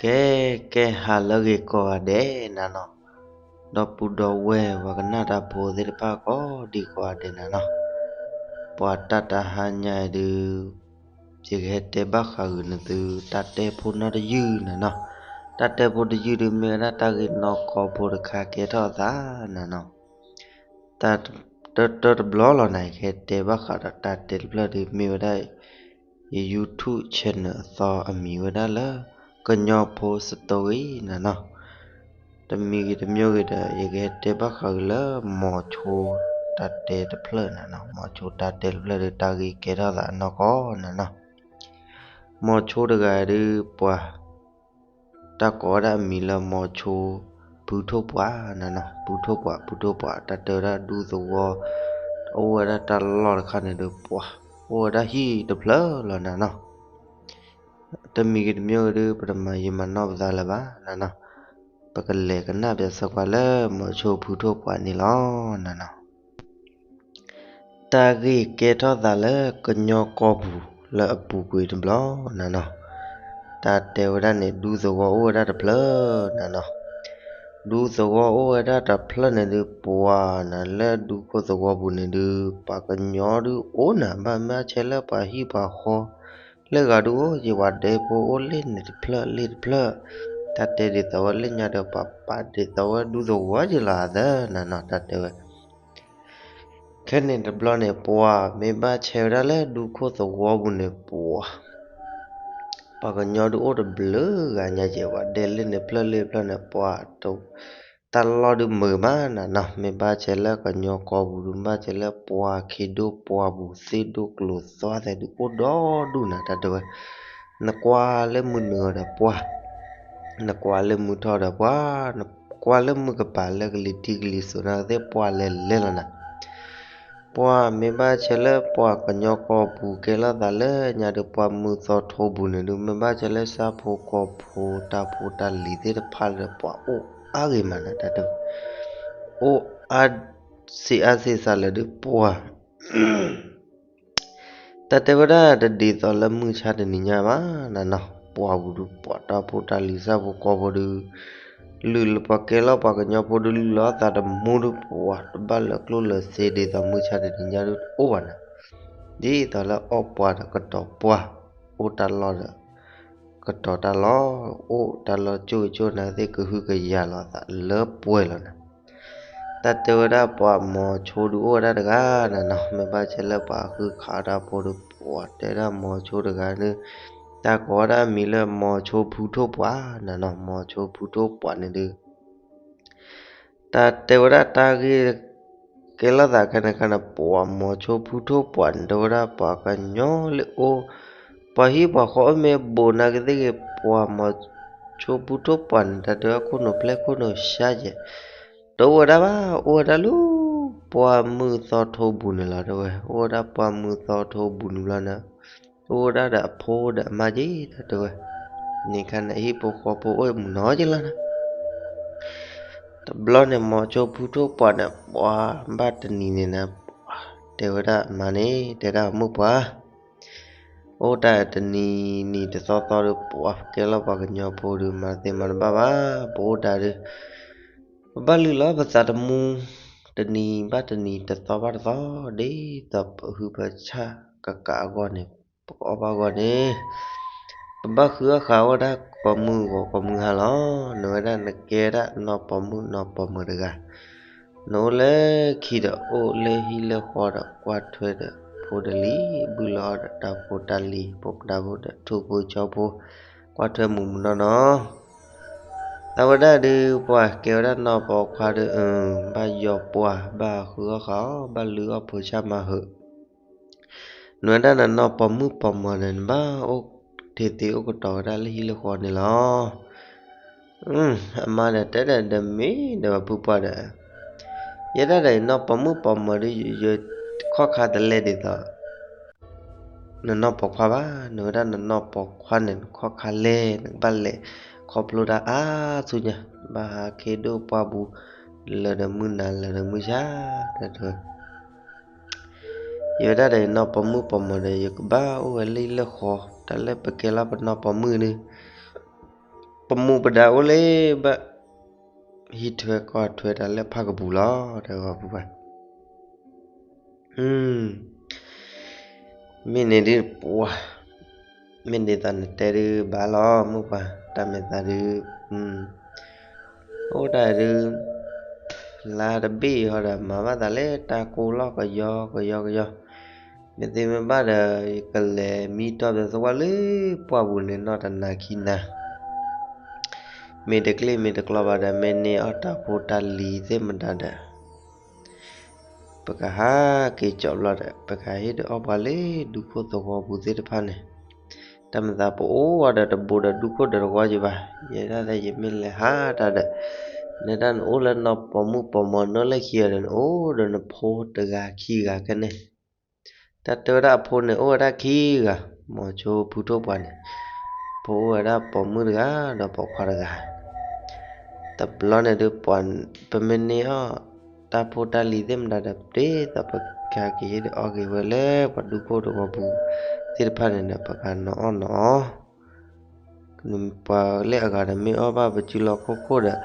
ကဲ ကဲဟါလၢအဂ့ၤကိးဂၤဒဲးနၤနီၤ, ဒီပုၢ်ဒီဝဲၢ်ပှၤကနၣ်တၢ်ဖိသ့ၣ်တဖၣ်ကိးဒံကိးဂၤဒဲးနၤနီၤ, ပှၤတၢ်တဟါညါအံၤဒုး ယကဟဲတဲဘၣ်ဃးဂ့ၤနသု တၢ်တဲဖိနီတယုၢ်နၤနီၤ, တၢ်တဲဖိတယုၢ်ဒုး မ့ၢ်ဝဲဒၣ်တၢ်ဂ့ၢ်နီၢ်ကီၢ်ဖိတခါကဲထီၣ်အသးနၤနီၤ, တၢ်တ တၢ်တဘျီလီၤနၤ ယကဟဲတဲဘၣ်ဃးဒီးတၢ်တဲတဖျၢၣ်ဒုး မ့ၢ်ဝဲဒၣ် ယ YouTube channel အသီအမံၤဝဲဒၣ်လၢ ကညီဖိ story နၤနီၤ, တမံၤဂ့ၤတမံၤဂ့ၤဒီး ယကဟဲတဲဘၣ်ဃးဂ့ၤလၢ မိၤဆိတၢ်တဲတဖျၢၣ်နၤနီၤ, မိၤဆိတၢ်တဲတဖျၢၣ်ဒီး တၢ်ဂ့ၢ်ကဲထီၣ်သးအနီၢ်ကီၢ်နၤနီၤ, မိၤဆိတဂၤဒုးပှၤ တၢ်ကိးဝဲဒၣ်အမံၤလၢမိၤဆိ ဖုထိၣ်ပှၢ်နၤနီၤ, ဖုထိၣ်ပှၢ် ဖုထိၣ်ပှၢ် တၢ်တဲဝဲဒၣ်ဒူသဝီ အိၣ်ဝဲဒၣ်တၢ်လီၢ်တခါန့ၣ်ဒီးပှၤ အိၣ်ဝဲဒၣ်ဟံၣ်တဖျၢၣ်လီၤနၤနီၤ, တမံၤဂ့ၤတမံၤဂ့ၤဒီး ပတမၤယံာ်မၤနီၢ်ပသးလၢၤဘၣ်နၤနီၤ, ပကလဲၤကနၣ်ပၠးဆၢကွၢ်လၢမိၤဆိဖုထိၣ်ပှၢ်န့ၣ်လီၤနၤနီၤ. တၢ်ဂ့ၢ်ကဲထီၣ်သးလၢကညီကီၢ်ပူၤလၢအပူၤကွံာ်တဘျီနၤနီၤ, တၢ်တဲဝဲဒၣ်န့ၣ် ဒူသဝီအိၣ်ဝဲဒၣ်တဖျၢၣ်နၤနီၤ, ဒူသဝီအိၣ်ဝဲဒၣ်တဖျၢၣ်န့ၣ်ဒုးပှၤနၤ လၢဒူခိၣ်သဝီပူၤန့ၣ်ဒုး ပှၤကညီဒုးအိၣ်နၤ ဘၣ်မ့ၢ်ဘၣ်ဆဲးလၢပှၤဟံၣ်ပှၤဃီ လၢဂၤဒုးအိၣ် ယဝၤဒဲဖိအိၣ်လၢန့ၣ်တဖျၢၣ်လၢတဖျၢၣ်, တၢ်တဲဒ်သိးဝဲလၢညါဒီး ပှၤပာ်ဒ်သိးဝဲဒူသဝီက့ၤလီၤသၢနၤနီၤ တၢ်တဲဝဲ ခဲန့ၣ်တဘျီန့ၣ် ပှၤမ့ၢ်ဘၣ်ဆဲးဝဲဒၣ်လၢဒူခိၣ်သဝီပူၤန့ၣ် ပှၤ ပှၤကညီဒုးအိၣ်တဘျုးဂၤညါကဲး ဝၤဒဲလၢန့ၣ်ဖျၢၣ်လၢဖျၢၣ်န့ၣ် ပှၤ တၢ်လီၢ်ဒုးမုာ်မးနၤနီၤ, မ့ၢ်ဘၣ်ဆဲးလၢကညီကီၢ်ပူၤဒုး မ့ၢ်ဘၣ်ဆဲးလၢပှၤခ့ဒိၣ်ပှၢ်ပူၤ သ့ၣ်ဒိၣ်ကျိၤသွါသဲးဒုးအိၣ်ဒီဒူၣ်နၤ တၢ်တဲဝဲ, နကွၢ်လၢမုၢ်နုာ်အီၤဒီးပှၤ နကွၢ်လၢမုၢ်ထီၣ်ဒီးပှၤ, နကွၢ်လၢမုၢ်ကပၤလၢကလံၤထံးကလံၤစိး နသ့ၣ်ပှၢ်လဲၤလဲၤလီၤနၤ, ပှၤမ့ၢ်ဘၣ်ဆဲးလၢပှၤကညီကီၢ်ပူၤကဲလိာ်သးလၢညါဒီး ပှၤမုၢ်သီထိပူၤန့ၣ်ဒုး မ့ၢ်ဘၣ်ဆဲးလၢဆၣ်ဖိကီၢ်ဖိတၢ်ဖိတၢ်လံၤသ့ၣ်တဖၣ်လၢပှၤအိၣ်အါဂ့ၤမးနၤ တၢ်တဲဝဲ, အိၣ်အါ စံးအါစံးစးလၢဒုးပှၤ တၢ်တဲဝဲဒၣ်တဒ်သိးလၢမုၢ်ဆါတနံၤညါဘၣ်နၤနီၤ, ပှၤပူၤဒုးပှၤတၢ်ဖိတၢ်လံၤဆၣ်ဖိကီၢ်ဖိဒုး လုၢ်လၢပှၤကဲလီၤပှၤကညီဖိဒုး လုၢ်လီၤသးတမူဒုးပှၤ တဘၣ်လၢကျိၣ်လၢစ့ဒ်သိးမုၢ်ဆါတနံၤညါဒုးတအိၣ်ဘၣ်နၤ, ဒ်သိးလၢအီၣ်ပှၤဒီးကတီၤပှၢ်, အိၣ်တၢ်လီၢ်ဒီး ကတီၤတၢ်လီၢ်, အိၣ်တၢ်လီၢ်ကၠိကၠိနၤသ့ၣ်ကဟုကယာ်လိာ်သးလၢပှဲၤလီၤနၤ တၢ်တဲဝဲဒၣ်ပှၤမိၤဆိဒုးအိၣ်ဝဲဒၣ်တဂၤနၤနီၤ, မ့ၢ်ဘၣ်ဆဲးလၢပှၤဃုခးတၢ်ဖိဒီးပှၤတဲဒၣ်မိၤဆိတဂၤန့ၣ်, တၢ်ကိးဝဲဒၣ်အမံၤလၢမိၤဆိဖုထိၣ်ပှၢ်နၤနီၤ, မိၤဆိဖုထိၣ်ပှၢ်န့ၣ်ဒုး တၢ်တဲဝဲဒၣ်တၢ်ဂ့ၢ်ကဲလိာ်သးခဲန့ၣ်ခါန့ၣ် ပှၤမိၤဆိဖုထိၣ်ပှၢ်န့ၣ် တဲဝဲဒၣ်ပှၤကညီလၢအိၣ် ပှၤဟံၣ်ပှၤဃီအိၣ်မ့ၢ်ဘူးနၤကသ့ၣ်ဂ့ၤ ပှၤမိၤဆိဖုထိၣ်ပှၢ်န့ၣ် တၢ်တဲဝဲခိၣ်နူာ်ဖျဲၣ်ခိၣ်နူာ်ဆါယဲၢ် တအိၣ်ဝဲဒၣ်ဘၣ်, အိၣ်ဝဲဒၣ်လၢ ပှၢ်မုၢ်သီထိဘူးန့ၣ်လီၤ တဲဝဲ, အိၣ်ဝဲဒၣ်ပှၢ်မုၢ်သီထိဘူးန့ၣ်ဘျီန့ၣ် အိၣ်ဝဲဒၣ်ဒီးအဖိဒီးအမါက့ၤ တၢ်တဲဝဲ, န့ၣ်ခါန့ၣ် ဟံၣ်ဖိဃီဖိအိၣ်မုာ်နီၤက့ၤလီၤနၤ တဘျီန့ၣ် မိၤဆိဖုထိၣ်ပှၢ်န့ၣ် ပှၤဘၣ်တနံၤန့ၣ်နၤ, တဲဝဲဒၣ်အမါန့ၣ် တဲဒၣ်မုၣ်ပှၢ် အိၣ်တၢ်တနံၤနံၤတသီသီဒီး ပှၤကဲလီၤပှၤကညီဖိဒီး မၤသ့မၤတဘၣ်ဘၣ်, ပအိၣ်တၢ်ဒီး ပဘၣ်လုၢ်လီၤပသးတမူ, တနံၤဘၣ်တနံၤ တသီဘၣ်တသီ, ဒ်သိးပဟုပဆၣ်ကကးအဂီၢ်န့ၣ်, ပကအီၣ်ဘၣ်အဂီၢ်န့ၣ် ပဘၣ်ဃုအီၣ်ဃာ်အီၣ်ဝဲဒၣ်ကိးမုၢ်ဂီၤကိးမုၢ်ဟါလီၤ. နဝဲဒၣ်နကဲဒၣ်နီၢ်ပိာ်မုၣ်နီၢ်ပိာ်မၢၤတဂၤ, နအိၣ်လၢခံဒီးအိၣ်လၢဟံၣ်လၢဃီဒီး ကွၢ်ထွဲဒီးဖိဒီးလံၤ, ဘုၣ်လီၤဒီးတၢ်ဖိတၢ်လံၤ ဖိတၢ်ဖိဒီးထူဖိကၠီဖိ, ကွၢ်ထွဲမုာ်မုာ်နီၢ်နီၢ် တၢ်ဝဲဒၣ်ဒုး ပှၤကဲဝဲဒၣ်နီၢ်ပိာ်ခွါဒီး ဘၣ်ယီၤပှၢ် ဘၣ်ဃုအီၣ်ဃာ်အီၣ် ဘၣ်လုၢ်အီၣ်ဖိဆၣ်မၤဟုး, နဝဲဒၣ်နနီၢ်ပိာ်မုၣ်ပိာ်မၢၤန့ၣ် နဘၣ်အိၣ်ထံးသ့အိၣ်ကတီၤဝဲဒၣ်လၢဟံၣ်လၢဃီန့ၣ်လီၤ. အမါဒီးတဲဒၣ်ဒီးမ့ၢ်ဒီးပှၤဖုပှၢ်ဒီး ယဲဒၣ်ဒီးယနီၢ်ပိာ်မုၣ်ပိာ်မၢၤဒီး ယခီၣ်ခါတလဲဒ်သိး နနီၢ်ပိာ်ခွါဘၣ်, နဝဲဒၣ်နနီၢ်ပိာ်ခွါန့ၣ် နခီၣ်ခါလဲၣ် နကဘၣ်လဲၤခီဖျိတၢ်အါဆူညါ, ဘၣ်ဟးခ့ဒိၣ်ပှၢ်ပူၤ လၢာ်ဒီးမုၢ်နၤလၢာ်ဒီးမုၢ်ဆါ, တဲဝဲ ယဝဲဒၣ်ဒီးယနီၢ်ပိာ်မုၣ်ပိာ်မၢၤဒီး ယကဘၣ်အိၣ်ဝဲလၢဟံၣ်လၢဃီ တၢ်လၢပကဲလီၤပနီၢ်ပိာ်မုၣ်န့ၣ် ပမူပဒါအိၣ်လၢဘၣ် ဟံးထွဲကီၢ်ထွဲတၢ်လၢဖၣ်ကပူၤလီၤ တၢ်ဂီၤပူၤဘၣ်. မ့ၢ်န့ၣ်ဒုးပှၤ, မ့ၢ်ဒ်သိးနတဲဒုးဘၣ်လီၤ မိၢ်ပှၢ်, တၢ်မဲာ်သးဒုး အိၣ်ဒၣ်ဒုး လါတဘ့ၣ်ဟီဒီး မၤဘၣ်သးလၢတၢ်ကိၢ်လီၢ်ကယီကယီကယီ, မ့ၢ်သ့မ့ၢ်ဘၣ်ဒီး ယကလဲၤမံတီၢ်ပသဝီလၢပှၢ်ပူၤန့ၣ် နီၢ်တနၤခံနၤ မ့ၢ်တကျ့ၢ်မ့ၢ်တကျီဘၣ်ဒီး မ့ၢ်န့ၢ်အီၣ်တၢ်ဖိတၢ်လံၤသ့ၣ်မတၤဒီး ပကဟးက့ၤကၠီဘျီဒီး ပကဟ့ၣ်ဒုးအီၣ်ပှၤလၢဒူခိၣ်သဝီပူၤသ့ၣ်တဖၣ်န့ၣ်, တၢ်မၤသးပအိၣ်ဝဲဒီးတဘိဒီးဒူခိၣ်ဒီးတဝီက့ၤဘၣ်. ယဲဒၣ်ယမ့ၢ်လဲၤဟးတၢ်ဒီး နဒၣ်နအိၣ်လၢနီၢ်ပိာ်မုၣ်ပိာ်မီၤနီၢ်လၢခံဂၤဒီး နအိၣ်ဒီးနဖိတဂၤခံဂၤခဲန့ၣ် တၢ်တဲဝဲဒၣ်အဖိန့ၣ် အိၣ်ဝဲဒၣ်ခံဂၤ, မိၤဆိဖုထိၣ်ပှၢ်န့ၣ် ဖိအိၣ်ဝဲဒၣ်ပိာ်မုၣ်တဂၤဒီးပိာ်ခွါတဂၤ, တဘျီန့ၣ်ဒုးပှၤ ပမ့ၢ်န့ၢ်အီၣ်တၢ်ဖိတၢ်လံၤသ့ၣ်မတၤဒီး ပဒ်သိးပကဟးက့ၤဟ့ၣ်ဒုးအီၣ်က့ၤဝဲလၢပှၤဒူခိၣ်တဝီပူၤသ့ၣ်တဖၣ်န့ၣ်ဒီး ပကနီၣ်အီၣ်နီၣ်အီ ပှၤလၢအဂၤဒီးမ့ၢ်အီၣ်ဘၣ်ပစုလီၢ်ခိၣ်ခိၣ်ဒီး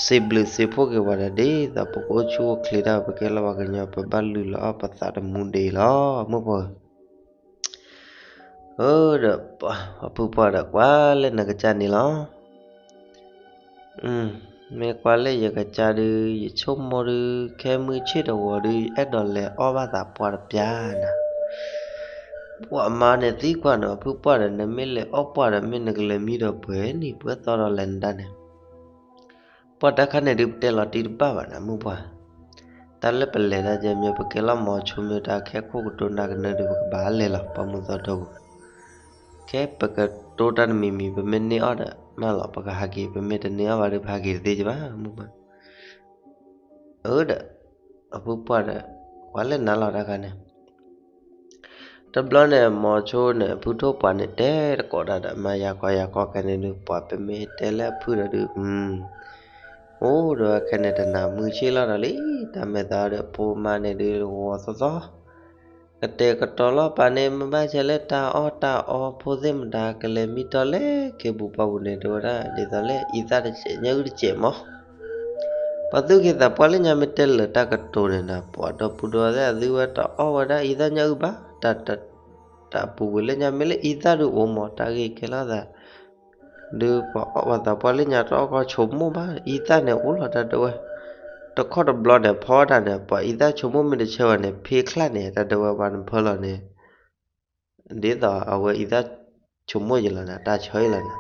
စံးဘျုးစံးဖှိၣ်က့ၤပှၤဒီး ဒ်သိးပကအိၣ်ဆူၣ်အိၣ်ချ့တၢ် ပကဲလၢပှၤကညီ ပဘၣ်လုၢ်လီၤအီၣ်ပသးတမူဒံးလီၤ မိၢ်ပှၢ်ဧၢ. ဒီးပှၤဖုပှၢ်ဒီးကွၢ်လၢနကစၢ်န့ၣ်လီၤ. မ့ၢ်ကွၢ်လၢယကစၢ်ဒုး ယဆိကမိၣ်ဒုး ခဲမုၢ်ဆ့ၣ်တဂီၤဒုး ယအဲၣ်ဒိးလဲၤအီၣ်ဘၣ်သးပှၢ်တပျၢ်နၤ. ပှၤမါန့ၣ်သံကွၢ်န့ၣ် ဖုပှၢ်ဒီး နမ့ၢ်လဲၤအီၣ်ပှၢ်ဒီး မ့ၢ်နကလဲၤမံဒီးပှဲၤနံၣ်ပှဲၤသီဒီးလဲၤနတၢ်န့ၣ် ပှၤတၢ်ခါန့ၣ်ဒုး ပတဲလီၤတံၢ်တဘၣ်ဘၣ်နၤ မိၢ်ပှၢ်, တၢ်လၢပလဲၤတၢ်ကဲမ့ၢ် ပကဲလီၤမိၤဆိမ့ၢ်တၢ်ခဲခိၣ်ကတိၤနၢ်ကနၢဒုး ပကဘၣ်လဲၤလီၤ ပှၤမုၢ်သီဒိပူၤ, ခဲပကတိၤတၢ်တမံၤမံၤ ပမ့ၢ်န့ၢ်အီၣ်ဒီးမးလီၤ ပကဟးက့ၤ ပမ့ၢ်တန့ၢ်အီၣ်ဘၣ်ဒီး ပဟးက့ၤတသ့ကဘၣ် မိၢ်ပှၢ်. အၢဒီး အဖုပှၢ်ဒီး ပှၤလဲၤနၤလီၤတၢ်ခါန့ၣ် တဘျီန့ၣ် မိၤဆိန့ၣ် ဖုထိၣ်ပှၢ်န့ၣ် တဲတကိးတၢ်ဒီး မၤယၤကီယၤကီခဲန့ၣ်ဒုး ပှၤပမ့ၢ်တဲလၢအဖုဒီးဒုး အိၣ်ဒီးခဲန့ၣ် တနၤမုၢ်ဆ့ၣ်လီၤဒီးလံ တၢ်မဲာ်သးဒီး ဖိမါန့ၣ်ဒုး ဂီၤသီသီ ကတဲာ်ကတီၤလီၤပာ်န့ၣ် မ့ၢ်ဘၣ်ဆဲးလၢတၢ်အီၣ်တၢ်အီဖိသ့ၣ်မတၤ ကလဲၤမံတီၢ်လၢက့ၤပူၤပှၢ်ပူၤန့ၣ် တဲဝဲဒၣ် ဒ်သိးလၢအံသၣ်တစဲးညၣ်အုၣ်တစဲးမး ပှၤသူၣ်က့သးပှၢ်လၢညါမ့ၢ်တဲလၢာ်တၢ်ကတိၤန့ၣ်နၤ ပှၤဒီပုၢ်ဒီဝဲၢ်သ့ၣ်အသုဝဲတအီၣ်ဝဲဒၣ်အံသၣ်ညၣ်အုၣ်ဘၣ် တၢ် တၢ်ပူၤကွံာ်လၢညါမ့ၢ်လၢအံသၣ်ဒုးအိၣ်မး တၢ်ဂ့ၢ်ကဲလီၤသး ဒုးပှၤအီၣ်ပှၤသးပှၢ်လၢညါတအီၣ်ကီဆိကမိၣ်ဘၣ် အံသၣ်န့ၣ်အိၣ်လီၤတၢ်တဲဝဲ တခီတဘျီန့ၣ် ဖီတၢ်န့ၣ် ပှၤအံသၣ်ဆိကမိၣ်မ့ၢ်တဆၢဘၣ်န့ၣ် ဖ့ချၣ်န့ၣ် တၢ်တဲဝဲပှၤနဖၢလီၤန့ၣ် ဒ်သိးအဝဲအံသၣ်ဆိကမိၣ်ယလီၤနၤ တၢ်ဆၢယလီၤနၤ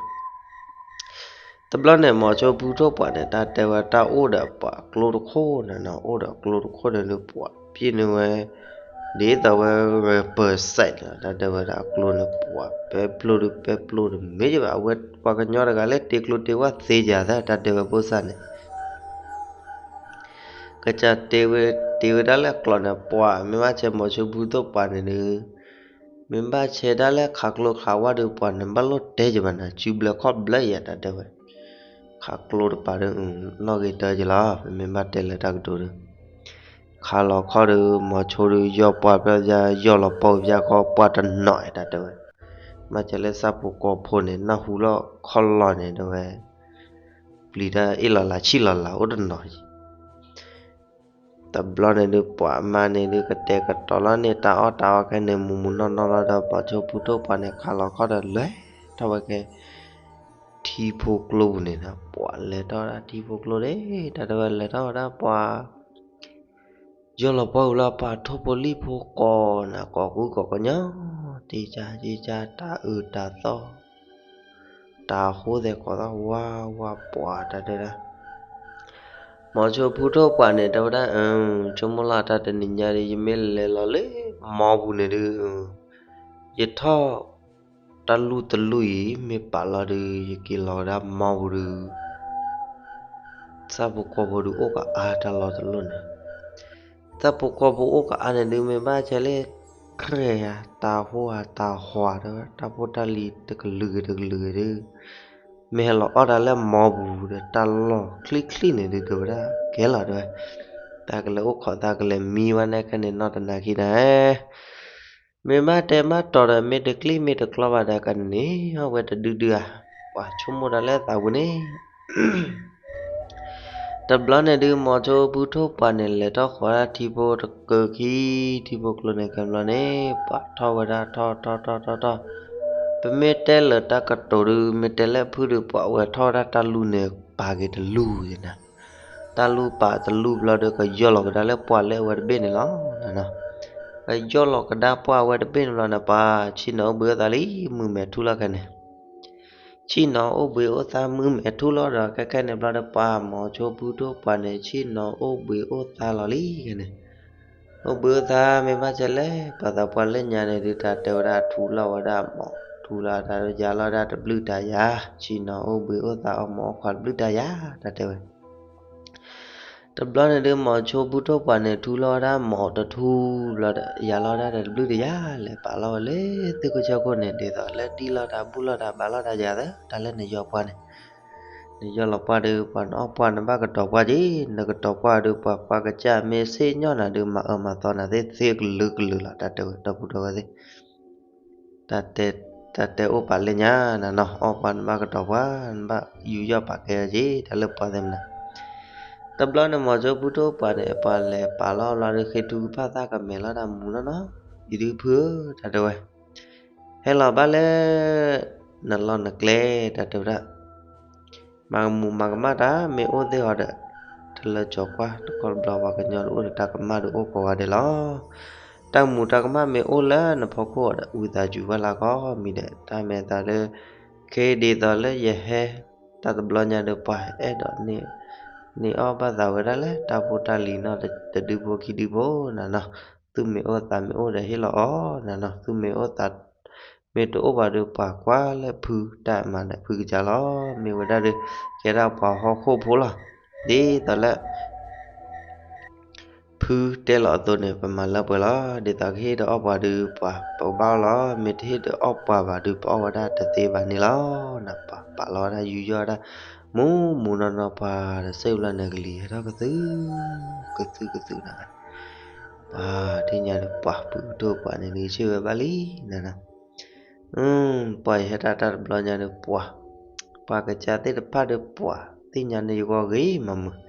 တဘျီန့ၣ် မိၤဆိဖုထိၣ်ပှၢ်န့ၣ် တၢ်တဲဝဲတၢ်အိၣ်ဒီးပှၤကျိတခိၣ်န့ၣ်နီၤ အိၣ်ဒီးကျိတခိၣ်န့ၣ်ဒုး ပှၤပျ့ၤန့ၢ်ဝဲ ဒ်သိးဝဲ ပၢၤစဲးန့ၣ် တၢ်တဲဝဲဒၣ်အကျိန့ၣ် ပှၤပဲပျိၢ်ဒုးပဲပျိၢ်တမ့ၢ်ဘၣ် အဝဲပှၤကညီတဂၤလၢတ့ကျိတ့ဝဲသ့ယၤသၢ တၢ်တဲဝဲဖိသၣ်န့ၣ် ကစၢ်တ့ဝဲ တ့ဝဲဒၣ်လၢအကျိန့ၣ် ပှၤမ့ၢ်ဘၣ်ဆဲးမိၤဆိဖုထိၣ်ပှၢ်န့ၣ်ဒုး မ့ၢ်ဘၣ်ဆဲးဒၣ်လၢခးကျိခးဝါဒုး ပှၤန့ၣ်ဘၣ်လိၣ်တဲယဘၣ်နၤ စုဘျၢခီၣ်ဘျၢယၤတၢ်တဲဝဲ ခးကျိတပၤဒုး နီၣ်ဂ့ၤတၢ်ယလီၤ ပမ့ၢ်ဘၣ်တဲလၢတၢ်ကတိၤဒုး ခးလီၤခီၣ်ဒုး မိၤဆိဒုး ယီၢ်ပှၢ်ဖျၢၣ်ယါ ယီၢ်လီၤပီၢ်ဖျၢၣ်ခီ ပှၤတနီၤတၢ်တဲဝဲ မ့ၢ်ကဲလၢသးပူၤကီၢ်ဖိန့ၣ် နၢ်ဟူလီၤခီၣ်လီၢ်န့ၣ်တဲဝဲ ပျံၤတၢ်အ့ၣ်လီၤလးဆံၣ်လီၤလးအိၣ်တနီၤ တဘျီန့ၣ်ဒုး ပှၤမါန့ၣ်ဒုး ကတဲာ်ကတီၤလီၤန့ၢ်တၢ်အီၣ်တၢ်အီခဲန့ၣ် မုၢ်မုၢ်နီၢ်နီၢ်လီၤဒီး မိၤဆိဖုထိၣ်ပှၢ်န့ၣ် ခးလီၤခီၣ်ဒီးလဲၤထီၣ်ဝဲကဲ ထံဖိကျိပူၤန့ၣ်နီၤ ပှၤလဲၤထီၣ်ဝဲဒၣ်ထံဖိကျိန့ၣ် တၢ်တဲဝဲလဲၤထီၣ်ဝဲဒၣ်ပှၤ ယီၢ်လီၤပှၢ်ဝံၤလီၤ ပှၤထိၣ်ဖိလံၣ်ဖိကိးနၤ ကိးကူကိးကညီ တံကၢ်တံကၢ် တၢ်အုးတၢ်သီၣ် တၢ်ဟိသဲးကိးသီၣ် ဝါဝါပှၤတၢ်တဲဒၣ် မိၤဆိဖုထိၣ်ပှၢ်န့ၣ် တဲဝဲဒၣ် ဆိကမိၣ်လၢတၢ်တနံၤညါဒီး ယမ့ၢ်လဲၤလီၤလၢမီပူၤန့ၣ်ဒုး ယထီၣ်တၢ်လူၢ်တလူၢ်အံၤ မ့ၢ်ပာ်လီၤဒုး ယက့ၤလီၤဝဲဒၣ်မီပူၤဒုး သးပူၤကီၢ်ဖိဒုးအိၣ်ကအါတၢ်လီၤတလိၣ်န့ၣ် သးပူၤကီၢ်ဖိအိၣ်ကအါန့ၣ်ဒုး မ့ၢ်ဘၣ်ဆဲးလၢ ကြဲၢ်ဧါ တၢ်ဟိဧါ တၢ်ဟွါဒီး တၢ်ဖိတၢ်လံၤတကလုာ်ဂ့ၤတကလုာ်ဂ့ၤဒုး မ့ၢ်ဟဲလီၤအီၣ်တၢ်လၢမီပူၤဒီး တၢ်လီၢ်ချံချံန့ၣ်ဒုး တဲဝဲဒၣ်ကဲလီၤတဲဝဲ တၢ်ကလဲၤအိၣ်ခိးသးကလဲၤမံဝဲန့ၣ်ခဲန့ၣ် နီၢ်တနၤခံနၤ မ့ၢ်ဘၣ်တဲဘၣ်တီၤဒီး မ့ၢ်တကျံၣ်မ့ၢ်တကျီဘၣ်ဒီး ကန့ၢ်အီၣ်ဝဲတဒုဒုဧါ ပှၤဆိကမိၣ်တၢ်လၢသးပူၤန့ၣ် တဘျီန့ၣ်ဒုး မိၤဆိဖုထိၣ်ပှၢ်န့ၣ် လဲၤထီၣ်ဃီၤဒၣ်ထံဖိတကၢၢ်ခံ ထံဖိကျိန့ၣ် ခဲဘျီန့ၣ် ပှၤထီၣ်ဝဲဒၣ်ထီၣ်ထီၣ်ထီၣ်ထီၣ်ထီၣ်, ပမ့ၢ်တဲလၢတၢ်ကတိၤဒုး မ့ၢ်တဲလၢဖုဒုး ပှၤဝဲထီၣ်ဝဲဒၣ်တၢ်လူၢ်န့ၣ် ပာ်က့ၤတလူၢ်ယဲနၤ, တၢ်လူၢ်ပာ်တလူၢ်ဘျီဒီး ကယီၢ်လီၤကဒါလၢပှၢ်လၢအဝဲတဘ့ၣ်န့ၣ်လီၤ. ကယီၢ်လီၤကဒါပှၢ်အဝဲတဘ့ၣ်န့ၣ်ဘျီန့ၣ် ပှၤဆ့ၣ်နီၤအိၣ်ဘှံးအိၣ်သါလံ မုၢ်မဲာ်ထူလီၤခဲန့ၣ် ဆ့ၣ်နီၤအိၣ်ဘှံးအိၣ်သါ မုၢ်မဲာ်ထူလီၤဒီး ခဲခဲန့ၣ်ဘျီဒီး ပှၤမိၤဆိဖုထိၣ်ပှၢ်န့ၣ် ဆ့ၣ်နီၤအိၣ်ဘှံးအိၣ်သါလီၤလံခဲန့ၣ်, အိၣ်ဘှံးအိၣ်သါမ့ၢ်ဘၣ်ဆဲးလဲၣ် ပှၤသးပှၢ်လၢညါန့ၣ်ဒုး တၢ်တဲဝဲဒၣ်ထူလီၤဝဲဒၣ်မိၤ ထူလီၤတၢ်ယၤလီၤဒၣ်တဘျုးတၢ်ယၤ, ဆ့ၣ်နီၤအိၣ်ဘှံးအိၣ်သါအီၣ်မၤအီၣ်ခွါတဘျုးတၢ်ယၤ တၢ်တဲဝဲ တဘျီန့ၣ်ဒုး မိၤဆိဖုထိၣ်ပှၢ်န့ၣ် ထူလီၤဝဲဒၣ်မိၤတထူဘျီဒီး ယၤလီၤဒၣ်ဒီးတဘျုးတယၤ လဲၤပာ်လီၤဝဲလၢသ့ၣ်ခိၣ်ဆၢခိၣ်န့ၣ် ဒ်သိးလၢဒံၣ်လီၤတၢ်ဘူၣ်လီၤတၢ်ဘါလီၤတၢ်ယၤ တၢ်လၢနယီၢ်ပှၢ်န့ၣ်, နယီၢ်လီၤပှၢ်ဒီး ပှၤနအီၣ်ပှၢ်နဘၣ်ကတီၤပှၢ်က့ၤ, နကတီၤပှၢ်ဒီး ပှၤပှၢ်ကစၢ်မ့ၢ်ဆ့ၣ်ညီၣ်နၤဒီး မၤအၢမၤသီနၤသ့ၣ်သ့ၣ်ကလုာ်ကလုာ်လီၤ တၢ်တဲဝဲ ဒီပုၢ်ဒီဝဲၢ်သ့ၣ် တၢ်တဲအိၣ်ပာ်လၢညါနၤနီၤ အီၣ်ပှၢ်နဘၣ်ကတီၤပှၢ် နဘၣ်ယူးယီၣ်ပာ်ကဲအီၤက့ၤ တၢ်လၢပှၢ်သ့ၣ်မနၤ, တဘျီန့ၣ် မိၤဆိဖုထိၣ်ပှၢ်န့ၣ် ပှၤလဲၤပာ်လီၤဘျီဒီး ဃ့ထုကဖၣ်သၣ်ကမဲာ်လီၤတၢ်မူနီၢ်နီၢ်, အံၤဒုးဖုဧၢ တၢ်တဲဝဲ ဟဲလီၤဘၣ်လၢ နလီၢ်နကျဲ တၢ်တဲဝဲဒၣ် မၤကမူးမၤကမၣ်တၢ် မ့ၢ်အိၣ်သ့ၣ်ဟီဒီး တလၢကၠီၤကွၢ် တခီတဘျီပှၤကညီတအိၣ်ဒီးတၢ်ကမၣ်ဒီးအိၣ်ကိးဂၤဒဲးလီၤ. တၢ်ကမူးတၢ်ကမၣ်မ့ၢ်အိၣ်လၢနဖီခိၣ်အီၤဒီး ဝံသးစူၤဘၣ်လၢကီးမံၤဒီး တၢ်မဲာ်သးလၢ ခဲဒ်သိးလၢယဟဲ တၢ်တဘျီညါဒီးပှၤအဲၣ်ဒိး န့ၢ်အီၣ်ဘၣ်သးဝဲဒၣ်လၢ တၢ်ဖိတၢ်လံၤနီၢ်တဒုဖိခံဒုဖိနၤနီၤ, သူၣ်မ့ၢ်အိၣ်သးမ့ၢ်အိၣ်ဒီးဟ့ၣ်လီၤအီၤနၤနီၤ, သူၣ်မ့ၢ်အိၣ်သး မ့ၢ်တအိၣ်ဘၣ်ဒီးပှၤကွၢ်လၢဖုတၢ်မၤဒီးဖုကစၢ်လီၤ. မ့ၢ်ဝဲဒၣ်ဒီး ကဲဒၣ်ပှၤဟီၣ်ခိၣ်ဖိလီၤ. ဒ်သိးလၢ ဖုတဲလီၤအသိးန့ၣ် ပမၤလၢပှဲၤလီၤ. ဒ်သိးကဟ့ၣ်ဒီးအီၣ်ပှၤဒီးပှၤပကဘၣ်အီၣ်လီၤ. မ့ၢ်တဟ့ၣ်ဒီးအီၣ်ပှၤဘၣ်ဒီး ပအီၣ်ဝဲဒၣ်တသ့ဘၣ်န့ၣ်လီၤ. နပာ်လီၤဝဲဒၣ်ယူးယီၣ်ဝဲဒၣ် မူမူနီၢ်နီၢ်ပှၤတစဲးဘျီန့ၣ် ကလံၤဟဲထီၣ်ကသု ကသုကသုနၤ ပှၤသ့ၣ်ညါဒီးပှၤဖုထိၣ်ပှၢ်န့ၣ်ဒုး ဆ့ၣ်ဝဲဘၣ်လံနၤနီၤ. ပှၤယဟဲတၢ်တၢ်တဘျီညါဒီးပှၤ, ပှၤကစၢ်သ့ၣ်တဖၣ်ဒီးပှၤ, သ့ၣ်ညါန့ၣ်ယဂီၢ်ဂ့ၤမးမုာ်,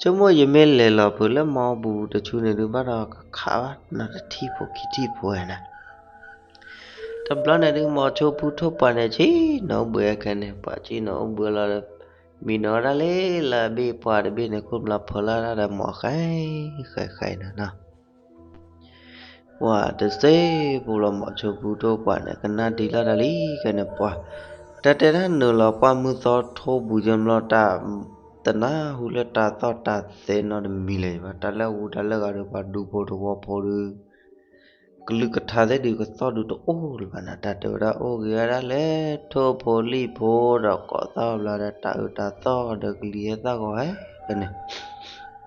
ဆိကမိၣ်ယမ့ၢ်လဲၤလီၤဖုးလၢမီပူၤတဆူန့ၣ်ဒုး ဘၣ်ဒီးကခးဘၣ်နီတထံၣ်ဖိခံထံၣ်ဖိဝဲနၤ တဘျီန့ၣ်ဒုး မိၤဆိဖုထိၣ်ပှၢ်န့ၣ် ဆ့ၣ်နီၤအိၣ်ဘှံးခဲန့ၣ် ပှၤဆ့ၣ်နီၤအိၣ်ဘှံးလီၤဒီး မံနီၤဝဲဒၣ်လၢလၢအဘ့ၣ်ပှၢ်တဘ့ၣ်န့ၣ် ခိၣ်ဘျီဖၢလီၤဒၣ်ဒီးမိၤဃဲဃဲဃဲနၤနီၤ. ပှၤတစဲးဖိလီၤ မိၤဆိဖုထိၣ်ပှၢ်န့ၣ် ကနၣ်ဒံးလီၤတၢ်လံ ခဲန့ၣ်ပှၤ, တၢ်တဲတၢ်နုာ်လီၤပှၢ်မုၢ်သီထိပူၤကၠိဘျီတၢ် တနၢ်ဟူလၢတၢ်သီၣ်တၢ်သဲနီတမံၤလၢၤဘၣ်, တၢ်လၢအူတၢ်လၢဂၤဒီးပှၤဒူဖိတဝီဖိဒီး ကလုၢ်ကထါသ့ၣ်ဒုးကသီၣ်ဒုးတအိၣ်လၢၤဘၣ်နၤ, တၢ်တဲဝဲဒၣ်အိၣ်ဂ့ၤဝဲဒၣ်လၢ ထိၣ်ဖိလံၣ်ဖိဒီးကိးသီၣ်ဘျီဒီးတၢ်အုးတၢ်သီၣ်ဒီးကလံၤဟဲသီၣ်ဂီၤဟဲ ဖဲန့ၣ်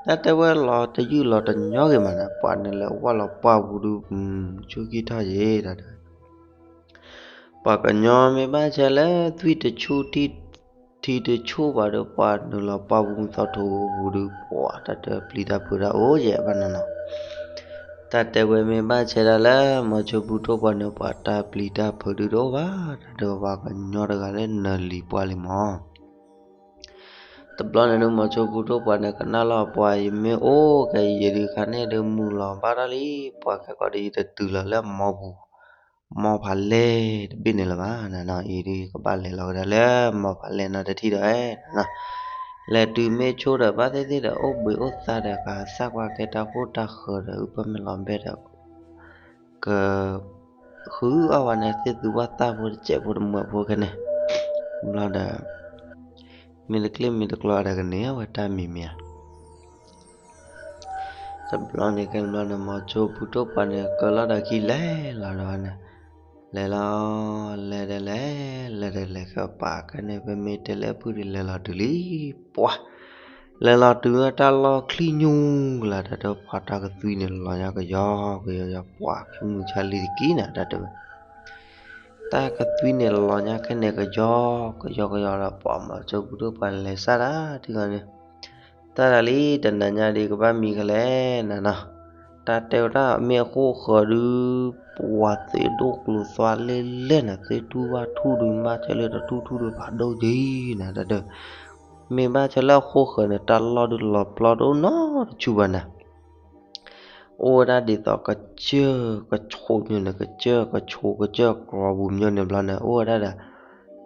တၢ်တဲဝဲလီၤတယုၢ်လီၤတညီဂ့ၤမးနၤ, ပှၤနုာ်လီၤဝဲလီၤပှၢ်ပူၤဒုး ဆူခံထီၣ်ယဲ တၢ်တဲ ပှၤကညီမ့ၢ်ဘၣ်ဆဲးလၢ သွံၣ်တဆူၣ် ထံတဆူၣ်ဘၣ်ဒီး ပှၤနုာ်လီၤပှၢ်ပူၤမုၢ်သီထိပူၤဒီး ပှၤတၢ်တပျံၤတၢ်ဖုးတၢ်အိၣ်ယဲၢ်ဘၣ်နၤနီၤ. တၢ်တဲဝဲမ့ၢ်ဘၣ်ဆဲးဒၣ်လၢ မိၤဆိဖုထိၣ်ပှၢ်န့ၣ် ပှၤတၢ်ပျံၤတၢ်ဖုးဒုးတအိၣ်ဘၣ်, တၢ်တဲဝဲပှၤကညီတဂၤလၢနၢၤလံၤပှၢ်လံမး တဘျီန့ၣ်ဒုး မိၤဆိဖုထိၣ်ပှၢ်န့ၣ် ကနၣ်လီၤပှၤ ယမ့ၢ်အိၣ်ကဲယံာ်ဒုးခါန့ၣ်ဒုး မုာ်လီၤဘၣ်ထီၣ်လံ, ပှၤခဲကီးဒီးယတတုၤလီၤလၢမီပူၤ မီဖးလဲၢ်တဘ့ၣ်န့ၣ်လၢၤဘၣ်နၤနီၤ, အံၤဒုးကဘၣ်လဲၤလီၤကဒါလၢမီဖးလဲၢ်နီတထံၣ်ဒီးနၤနီၤ, လဲၤတုၤမ့ၢ်ဆိဒီး ဘၣ်သ့ၣ်သ့ၣ်ဒီး အိၣ်ဘှံးအိၣ်သါဒီး ကစၢ်ကွၢ်ကဲတၢ်ဖိတၢ်ဃၢၤဒီး အုၣ်ပၢၢ်မ့ၢ်လီၤဘဲဒီး က ဃုအီၣ်ဝဲန့ၣ် သ့ၣ်သူဘၣ်သၣ်ဖိတစဲးဖိတမှဲးဖိခဲန့ၣ် ဘျီဒီး မ့ၢ်တကျ့ၣ်မ့ၢ်တကျီဒီးကန့ၢ်ဝဲတၢ်မံၤမံၤဧါ. တဘျီန့ၣ်ကဲဘျီန့ၣ် မိၤဆိဖုထိၣ်ပှၢ်န့ၣ် ကၢလီၤဒီးခံလဲၤလီၤဒီးန့ၣ် လဲၤလီၤ လဲၤဒီးလဲၤ လဲၤဒီးလဲၤကပၤကဲန့ၣ် ပမ့ၢ်တဲလၢဖုဒီးလဲၤလီၤတုၤလံ ပှၤ လဲၤလီၤတုၤဝဲတၢ်လီၢ်ချံၣ်ညူကလၤ တၢ်တဲပှၤတၢ်ကသွံန့ၣ်လီၤညါကယီကယီယီ ပှၤခံမုၢ်ဆါလံတကံနၤ တၢ်တဲဝဲ တၢ်ကသွံန့ၣ်လီၤညါခဲန့ၣ်ကယီကယီကယီဒီး ပှၤမိၤဆိဖုထိၣ်ပှၢ်န့ၣ်လဲၤစၢ်တၢ်ထံဂီၤန့ၣ် တၢ်တၢ်လံ တနၤညါဒံးကဘၣ်မံၤကလဲၣ်နၤနီၤ, တၢ်တဲဝဲဒၣ်မ့ၢ်အဃိၣ်ဃၢၤဒုး ပှၤသ့ၣ်ဒိၣ်ကျိၤသွါလဲၢ်လဲၢ်နၤ, သ့ၣ်ထူၣ်ဘၣ်ထူၣ်ဒုး ဘၣ်ဆၢလၢတထူၣ်ထူၣ်ဒုးဖးဒိၣ်က့ၤနၤ, တၢ်တဲ မ့ၢ်ဘၣ်ဆၢလၢအဃိၣ်ဃၢၤန့ၣ် တၢ်လီၢ်ဒုးလီၤပျီတအိၣ်နီတဆူဘၣ်နၤ. အိၣ်ဝဲဒၣ်ဒ်သိးကစၢၢ်ကဆိးမ့ၢ်န့ၣ်, ကစၢၢ်ကဆိးကစၢၢ်ကြီပူၤမ့ၢ်န့ၣ်ဘျီန့ၣ် အိၣ်ဝဲဒၣ်ဒီး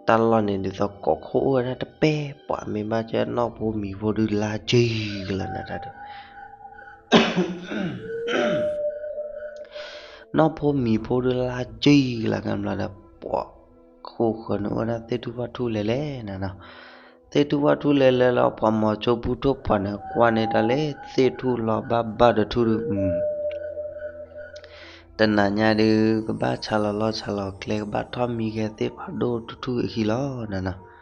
တၢ်လီၢ်န့ၣ်ဒ်သိးကိးခိၣ်အိၣ်ဝဲဒၣ်တပဲၢ်ပှၤ, မ့ၢ်ဘၣ်ဆၢနီၣ်ဖိမံၤဖိဒုးလါက့ၤကလၤနၤ, တၢ်တဲ နီၣ်ဖိမံၤဖိဒုးလါက့ၤကလၤကဘျီဒီး ပှၤဃိၣ်ဃၢၤန့ၣ်အိၣ်ဝဲဒၣ်သ့ၣ်ထူၣ်ဘၣ်ထူၣ်လဲၢ်လဲၢ်နၤနီၤ. သ့ၣ်ထူၣ်ဘၣ်ထူၣ်လဲၢ်လဲၢ်လီၤ ပှၤမိၤဆိဖုထိၣ်ပှၢ်န့ၣ် ကွၢ်န့ၢ်တၢ်လၢသ့ၣ်ထူၣ်လီၤဘၣ်ဘၣ်ဒီးထူၣ်ဒုး တနၤညါဒုး ကဘၣ်ဆါလီၤလီၢ်ဆါလီၤကျဲ ကဘၣ်ထီၣ်မံခဲသ့ၣ်ဖးဒိၣ်ထူၣ်ထူၣ်အခံလီၤနၤနီၤ.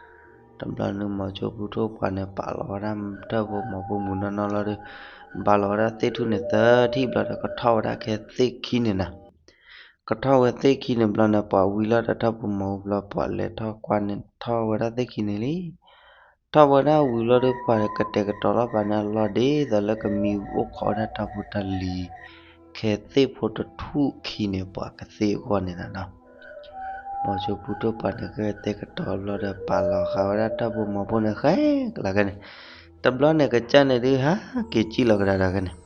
တဘျီန့ၣ် မိၤဆိဖုထိၣ်ပှၢ်န့ၣ် ပာ်လီၤဝဲဒၣ်ထၢၣ်ဖိမိၤဖိမုၢ်နီၢ်နီၢ်လီၤဒီး ဘၣ်လီၤဝဲဒၣ်သ့ၣ်ထူၣ်န့ၣ်သၢထံၣ်ဘျီဒီး ကထီၣ်ဝဲဒၣ်ခဲသ့ၣ်ခံန့ၣ်နၤ. ကထီၣ်ဝဲသ့ၣ်ခံန့ၣ်ဘျီန့ၣ် ပှၤဝံၤလီၤဒီးထၢၣ်ဖိမိၤဖိဘျီ ပှၤလဲၤထီၣ်ကွၢ်န့ၣ် ထီၣ်ဝဲဒၣ်သ့ၣ်ခံန့ၣ်လံ. ထီၣ်ဝဲဒၣ်ဝံၤလီၤဒီး ပှၤကတဲာ်ကတီၤလီၤပာ်န့ၣ် အလီၢ်ဒ်သိးလၢကမံအိၣ်ခိးဝဲဒၣ်တၢ်ဖိတၢ်လံၤ ခဲသ့ၣ်ဖိတထူၣ်ခံန့ၣ် ပှၤကသ့အဂီၢ်န့ၣ်နၤနီၤ. မိၤဆိဖုထိၣ်ပှၢ်န့ၣ် ကတဲာ်ကတီၤဘျီဒီး ပာ်လီၤဃာ်ဝဲဒၣ်ထၢၣ်ဖိမိၤဖိန့ၣ် ဃဲကလၤခဲန့ၣ်. တဘျီန့ၣ် ကစၢ်န့ၣ်ဒုး ဟးက့ၤစံၣ်လီၤကဒါဒီးခဲန့ၣ်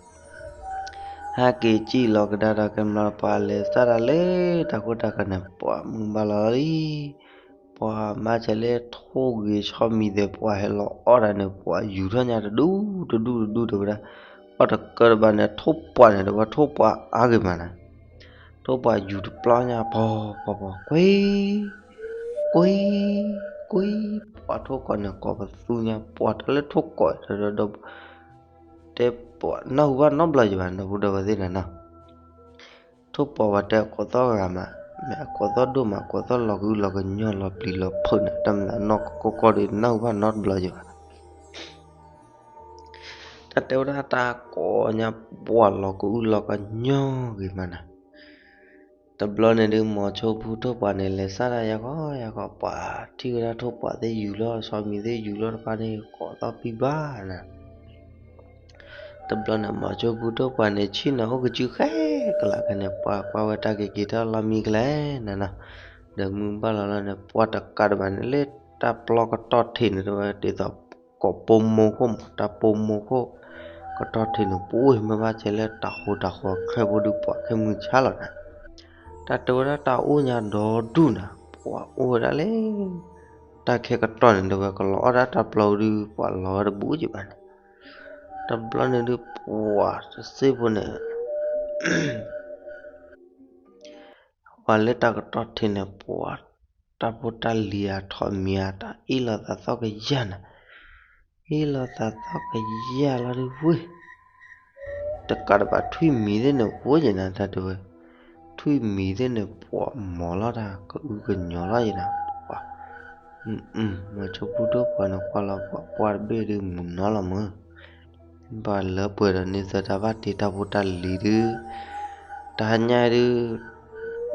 ဟဲက့ၤစံၣ်လီၤကဒါဒီးခဲန့ၣ်ဘျီ ပှၤလဲၤစၢ်တၢ်လၢတၢ်ခိၣ်တၢ်ဃၢၤန့ၣ် ပှၤမုၢ်ဘၣ်လီၤလံ. ပှၤမၤစၢၤလၢထိၣ်ဂ့ၤဆီမံၤသ့ၣ် ပှၤဟဲလီၤအီၣ်တၢ်န့ၣ် ပှၤယူၤထီၣ်ညါတဒူတဒူတဒူတဲဝဲဒၣ်. အီၣ်တကၢတဘၣ်န့ၣ် ထိၣ်ပှၢ်န့ၣ် တဲဝဲထိၣ်ပှၢ်အါဂ့ၤမးနၤ. ထိၣ်ပှၢ်ယူၤတပျီညါ ပှၤပှၤပှၤ ကွံ ကွံ ကွံ, ပှၤထိၣ်ကိးန့ၣ် ကိးပသူညါ ပှၤတၢ်လၢထိၣ်ကိးဒီး တဲပှၤနၢ်ဟူဘၣ်နီတဘျီယဘၣ် ဒီပုၢ်ဒီဝဲၢ်သ့ၣ်နၤနီၤ. ထိၣ်ပှၢ်ဝဲတဲအကိးသီၣ်ဂၤမး, မ့ၢ်အကိးသီၣ်ဒိၣ်မး အကိးသီၣ်လီၤကအုလီၤကညီလီၤပျံၤလီၤဖုးန့ၣ် တၢ်မၤနီၢ်ကီကီဒီး နၢ်ဟူဘၣ်နီတဘျီယဘၣ်. တၢ်တဲဝဲဒၣ်တၢ်ကိးညါ ပှၤလီၤကအုလီၤကညီဂ့ၤမးနၤ. တဘျီန့ၣ်ဒုး မိၤဆိဖုထိၣ်ပှၢ်န့ၣ် လဲၤစၢ်တၢ်ယၤကီယၤကီ ပှၤထံၣ်ဝဲဒၣ်ထိၣ်ပှၢ်သ့ၣ်ယူၤလီၤ ဆီမံၤသ့ၣ်ယူၤလီၤတဖၣ်န့ၣ် ကိးသီၣ်ပံဘၣ်နၤ. တဘျီန့ၣ် မိၤဆိဖုထိၣ်ပှၢ်န့ၣ် ဆ့ၣ်နီၤအိၣ်ကစုဃဲကလၤခဲန့ၣ် ပှၤကွၢ်ဝဲတၢ်က့ၤက့ၤထီၣ်လီၤမံကလဲာ်နၤနီၤ. ဒီးမုၢ်ဘၣ်လီၤလီၤန့ၣ် ပှၤတကးတဘၣ်န့ၣ် လၢတၢ်ပျီကတီၢ်ထံးန့ၣ် တဲဝဲဒ်သိး ကိးပိာ်မိၢ်ခိၣ်မး တၢ်ပိာ်မိၢ်ခိၣ် ကတီၢ်ထံးန့ၣ် ပအိၣ်မ့ၢ်ဘၣ်စဲလၢတၢ်ဟူးတၢ်ဃီၤခဲဖိဒုး ပှၤခဲမုၢ်ဆါလီၤနၤ. တၢ်တဲဝဲဒၣ်တၢ်အိၣ်ညါဒီဒူၣ်နၤ ပှၤအိၣ်ဝဲဒၣ်လၢ တၢ်ခဲကတီၢ်န့ၣ် တဲဝဲကလီၤအီၣ်ဒၣ်တၢ်ပျီဒုး ပှၤလီၤဝဲတဘူးကဘၣ်န့ၣ်. တဘျီန့ၣ်ဒုး ပှၤတစ့ဖိန့ၣ် ပှၤလၢတၢ်ကတီၢ်ထံးန့ၣ် ပှၤတၢ်ဖိတၢ်လံၤအထီၣ်မံၤအတၢ်အ့ၣ်လိာ်သးသီၣ်ကယၢ်နၤ, အ့ၣ်လိာ်သးသီၣ်ကယၢ်လီၤဒုးဝ့ၢ်, တကးတဘၣ်ထွံၣ်မံၤသ့ၣ်န့ၣ် ဝဲယနၤတၢ်တဲဝဲ, ထွံၣ်မံၤသ့ၣ်န့ၣ် ပှၤမီၤလီၤတၢ်ကအုကညီၤလီၤယနၤ, ပှၤ မိၤဆိဖုထိၣ်ပှၢ်န့ၣ် ကွၢ်လီၤပှၤပှၢ်တဘ့ၣ်ဒုးမုာ်နီၤလီၤမုၢ် ဘၣ်လၢပှဲၤဒီးန့ၢ်သၢတၢ်ဘၣ်တ့တၢ်ဖိတၢ်လံၤဒုး, တဟါညါဒုး,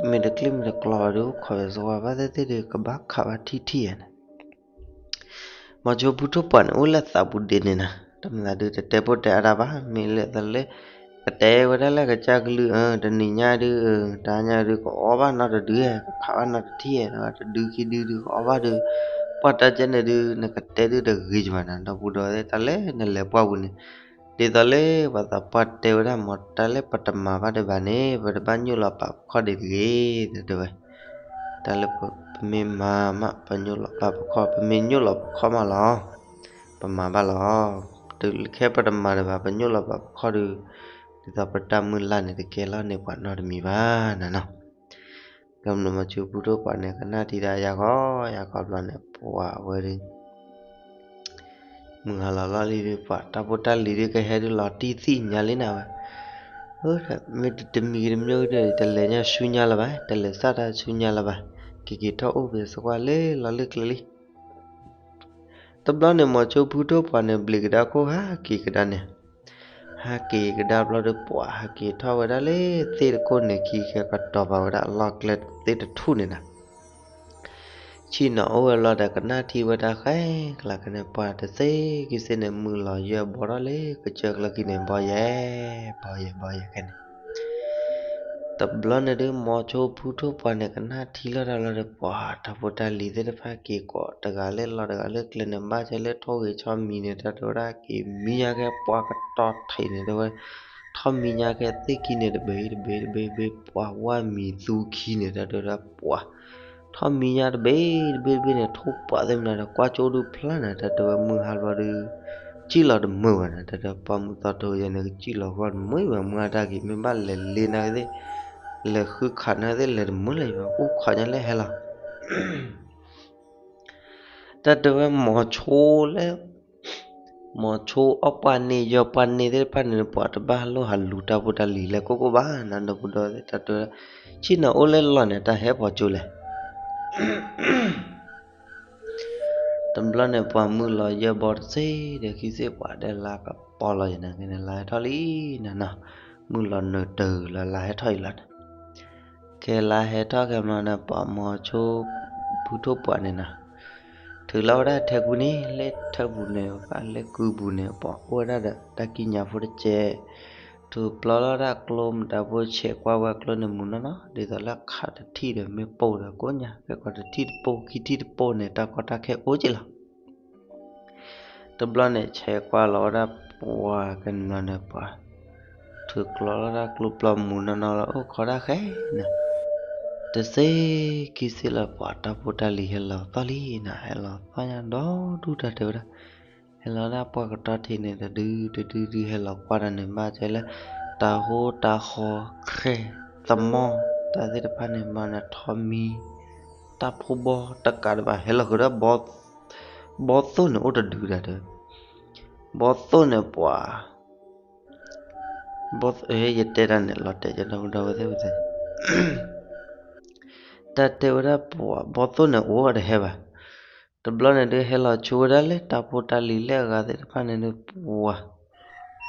မ့ၢ်တကျ့မ့ၢ်တကျီဘၣ်ဒုး အိၣ်ခိးဝဲစ့ၢ်ကီးဘၣ်သ့ၣ်သ့ၣ်ဒုး ကဘၣ်ခးဘၣ်ထံၣ်ထံၣ်ဧါန့ၣ်, မိၤဆိဖုထိၣ်ပှၢ်န့ၣ် အိၣ်လၢသးပူၤဒ့န့ၣ်နၤ, တမ့ၢ်သးဒုးတတဲဖိတဲအါတၢ်ဘၣ် မ့ၢ်လၢသးလၢ ကတဲဝဲဒၣ်လၢကစၢ်ကလုၢ် တနံၤညါဒုး, တဟါညါဒုး ကအီၣ်ဘၣ်နီတဒု, ကခးဘၣ်နီတထံၣ်, တဒုခံဒုဒုး ကအီၣ်ဘၣ်ဒုး, ပှၢ်တၢ်ကဲန့ၣ်ဒုး နကတဲဒုးတဂ့ၤကမးနၤ ဒီပုၢ်ဒီဝဲၢ်သ့ၣ် တၢ်လၢနလဲၤပှၢ်ပူၤန့ၣ်, ဒ်သိးလၢပှၤသးပှၢ်တဲဝဲဒၣ်မး တၢ်လၢပတမၤဘၣ်ဒံးဘၣ်န့ၣ် ပတဘၣ်ညိၣ်လီၤပာ်ပခီၣ်ဒံးတဂ့ၤ, တဲဝဲ, တၢ်လၢပမ့ၢ်မၤမး ပညိၣ်လီၤပာ်ပခီၣ် ပမ့ၢ်ညိၣ်လီၤပခီၣ်မးလီၤ, ပမၤဘၣ်လီၤ, ခဲပတမၤဒံးဘၣ် ပညိၣ်လီၤပာ်ပခီၣ်ဒုး, ဒ်သိးပတၢ်မုၢ်လၢ်န့ၣ် တကဲလီၤန့ၢ်ပှၤနီတမံၤဘၣ်နၤနီၤ. ကဲမိၤဆိဖုထိၣ်ပှၢ်န့ၣ် ကနၣ်ထံၣ်တၢ်ယၤဃီယၤဃီဘျီန့ၣ် ပှၤဝဲဒုး မုၢ်ဟါလီၤလီၤလံဒုး ပှၤတၢ်ဖိတၢ်လံၤဒုး ကဟဲဒုးလီၤတံၢ်သံၣ်ညါလံနၤဝဲ, မ့ၢ်တမံၤဂ့ၤတမံၤဂ့ၤဒီး တလဲၤညါဆူညါလၢၤဘၣ်, တလဲၤစၢ်တၢ်ဆူညါလၢၤဘၣ်, က့ၤက့ၤထီၣ်အိၣ်က့ၤစကွၢ်လၢလီၤလၢကျဲလံ. တဘျီန့ၣ် မိၤဆိဖုထိၣ်ပှၢ်န့ၣ် ဘျံးကဒါခိၣ်ဟးက့ၤကဒါန့ၣ်, ဟးက့ၤကဒါဘျီဒီး ပှၤဟးက့ၤထီၣ်ဝဲဒၣ်လၢသ့ၣ်တခိၣ်န့ၣ် ခံခဲကတီၤပာ်ဝဲဒၣ်အလီၢ်ကျဲသ့ၣ်တထူၣ်န့ၣ်နၤ ဆ့ၣ်နီၤအိၣ်ဝဲလီၤဒီး ကနၣ်ထံဝဲတၢ်ဃဲကျါခဲန့ၣ် ပှၤတသ့က့ၤသ့ၣ်န့ၣ် မုၢ်လီၤယၢၢ်ဘီထီၣ်လၢကစၢၢ်ကျၢခံန့ၣ် ဘီယဲၢ် ဘီယဲၢ် ဘီယဲၢ်ခဲန့ၣ်, တဘျီန့ၣ်ဒုး မိၤဆိဖုထိၣ်ပှၢ်န့ၣ် ကနၣ်ထံလီၤတၢ်လီၤဒီး ပှၤတၢ်ဖိတၢ်လံၤသ့ၣ်တဖၣ်က့ၤကိးတဂၤလၢလီၤတဂၤလၢကျဲန့ၣ် ဘၣ်ဆၣ်လၢထိၣ်ဂ့ၤဆီမံၤန့ၣ် တၢ်တဲဝဲဒၣ်က့ၤမံညါကဲပှၤကတီထံးန့ၣ် တဲဝဲ ထီၣ်မံညါကဲသ့ၣ်ခံန့ၣ် တဘ့ၣ်တဘ့ၣ်တဘ့ၣ်တဘ့ၣ် ပှၤဝါမံၤသူခံန့ၣ် တၢ်တဲဝဲဒၣ်ပှၤ ထီၣ်မံညါတဘ့ၣ်တဘ့ၣ်န့ၣ် ထိၣ်ပှၢ်သ့ၣ်မနုၤဒီး ကွၢ်ကၠိဒုးဖျါနၤ တၢ်တဲဝဲ မုၢ်ဟါဘျီဒုး ကံၣ်လီၤတမုာ်ဘၣ်နၤ တၢ်တဲပှၤမုၢ်သီထိယဲန့ၣ် ကစံၣ်လီၤဂီၢ်တမုာ်ဘၣ် မုၢ်အတၢ်က့ၤမ့ၢ်ဘၣ်လဲၤလ့နၤကသ့ၣ် လဲၤဃုခးနၤကသ့ၣ် လဲၤတမုာ်လၢၤဘၣ် အိၣ်ခိးညါလၢဟဲလီၤ တၢ်တဲဝဲမိၤဆိလၢ မိၤဆိအီၣ်ပှၢ်န့ၢ်ယီၢ်ပှၢ်န့ၢ်သ့ၣ်တဖၣ်န့ၣ် ပှၤတဘၣ်လိၣ်ဟးလူၤတၢ်ဖိတၢ်လံၤလၢကိၢ်ကိၢ်ဘၣ် နၤဒီပုၢ်ဒီဝဲၢ်သ့ၣ် တၢ်တဲဝဲ ဆ့ၣ်နီၤအိၣ်လၢလီၢ်န့ၣ် တၢ်ဟဲပိာ်ကၠိလဲၣ် တဘျီန့ၣ် ပှၤမုၢ်လီၤယဲၢ်ဘီတစ့ၢ်ဒီး ခံစ့ၢ်ပှၤဒဲလါကပီၤလီၤယဲၢ်နၤ ကဲန့ၣ် လါဟဲထီၣ်လံနၤနီၤ မုၢ်လီၤနုာ်တၢ်လၢလါဟဲထီၣ်အံၤလီၤန့ၣ် ကဲလါဟဲထီၣ်ခဲမီန့ၣ် ပှၤမိၤဆိ ဖုထိၣ်ပှၢ်န့ၣ်နီၤ ထုးလီၤဝဲဒၣ်ထဲကူန့ၣ် လၢထဲပူၤန့ၣ် ဘၣ်လၢကူပူၤန့ၣ် ပှၤအိၣ်ဝဲဒၣ်ဒီးတၢ်ကံၣ်ညါဖိတစဲး ထုးပျီလီၤဒၣ်ကျိမတၤဖိဆဲးကွၢ်ဝဲကျိန့ၣ်မုၢ်နီၢ်နီၢ် ဒ်သိးလၢခးတထံၣ်ဒီးမ့ၢ်ပိၢ်ဒီးကိးညါ ကဲကီးတထံၣ်တပိၢ် ခံထံၣ်တပိၢ်န့ၣ် တၢ်ကီတၢ်ခဲအိၣ်က့လီၤ တဘျီန့ၣ် ဆဲးကွၢ်လီၤဝဲဒၣ်ပှၤကညီန့ၣ်ပှၤ ထုးကျီလီၤဒၣ်ကျိပျီမုၢ်နီၢ်နီၢ်လီၤ အိၣ်ခိးဒၣ်ဃဲနၤ တစ့ၢ်ခံစ့ၢ်လီၤ ပှၤတၢ်ဖိတၢ်လံၤဟဲလီၤသီၣ်လံနၤ ဟဲလီၤသီၣ်ညါဒီဒူၣ်တၢ်တဲဝဲဒၣ် ဟဲလီၤဒၣ်ပှၢ်ကတီထံးန့ၣ် တဒုတဒုဒုဟဲလီၤကွၢ်တၢ်န့ၣ် ဘၣ်ဆၣ်လၢ တၤဟိတၤဃီ ဃဲၢ် သမီၢ် တၢ်သ့ၣ်တဖၣ်န့ၣ် မၤနၤထီမံၤ တၢ်ဖိဘီတကးဒံးဘၣ် ဟဲလီၤဃုာ်ဒီး ဘီသိၣ်န့ၣ်အိၣ်တဒုဒၣ်တဲ ဘီသိၣ်န့ၣ်ပှၤ ဘီ ယတဲတၢ်န့ၣ် လီၤတဲာ်ကဒီပုၢ်ဒီဝဲၢ်သ့ၣ်ဝဲသ့ၣ် တၢ်တဲဝဲဒၣ်ပှၤဘီသိၣ်န့ၣ်အိၣ်ဝဲတဟဲဘၣ်. တဘျီန့ၣ်ဒုး ဟဲလီၤဆိဝဲဒၣ်လၢတၢ်ဖိတၢ်လံၤလၢအဂၤသ့ၣ်တဖၣ်န့ၣ်ဒုး ပှၤ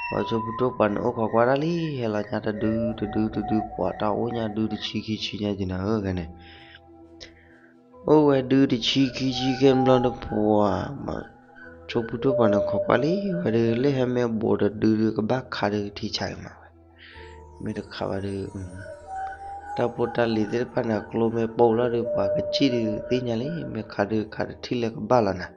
ပှၤဆိဖုထိၣ်ပှၤန့ၣ်အိၣ်ခိးကွၢ်တၢ်လံ ဟဲလီၤညါတဒုတဒုတဒု ပှၤတၢ်အိၣ်ညါဒုတဆံခံဆံညါက့ၤနၤဧၢဂၤန့ၣ် အိၣ်ဝဲဒုတဆံခံဆံခဲဘျီဒီးပှၤ ဆိဖုထိၣ်ပှၤန့ၣ်ခိးကွၢ်လံ ဝဲဒုးလၢဟဲမ့ၢ်ဘူးတဒုဒုး ကဘၣ်ခးဒုးကထံဆးက့ၤမးဝဲ မ့ၢ်တခးဘၣ်ဒုး တၢ်ဖိတၢ်လံၤသ့ၣ်တဖၣ်န့ၣ် အကျိမ့ၢ်ပိၢ်လီၤဒုး ပှၤကစံၣ်ဒုးသ့ၣ်ညါလံ မ့ၢ်ခးဒုးခးတထံၣ်လၢကဘၣ်လီၤနၤ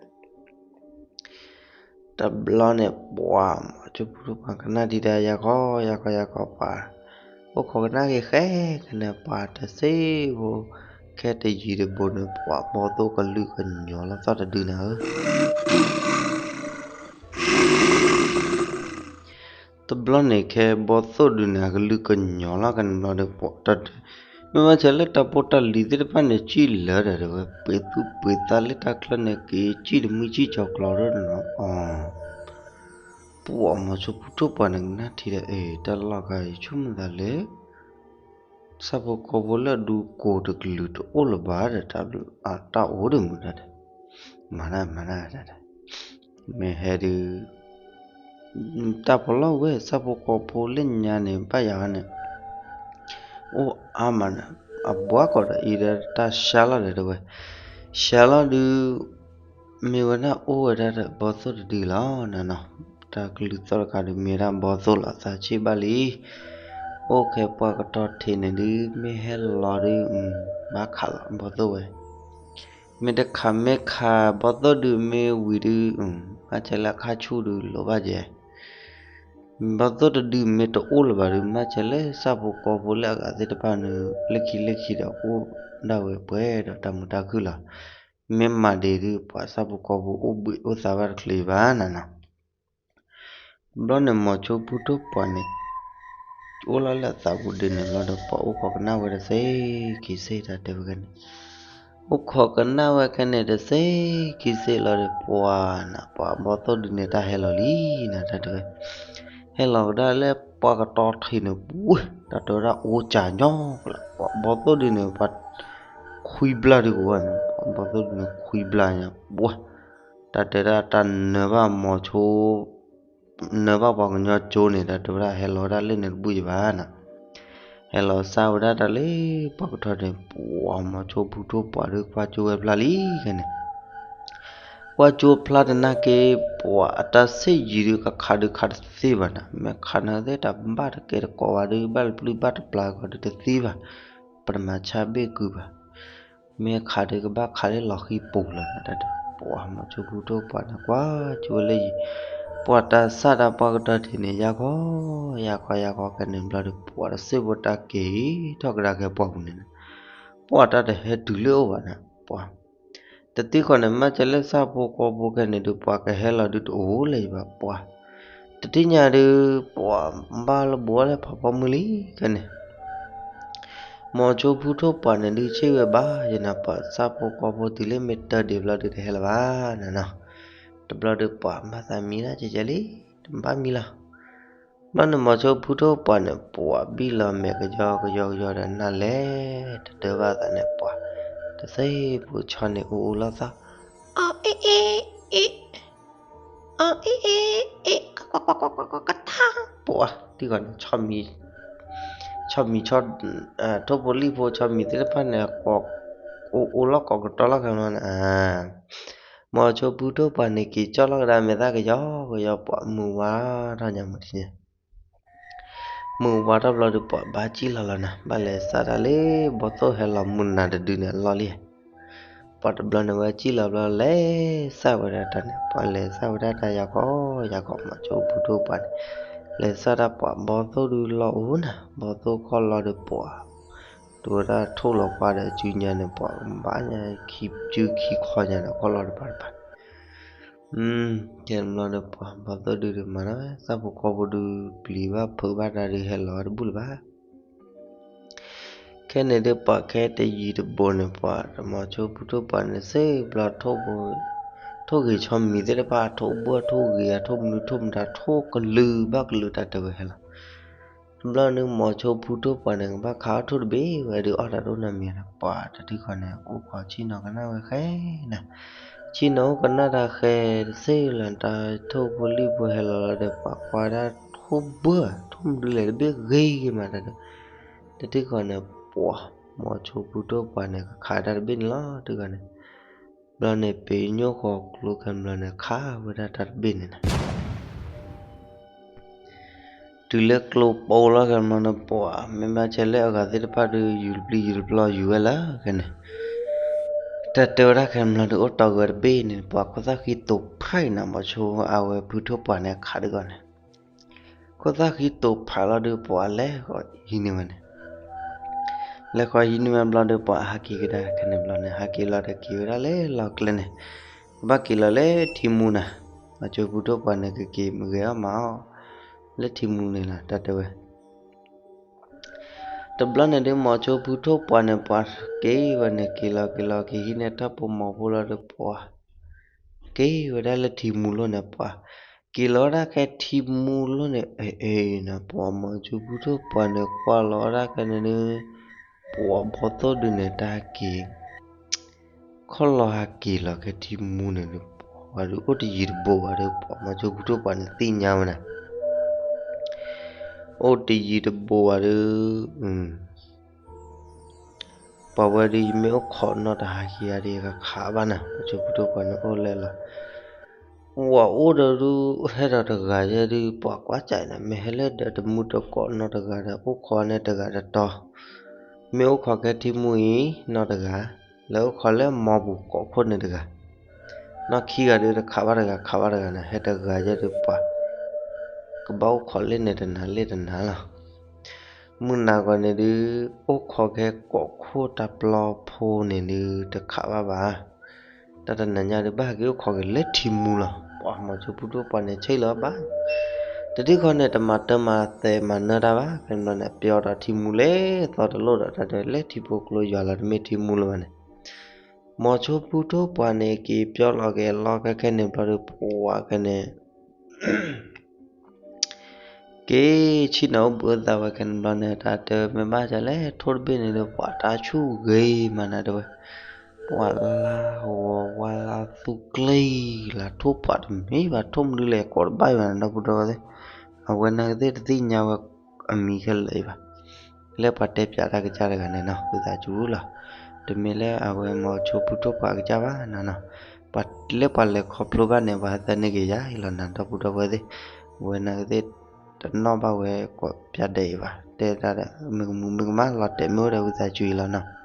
တဘျီန့ၣ် ပှၤမၤဆိဖုထိၣ်ပှၤကနၣ်ဒံးတၢ် ယၤခီယၤခီယၤခီပှၤ အိၣ်ခိးကနၣ်က့ၤဃဲကန့ၣ် ပှၤတစ့ဖိ ခဲတယံၤတဘူးန့ၣ် ပှၤဘီသိၣ်ကလုၢ်ကညီၤလီၤသီၣ်တဒုနၤဧၢ တဘျီန့ၣ် ခဲဘီသိၣ်ဒုန့ၣ် အကလုၢ်ကညီၤလီၤကန့ၣ်ဘျီဒီး ပှၤတၢ် မ့ၢ်ဘၣ်ဆၣ်လၢတၢ်ဖိတၢ်လံၤသ့ၣ်တဖၣ်န့ၣ် စံၣ်လၢာ်ဒီးဝဲ ပှ့ၤသူၣ်ပှ့ၤသးလၢတၢ်ချၢန့ၣ် က့ၤစံၣ်တမုၢ်စံၣ်ကၠီၤကျီၤဒီးနီၤ အီၤ ပှၤမၤဆိဖုထိၣ်ပှၤန့ၣ် ကနၣ်ထံဒီး အ့ တၢ်လီၢ်ခါအံၤ ဆိကမိၣ်သးလၢ ဆၣ်ဖိကီၢ်ဖိလၢအဒူကိးတကလုာ်တအိၣ်လၢၤဘၣ်ဒီး တၢ်အိၣ်ဒၣ်မုာ်တၢ်ဒီး မၤတၢ်မၤတၢ်တၢ်ဒီး မ့ၢ်ဟဲဒုး တၢ်ပလီၢ်ဝဲ ဆၣ်ဖိကီၢ်ဖိလၢညါန့ၣ် ဘၣ်ယၤဝဲန့ၣ် အိၣ်အါမးန့ၣ် အဘှါကီးဒီးအံၤဒီးတၢ်ဆါလီၤဒီးတဲဝဲ ဆါလီၤဒုး မ့ၢ်ဝဲဒၣ်အိၣ်ဝဲဒၣ်ဒီးဘီသိၣ်တဒုလီၤနၤနီၤ တၢ်ကလုၢ်သီၣ်တခါဒုးမ့ၢ်ဒၣ်ဘီသိၣ်လီၤ သးဆံးဘၣ်လံ အိၣ်ခဲပှၢ်ကတီၢ်ထံးန့ၣ်ဒုး မ့ၢ်ဟဲလီၤဒုး ဘၣ်ခးလီၤဘီသိၣ်ဝဲ မ့ၢ်တခးမ့ၢ်ခးဘီသိၣ်ဒုးမ့ၢ်ဝံၤဒုး ဘၣ်ဆၣ်လၢအခါဆူၣ်ဒုးလိၣ်ဘၣ်ကဲ ဘီသိၣ်တဒုမ့ၢ်တအိၣ်လၢၤဘၣ်ဒုး ဘၣ်ဆၣ်လၢဆၣ်ဖိကီၢ်ဖိလၢအဂၤသ့ၣ်တဖၣ်န့ၣ် လၢခံလၢခံဒီးအိၣ်ဒၣ်ဝဲပှဲၤဒီးတၢ်မုာ်တၢ်ခုၣ်လီၤ. မ့ၢ်မၤဒံးဒုး ပှၤဆၣ်ဖိကီၢ်ဖိအိၣ်ဘှံးအိၣ်သါဘၣ်တချုးဘၣ်နၤနီၤ. ဘျီန့ၣ် မိၤဆိဖုထိၣ်ပှၤန့ၣ် အိၣ်လီၤလၢအသးပူၤဒ်န့ၣ်လီၤဒီး ပှၤအိၣ်ခိးကနၣ်ဝဲတစ့ၢ်က့ၤစ့ၢ်တၢ်တဲဝဲခဲန့ၣ် အိၣ်ခိးကနၣ်ဝဲခဲန့ၣ်တစ့ၢ်က့ၤစ့ၢ်လီၤဒီး ပှၤနၤ ပှၤဘီသိၣ်ဒုးန့ၣ် တၢ်ဟဲလီၤလံနၤ တၢ်တဲဝဲ ဟဲလီၤကဒါလၢပှၢ်ကတီၢ်ထံးန့ၣ် ပှၤ တၢ်တဲဝဲဒၣ်အိၣ်ကၢညါ ပှၤဘီသိၣ်ဒုးန့ၣ် ပှၤခွံဘျၢ်ဒုးကဝဲန့ၣ် ပှၤဘီသိၣ်ဒုးန့ၣ်ခွံဘျၢ်ညါ ပှၤ တၢ်တဲဒၣ်တၢ်နၢၤဘၣ်မိၤဆိ နၢၤဘၣ်ပှၤကညီကၠိန့ၣ် တၢ်တဲဝဲဒၣ်ဟဲလီၤဝဲဒၣ်လၢန့ၣ်တဘူၣ်ယဘၣ်နၤ ဟဲလီၤစၢ်ဝဲဒၣ်တၢ်လၢပှၢ်ကတီၢ်န့ၣ် ပှၤမိၤဆိဖုထိၣ်ပှၤဒုး ကွၢ်ကၠိဝဲဖျါလံခဲန့ၣ် ပှၤကၠိဖျါတနာ်က့ၤ ပှၤအတၢ်ဆ့ၣ်ယံၤဒုး ကခးဒုးခးတသ့ဘၣ်နၤ, မ့ၢ်ခးနၤသ့ၣ်တၢ်ဘၣ်တကဲတကိးဘၣ်ဒုး ဘၣ်တပျုၢ်ဘၣ်တပျၢ်ကီးဒုးတသ့ဘၣ်, ပတမၤဆါဘ့ၣ်ကုာ်ဘၣ်, မ့ၢ်ခးဒုးကဘၣ်ခးလၢလီၤဃံပူၤလီၤနၤ, တၢ်ဒုး ပှၤမီၤစိဖိထိၣ်ပှၢ်န့ၣ် ကွၢ်ကၠိဝဲလၢယံၤ, ပှၤတၢ်ဆၣ်တၢ်ပှၢ်ကတီၢ်ထံးန့ၣ် ယါခီ ယါခီ ယါခီ ခဲန့ၣ်ဘျီဒုး ပှၤတစ့ၢ်ဖိတၢ်က့ၤထီၣ်ကဒါက့ၤပှၢ်ပူၤန့ၣ်နၤ, ပှၤတၢ်တဟဲတုၤလၢအအိၣ်ဘၣ်နၤ, ပှၤ တသ့ခီန့ၣ် မ့ၢ်ကဲလၢဆၣ်ဖိကီၢ်ဖိခဲန့ၣ်ဒုး ပှၤကဟဲလီၤဒုးတအိၣ်လၢၤဘၣ်, ပှၤ တသ့ၣ်ညါဒုး ပှၤဘၣ်လၢဘိးလၢဖးဖီမုၢ်လံခဲန့ၣ်, မီၤစိဖိထိၣ်ပှၢ်န့ၣ်ဒုး ဆ့ၣ်ဝဲဘၣ်ယနၤ ပှၤဆၣ်ဖိကီၢ်ဖိတုၤလၢမ့ၢ်တၢ်ဒံးဘျီဒုးတဟဲလၢၤဘၣ်နၤနီၤ, တဘျီဒုးပှၤမၤသးမံလၢကဲကဲလံ, တဘၣ်မံလီၤ ဘျီန့ၣ်မီၤစိဖိထိၣ်ပှၢ်န့ၣ် ပှၤဘံၣ်လီၤမဲာ်ကယီကယီကယီဒီးနၤလဲၣ်, တတၢၢ်ဘၣ်သးန့ၣ် ပှၤ တသ့ၣ်ပူၤဆီန့ၣ်အူအူလီၤသီ, အီအ့အ့အ့, အီအ့အ့အ့, ကထါ, ပှၤ တံၢ်ဃီန့ၣ် ဆီမံၤ ဆီ ထိၣ်ဖိလံၣ်ဖိဆီမံၤသ့ၣ်တဖၣ်န့ၣ် ကိး အိၣ်အိၣ်လီၢ်ကိးကတီၤလီၢ်ခဲလီၤန့ၣ်, မီၤစိဖိထိၣ်ပှၢ်န့ၣ် က့ၤကၠီၣ်လီၤကဒါမဲာ်သၣ်ကယီကယီ ပှၤမုၢ်ဝါထီၣ်ညါမုၢ်တနံၤ, မုၢ်ဝါထီၣ်ဘျီဒုး ပှၤဘၣ်စံၣ်လီၤလီၤနၤ, ဘၣ်လဲၤစးတၢ်လၢဘီသိၣ်ဟဲလီၤမုၢ်နၤတဒုန့ၣ်အလီၢ်လံ, ပှၤတဘျီန့ၣ်ဝဲစံၣ်လီၤဘျီ လဲၤစးဝဲဒၣ်တၢ်န့ၣ်, ပှၤလဲၤစးဝဲဒၣ်တၢ်ယါခီယါခီ မီၤစိဖိထိၣ်ပှၢ်န့ၣ်, လဲၤစးတၢ်ပှၤဘီသိၣ်ဒုးလီၤအိၣ်နၤ, ဘီသိၣ်ခီၣ်လီၤဒီးပှၤ တုၤဝဲဒၣ်ထိၣ်လီၤပှၤဒီးစုညါန့ၣ် ပှၤဘၣ်ညါခံစုခံခီညါဒီးခီၣ်လီၤတပၤတပၤ, ကဲဘျီဒီးပှၤဘီသိၣ်ဒုးဒုးမၤတၢ်ဝဲ ဆၣ်ဖိကီၢ်ဖိဒုးပျံၤဘၣ်ဖုးဘၣ်တၢ်ဒုးဟဲလီၤတဘူၣ်လၢၤဘၣ် ခဲန့ၣ်ဒုးပှၤခဲတယံၤတဘူးန့ၣ် ပှၤမီၤစိဖိထိၣ်ပှၢ်န့ၣ် စ့ၢ်ဘျီ ထိၣ်ဂ့ၤဆီမံၤသ့ၣ်တဖၣ် ထိၣ်ဘှၢၣ်ထိၣ်ဂ့ၤ အထိၣ်မနုၤထိၣ်မတၤ ထိၣ်ကလုာ်ဘၣ်ကလုာ်တၢ်တဲဝဲဟဲလီၤ, တဘျီန့ၣ်မီၤစိဖိထိၣ်ပှၢ်န့ၣ် ကဘၣ်ခးအီၣ်ထိၣ်တဘ့ၣ်ဝဲဒုး အီၣ်တၢ်တအိၣ်နီတမံၤဒီး ပှၤတထံၣ်ဃီန့ၣ် အိၣ်ခိးဆ့ၣ်နီၤကနၣ်ဝဲဃဲနၤ, ဆ့ၣ်နီၤအိၣ်ကနၣ်တၢ်ဃဲတစ့ၢ်လၢ တၢ်ထိၣ်ဖိလံၣ်ဖိဟဲလီၤလီၤဒီး ပှၤကွၢ်ဒၣ်ထိၣ်ဘှၢၣ် ထိၣ်မနုၤလဲၣ်တဘ့ၣ်ဂ့ၤဂ့ၤမးတၢ်ဒီး တထံၣ်ဃီန့ၣ် ပှၤမီၤစိဖိထိၣ်ပှၢ်န့ၣ် ကခးတၢ်တဘ့ၣ်န့ၣ်လီၤ တထံၣ်ဃီန့ၣ်, ဘျီန့ၣ် ပညိၣ်ဃီၤကျိခဲဘျီန့ၣ် ခးဝဲဒၣ်တၢ်တဘ့ၣ်န့ၣ်နၤ တုၤလၢကျိပိလီၤခဲဘျီန့ၣ် ပှၤမ့ၢ်ဘၣ်ဆဲးလၢအဂၤသ့ၣ်တဖၣ်ဒီး ယူၤတပျံၤယူၤတပျီယူၤဝဲလၢခဲန့ၣ်, တၢ်တဲဝဲဒၣ်ခဲဘျီဒီး အိၣ်တီၢ်ဂၢၢ်တဘ့ၣ်န့ၣ် ပှၤခိၣ်သၣ်ဃံတိာ်ဖးနၤ မီၤစိအဝဲဖိထိၣ်ပှၢ်န့ၣ် ခးဒုးဂီၢ်န့ၣ် ခိၣ်သၣ်ဃံတိာ်ဖးလီၤဒီး ပှၤလဲၤဃီၤဟံးန့ၢ်ဝဲန့ၣ် လဲၤဃီၤဟံးန့ၢ်ဝဲဘျီဒီး ပှၤဟးက့ၤကဒါခဲန့ၣ်ဘျီန့ၣ် ဟးက့ၤလီၤဒီးက့ၤဝဲဒၣ်လၢလီၢ်ကျဲန့ၣ်, ကဘၣ်က့ၤလီၤလၢထံမူနၤ, မီၤစိဖိထိၣ်ပှၢ်န့ၣ် ကက့ၤမုၢ်ဂဲၤအီၣ်မၤအီၣ် လၢထံမူန့ၣ်လီၤ တၢ်တဲဝဲ တဘျီန့ၣ်ဒုး မီၤစိဖိထိၣ်ပှၢ်န့ၣ် ပှၤက့ၤဝဲန့ၣ် က့ၤလီၤက့ၤလီၤ က့ၤဟံးန့ၢ်ထီၣ်ဖိမီၤဖိလီၤဒီး ပှၤက့ၤဝဲဒၣ်လၢထံမူလိၤန့ၣ် ပှၤက့ၤလီၤဝဲဒၣ်ခဲထံမူလိၤန့ၣ် အ့ၣ်အ့ၣ်န့ၣ် ပှၤမီၤစိဖိထိၣ်ပှၢ်န့ၣ် ကွၢ်လီၤဝဲဒၣ်ခဲန့ၣ်ဒုး ပှၤဘီသိၣ်ဒုးန့ၣ် တၢ်ဟးက့ၤ ခီၣ်လီၤဟးက့ၤလီၤခဲထံမူန့ၣ်ဒီး ပှၤဒုးအိၣ်တယံၤတဘူးဘၣ်ဒီး ပှၤမီၤစိဖိထိၣ်ပှၢ်န့ၣ်သ့ၣ်ညါဝဲန့ၣ် အိၣ်တယံၤတဘူးဘၣ်ဒီး ပှၤဝဲဒုး ယမ့ၢ်အိၣ်ခိးနီၢ်တဟါခံဂၤဒီး ယကခးဘၣ်နၤ မီၤစိဖိထိၣ်ပှၢ်န့ၣ်အိၣ်လဲၣ်လီၤ. ပှၤအိၣ်ဒီးဒုး ဟဲဒီးတဂၤယဲဒုး ပှၤကွၢ်စးအံၤန့ၣ် မ့ၢ်ဟဲလၢဒီးတမူတကိးနီၢ်တဂၤဒီး အိၣ်ခိးန့ၢ်တဂၤတတီၤ, မ့ၢ်အိၣ်ခိးခဲထံမူအံၤနီၢ်တဂၤ, လဲၤအိၣ်ခိးလၢမီပူၤကိးခိၣ်န့ၣ်တဂၤ နီၢ်ခံဂၤဒုး တခးဘၣ်တဂၤ ခးဘၣ်တဂၤန့ၣ် ဟဲတဂၤယဲဒုးပှၤ ကဘၣ်အိၣ်ခိးလၢန့ၣ်တနၤလၢတနၤလီၤ. မုၢ်နၤဂီၤန့ၣ်ဒုး အိၣ်ခိးခဲကိးခိၣ်တၢ်ပျီဖိန့ၣ်ဒုး တခးဘၣ်ဘၣ်. တၢ်တနၤညါဒုး ဘၣ်ဟဲက့ၤအိၣ်ခိးက့ၤလၢထံမူလီၤ. ပှၤမီၤစိဖိထိၣ်ပှၢ်န့ၣ် ဆဲးလီၤဘၣ် တထံၣ်ဃီန့ၣ် တမၤတၢ်မၤသဲးမၤနၢၤတၢ်ဘၣ်. ဖဲန့ၣ်ဘျီန့ၣ် ပျီဒီးထံမူလဲၤသီတလိၣ်ဒီး တၢ်တဲလၢထံဖိကျိယွၤလီၤ တမ့ၢ်ထံမူလၢၤဘၣ်န့ၣ် မီၤစိဖိထိၣ်ပှၢ်န့ၣ် က့ၤပျီလီၤက့ၤလီၤခဲခဲန့ၣ်ဘျီဒီး ပှၤခဲန့ၣ် က့ၤဆ့ၣ်နီၤအိၣ်ဘှံးအိၣ်သါဝဲခဲန့ၣ်ဘျီန့ၣ် တၢ်တဲမ့ၢ်ဘၣ်ဆၣ်လဲၣ် ထိၣ်တဘ့ၣ်န့ၣ်ဒီး ပှၤတၢ်ဆူၣ်ဂ့ၤမးနၤတဲဝဲ ပှၤလၢဂီၤဝါလၢသူကျ့လၢ ထိၣ်ပှၢ်တမ့ၢ်ဘၣ် ထိၣ်မနုၤလဲၣ် ကိးတဘၣ်ဘၣ်နၤ ဒီပုၢ်ဒီဝဲၢ်သ့ၣ် အဝဲန့ၣ်သ့ၣ်တသ့ၣ်ညါဝဲအမံၤခဲလၢာ်အံၤဘၣ်. လၢပှၤတဲပၠးတၢ်ကစၢ်တဂၤန့ၣ်နီၤ ဝံသးစူၤလီၤ. တမ့ၢ်လၢအဝဲမီၤစိဖိထိၣ်ပှၢ်အကစၢ်ဘၣ်နၤနီၤ. ပှၤလၢပှၤလဲၤခီဖျိဘၣ်န့ၣ် ပှၤဟဲသၢန့ၢ်က့ၤယၤအံၤလီၤနၤ ဒီပုၢ်ဒီဝဲၢ်သ့ၣ်, ဝဲန့ၣ်သ့ၣ် တနီၣ်ဘၣ်ဝဲကိးပၠးဒဲးအံၤဘၣ်, တဲဒၣ်ဒီး မ့ၢ်ကမူမ့ၢ်ကမၣ် လီၤတဲာ်မ့ၢ်အိၣ်ဒီးဝံသးစူၤအံၤလီၤနီၤ.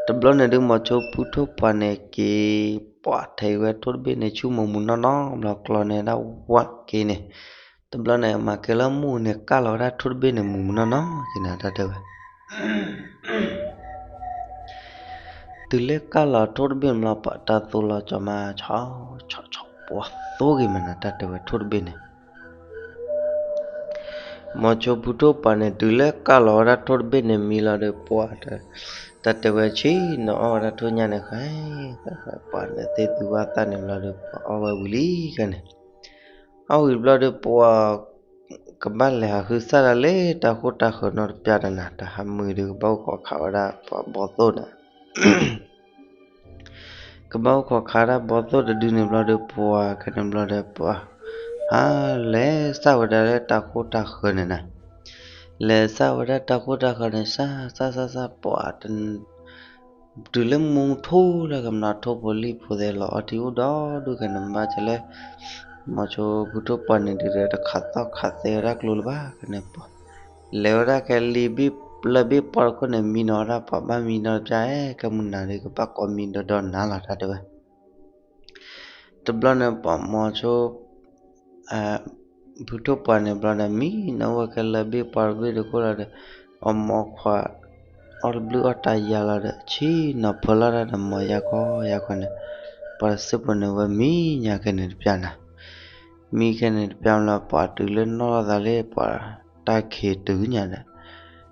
တဘျီန့ၣ်ဒုး မိၤဆိဖုထိၣ်ပှၢ်န့ၣ်က့ၤ ပှၤထဲးဝဲထိၣ်တဘ့ၣ်န့ၣ် ဆူမိၢ်မူနီၢ်နီၢ် ဘျီကျီန့ၢ်ဒၣ်ဝးက့ၤန့ၣ်, တဘျီန့ၣ် မၤကဲလၢမူန့ၣ် ကၢ်လီၤဝဲဒၣ်ထိၣ်တဘ့ၣ်န့ၣ် မူမူနီၢ်နီၢ်က့ၤန့ၣ် တၢ်တဲဝဲ တုၤလၢကၢ်လီၤထိၣ်တဘ့ၣ်န့ၣ်ဘျီ ပှၤတၢ်သိလီၤကၠီမး ဆီဆီဆီ ပှၤသိက့ၤမးနၤ တၢ်တဲဝဲထိၣ်တဘ့ၣ်န့ၣ် မိၤဆိဖုထိၣ်ပှၢ်န့ၣ် တုၤလၢကၢ်လီၤဝဲဒၣ်ထိၣ်တဘ့ၣ်န့ၣ်မံလီၤဒီး ပှၤတၢ်တဲဝဲဆ့ၣ်နီၤ အီၣ်ဝဲဒၣ်ထိၣ်ညၣ်န့ၣ် ဃဲဃဲ ပှၤန့ၣ်သ့ၣ်သူဝဲသၣ်န့ၣ်ဘျီဒီး ပှၤအီၣ်ဝဲဝံၤလံခဲန့ၣ်, အီၣ်ဝံၤဘျီဒီး ပှၤကဘၣ်လဲၤဟးဃုစၢ်ဒၣ်လၢတၢ်ဃိၣ်တၢ်ဃၢၤနီတပျၢ်ဒီးနၤ တၢ်ဟးမုာ်ဒီး ကဘၣ်အိၣ်ခိးခးဝဲဒၣ်ပှၤဘီသိၣ်န့ၣ် ကဘၣ်အိၣ်ခိးခးဒၣ်ဘီသိၣ်တဒုန့ၣ်ဘျီဒီး ပှၤခဲန့ၣ်ဘျီဒီး ပှၤဟးလဲၤစၢ်ဝဲဒၣ်လၢတၢ်ဃိၣ်တၢ်ဃၢၤန့ၣ်နၤ, လဲၤစၢ်ဝဲဒၣ်တၢ်ဃိၣ်တၢ်ဃၢၤန့ၣ် စၢ်စၢ်စၢ်စၢ် ပှၤ တုၤလၢမူထူလၢကမျၢၢ်ထိၣ်ဖိလံၣ်ဖိသ့ၣ်လီၤအီထံအိၣ်ဒီဒူၣ်ခဲန့ၣ် ဘၣ်ဆၣ်လၢ မိၤဆိဖုထိၣ်ပှၢ်န့ၣ်ဒုးဒီး တခးသီၣ်ခးသဲဝဲဒၣ်ကျိလၢၤဘၣ်ခဲန့ၣ် ပှၤလဲၤဝဲဒၣ်ခဲလံာ်ဘ့ၣ်လၢဘ့ၣ်ပှၢ်တခိၣ်န့ၣ် မံနီၤဝဲဒၣ် ပှၤဘၣ်မံနီတပျၢ် အဲ ကဲမုၢ်နၤဒီး ကဘၣ်ကိးမံဒီဒီနၤလီၤ တၢ်တဲဝဲ တဘျီန့ၣ် ပှၤမိၤဆိ ဖုထိၣ်ပှၢ်န့ၣ်ဘျီဒီး မံနီၤဝဲခဲလၢဘ့ၣ်ပှၢ်တဘ့ၣ်တခိၣ်လီၤဒီး အီၣ်မီခွါ အီၣ်တဘျုးအီၣ်တၢ်ယါလီၤဒီး ဆ့ၣ်နီၤဖၢလီၤတၢ်ဒီး မီၤယါခီယါခီန့ၣ် ပှၤတစ့ၢ်ဖိန့ၣ် ဝဲမံညါခဲန့ၣ်တပျၢ်နၤ မံခဲန့ၣ်တပျၢ်လီၤ ပှၤတုၤလၢနီၢ်လီၤသးလၢပှၤတၢ်ခံးတုၤညါဒီး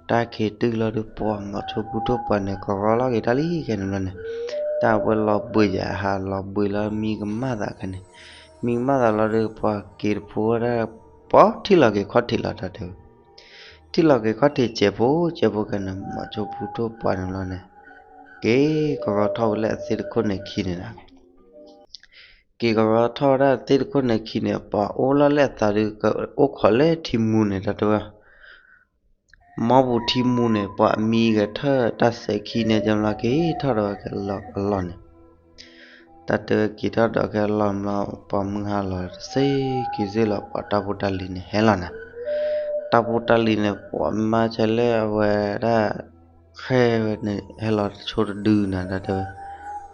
တၢ်ခံးတုၤလီၤဒီး ပှၤမိၤဆိဖုထိၣ်ပှၢ်န့ၣ် ကရီလီၤက့ၤတၢ်လံခဲန့ၣ်ဘျီန့ၣ် တၢ်ဝဲလီၤဘှံးယၤ ဟးလီၤဘှံးလီၤ မံကမၣ်သးခဲန့ၣ် မံကမၣ်သးလီၤဒီး ပှၤက့ၤတဖိဝဲဒၣ် ပှၤထံၣ်လီၤက့ၤခီၣ်ထံးလီၤ တၢ်တဲဝဲ ထံၣ်လီၤက့ၤခီၣ်ထံး စဲးဖိစဲးဖိခဲန့ၣ် မိၤဆိဖုထိၣ်ပှၢ်န့ၣ်ဘျီန့ၣ် က့ၤကရီထီၣ်ဝဲလၢအသ့ၣ်တခိၣ်န့ၣ်ခံန့ၣ်လီၤ က့ၤကရီထီၣ်ဝဲဒၣ်သ့ၣ်တခိၣ်န့ၣ်ခံန့ၣ် ပှၤအိၣ်လီၤလၢအသးဒီး ကအိၣ်ခိးလၢထံမူန့ၣ် တၢ်တဲဝဲ မီပူၤထံမူန့ၣ် ပှၤမံဂဲၤထၢၣ်တၢ်စဲးခံန့ၣ် ကမျၢၢ်က့ၤထီၣ်ဒီးဝဲကလီၢ်ကလီၢ်န့ၣ် တၢ်တဲဝဲက့ၤထီၣ်ဒီးကလီၢ်ဘျီ ပှၤမုၢ်ဟါလီၤတစ့ၢ်က့ၤစ့ၢ်လီၤ ပှၤတၢ်ဖိတၢ်လံၤန့ၣ်ဟဲလီၤနၤ တၢ်ဖိတၢ်လံၤန့ၣ် ပှၤမါဆဲးလၢအဝဲဒၣ် ဃဲဝဲန့ၣ် ဟဲလီၤတဆိတဒုနၤ တၢ်တဲဝဲ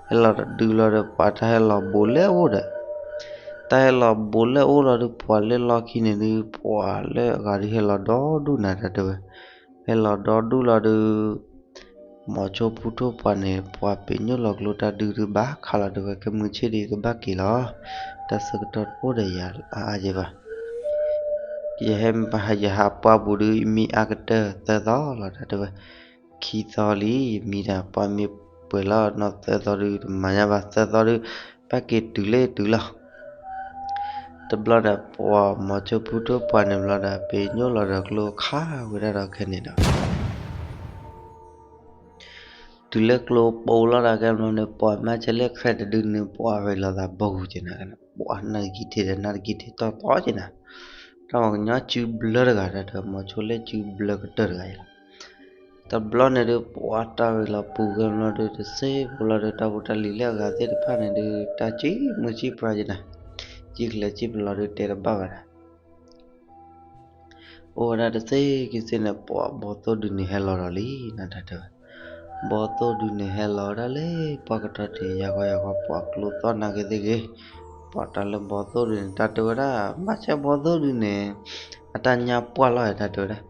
ဟဲလီၤတဒုလီၤဒီး ပှၤတၢ်ဟဲလီၤဘူးလၢအအိၣ်ဒီး တၢ်ဟဲလီၤဘူးလၢအအိၣ်လီၤဒီး ပှၤလၢလီၢ်ခံန့ၣ်ဒုး ပှၤလၢအဂၤဒုးဟဲလီၤဒီဒူၣ်နၤ တၢ်တဲဝဲ ဟဲလီၤဒီဒူၣ်လီၤဒီး မိၤဆိဖုထိၣ်ပှၢ်န့ၣ် ပှၤပ့ၤညိၣ်လီၤကျိတၢ်ဒုးဒုးဘၣ်ခးလီၤတဲဝဲ ကဲမုၢ်ဆ့ၣ်ဒီး ယကဘၣ်က့ၤလီၤ တၢ်ဆၢကတီၢ်တအိၣ်ဒီးယၤအါအါယဲဘၣ် ယဟဲ ယဟးပှၢ်ပူၤဒုး မံအါကတၢၢ်သၢသီလီၤ တၢ်တဲဝဲ ခံသီလံ ယမံတၢ် ပှၤမ့ၢ်ပှဲၤလီၤနီၢ်သၢသီဒုး တမၤညါဘၣ် သၢသီဒုး ဘၣ်က့ၤတုၤလၢတုၤလီၤ တဘျီဒီး ပှၤမိၤဆိဖုထိၣ်ပှၢ်န့ၣ်ဘျီဒီး ပ့ၤညိၣ်လီၤဒီးကျိခးဝဲဒၣ်ဒီးခဲန့ၣ်ဒီး တုၤလၢကျိပိလီၤဒီးခဲဘျီန့ၣ် ပှၤမါဆဲးလၢဃဲတဒုန့ၣ် ပှၤရ့လိာ်သးဘီဂူၤက့ၤနၤ ပှၤနၢ်တကံထံးဒီးနၢ်တကံထံးတီတီက့ၤနၤ တၢ်မၤကညီစုဘျၢတဂၤ တၢ်တဲဝဲ မိၤဆိလၢစုဘျၢကတၢၢ်တဂၤအံၤလီၤ တဘျီန့ၣ်ဒုး ပှၤတၢ်ရ့လိာ်ပူၤခဲဘျီဒုး တစ့ၢ်ဖိလီၤဒီး တၢ်ဖိတၢ်လံၤလၢအဂၤသ့ၣ်တဖၣ်န့ၣ်ဒုး တၢ်စံၣ်မုၢ်စံၣ်ပြါက့ၤနၤ စံၣ်ချၢစံၣ်ပလီၤဒုး တဲတဘၣ်ဘၣ်ဒီး အိၣ်ဝဲဒၣ်တစ့ၢ်က့ၤစ့ၢ်န့ၣ် ပှၤဘီသိၣ်ဒုန့ၣ်ဟဲလီၤဒီးလံ နတၢ်တဲဝဲ ဘီသိၣ်ဒုန့ၣ်ဟဲလီၤဝဲဒၣ်လၢ ပှၢ်ကတီၢ်ထံး ယၤဃီယၤဃီ ပှၤကျိသီၣ်နၤက့ၤသ့ၣ်ဂ့ၤ ပှၤတၢ်လၢဘီသိၣ်ဒုန့ၣ် တၢ်တဲဝဲဒၣ် ဘၣ်ဆၣ်ဘီသိၣ်ဒုန့ၣ် အတၢ်ညါပှၢ်လီၤ တၢ်တဲဝဲဒၣ်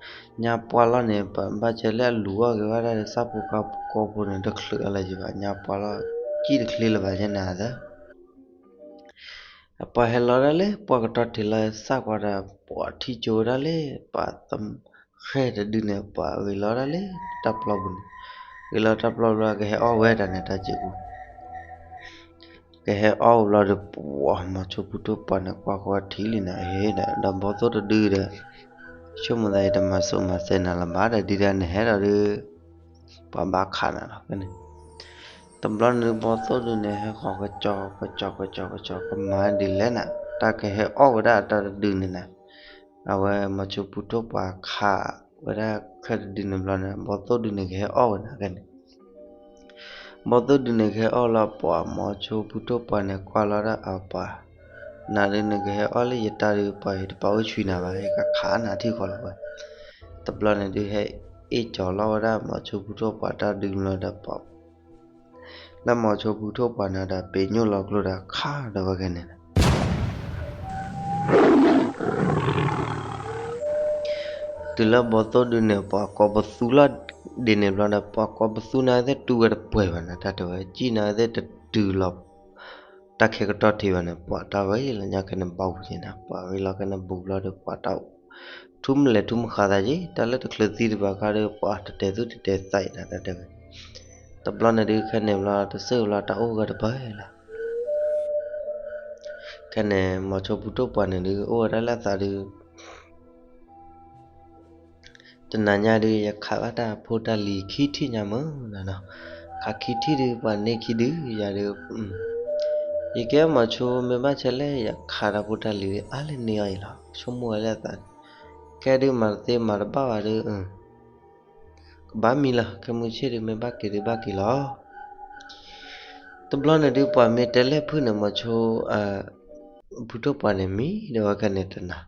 ညါပှၢ်လီၤန့ၣ် ဘၣ်ဆၣ်လၢအလူၤအီၣ်က့ၤဝဲဒၣ်ဒီး ဆၣ်ဖိကီၢ်ဖိန့ၣ် တချုးအလၢၤယဘၣ် ညါပှၢ်လီၤ ကံၣ်တချ့လၢၤဘၣ်ယဲနၤသၢ အပှၤဟဲလီၤဒၣ်လၢ ပှၢ်ကတီၢ်ထံးလီၤ စၢ်ကွၢ်ဒီး ပှၤထံၣ်ကၠိဝဲဒၣ်လၢ ပှၤဃဲတဒုန့ၣ် ပှၤဂ့ၤလီၤဒၣ်လၢ တၢ်ပျီပူၤန့ၣ် ဂ့ၤလီၤတၢ်ပျီပူၤ ကဟဲအီၣ်ဝဲတၢ်န့ၣ် တၢ်စံးပူၤ ကဟဲအီၣ်ဝဲဘျီဒီး ပှၤမိၤဆိဖုထိၣ်ပှၢ်န့ၣ် ကွၢ်ဃီထံလံန့ၣ် ဟ့ဒီး ဒီးဘီသိၣ်တဒုဒီး ဆိကမိၣ်သးအံၤ တမၤစိာ်မၤစဲးနၤလၢၤဘၣ်ဒီး ဒ်ဒၣ်န့ၣ်ဟဲဒီးဒုး ပှၤဘၣ်ခးနၤလီၤန့ၣ် တဘျီန့ၣ် ဘီသိၣ်ဒုန့ၣ် ဟဲဃီၤကစီၤ ကစီၤ ကစီၤ ကစီၤ ကမၤဒ်လဲၣ်နၤ တၢ်ကဟဲအီၣ်ဝဲဒၣ်တၢ်တဒုန့ၣ်နၤ အဝဲမိၤဆိဖုထိၣ်ပှၢ်ခးဝဲဒၣ်ဃဲတဒုန့ၣ်ဘျီန့ၣ် ဘီသိၣ်ဒုန့ၣ်ကဟဲအီၣ်ဝဲနၤန့ၣ် ဘီသိၣ်ဒုန့ၣ်ကဟဲအီၣ်လီၤပှၤ မိၤဆိဖုထိၣ်ပှၢ်န့ၣ်ကွၢ်လီၤဒၣ်အပှၤ, နၤဒုန့ၣ်ကဟဲအီၣ်လၢယတၢ်ဒုး ပှၤအံၤတပာ်အိၣ်ဆံးနၤဘၣ် ယကခးနၤထံၣ်ဃီလီၤဝဲ. တဘျီန့ၣ်ဒုးဟဲအ့ၣ်ကၠီၤလီၤဝဲဒၣ်မိၤဆိဖုထိၣ်ပှၢ်တၢ်ဒုးလီၤဒီးပှၤ လၢမိၤဆိဖုထိၣ်ပှၢ်န့ၣ်ဒီး ပ့ၤညိၣ်လီၤကျိဒီးခးဒီးဝဲခဲန့ၣ် တုၤလၢဘီသိၣ်ဒုန့ၣ် ပှၤကိးပသူလီၤဒ်န့ၣ်ဘျီဒီး ပှၤကိးပသူနၤသ့ၣ်တူဝဲတပှဲၤဘၣ်န့ၣ် တၢ်တဲဝဲ ကံၣ်နၤသ့ၣ်တတုၤလီၤ တၢ်ခဲကတီၢ်ထံးဘၣ်န့ၣ် ပှၤတၢ်ဝဲလီၤညါခဲန့ၣ်ဘီဝံၤက့ၤနၤ ပှၤဂ့ၤလီၤခဲန့ၣ်ဘူးဘျီဒီး ပှၤတၢ် ထူမလဲၤထူမဃးသးက့ၤ တၢ်လၢတချုးသံတဘၣ်ခါဒီး ပှၤတတဲသူၣ်တတဲသးအံၤနၤ တၢ်တဲဝဲ တဘျီန့ၣ်ဒုးခဲန့ၣ်ဘျီ တစၢၢ်ဘျီတၢ်အိၣ်ဂၢၢ်တပၢၢ်လီၤ ခဲန့ၣ် မိၤဆိဖုထိၣ်ပှၢ်န့ၣ်ဒုး အိၣ်ဝဲဒၣ်လၢအသးဒုး တနၤညါဒုး ယခးဘၣ်တၢ်ဖိတၢ်လံၤခံထံၣ်ညါမုၢ်နၤနီၤ, ခးခံထံၣ်ဒုး ပှၤန့ၢ်ခံဒု ယၤဒုး ယကဲမိၤဆိ မ့ၢ်ဘၣ်ဆဲးလဲၣ် ယခးတၢ်ဖိတၢ်လံၤဒုး အါလၢန့ၢ်အီၤအံၤလီၤ ဆိကမိၣ်ဝဲလၢအသးန့ၣ်, ခဲဒုးမၤတသ့မၤတဘၣ်ဘၣ်ဒုး ကဘၣ်မံလီၤ ခဲမုၢ်ဆ့ၣ်ဒုး မ့ၢ်ဘၣ်က့ၤဒုးဘၣ်က့ၤလီၤ တဘျီန့ၣ်ဒုး ပှၤမ့ၢ်တဲလဲၣ်ဖုၣ်န့ၣ် မိၤဆိ ဖုထိၣ်ပှၢ်န့ၣ် မံဒီးဝဲခဲန့ၣ်တနၤ,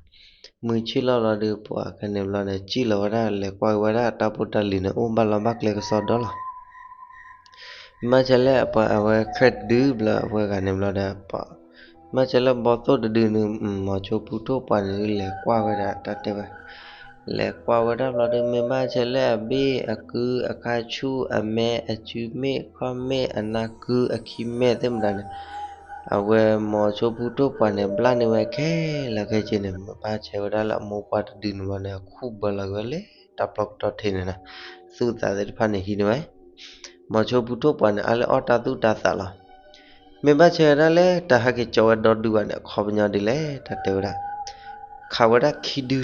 မုၢ်ဆ့ၣ်လီၤလီၤဒုး ပှၤခဲန့ၣ်ဘျီန့ၣ် စံၣ်လီၤဝဲဒၣ် လဲၤကွၢ်ဝဲဒၣ်တၢ်ဖိတၢ်လံၤန့ၣ် အိၣ်ဘၣ်လီၤဘၣ်ကျဲကစီဒီလီၤ မ့ၢ်ဆဲးလဲၣ် ပှၤအဝဲခဲတဒုဘျီ အဝဲဂၤန့ၣ်ဘျီဒီး ပှၤ မ့ၢ်ဆဲးလဲၣ် ဘီသိၣ်တဒုန့ၣ် မိၤဆိဖုထိၣ်ပှၢ်န့ၣ်ဒုး လဲၤကွၢ်ဝဲဒၣ်တၢ်တဲဝဲ လဲၤကွၢ်ဝဲဒၣ်ဘျီဒုး မ့ၢ်ဘၣ်ဆဲးလဲၣ် အဘ့ၣ်အကု အခါဆူၣ် အမဲ အစုမ့ၣ် ခီၣ်မ့ၣ် အနၢ်ကု အခံမဲာ်သ့ၣ်မတၤန့ၣ်, အဝဲမိၤဆိဖုထိၣ်ပှၢ်န့ၣ် ဘျၣ်န့ၢ်ဝဲခဲလၢာ်ခဲဆ့န့ၣ် မ့ၢ်ဘၣ်ဆဲးဝဲဒၣ်လၢအမိၢ်ပှၢ်တဒုန့ၣ်ဘျီန့ၣ် အခူၣ်ဘၢလီၤက့ၤဝဲလၢတၢ်ပျီကတီၢ်ထံးန့ၣ်နီၤ, သူၣ်သးသ့ၣ်တဖၣ်န့ၣ်ဟံးန့ၢ်ဝဲ မိၤဆိဖုထိၣ်ပှၢ်န့ၣ် အါလၢအီၣ်တၢ်သူၣ်တၢ်သးလီၤ. မ့ၢ်ဘၣ်ဆဲးဝဲဒၣ်လၢတၢ်ဟဲက့ၤကၠီဝဲဒီဒုဘၣ်န့ၣ် အခီပညီဒ်လဲၣ် တၢ်တဲဝဲဒၣ်, ခးဝဲဒၣ်ခံဒု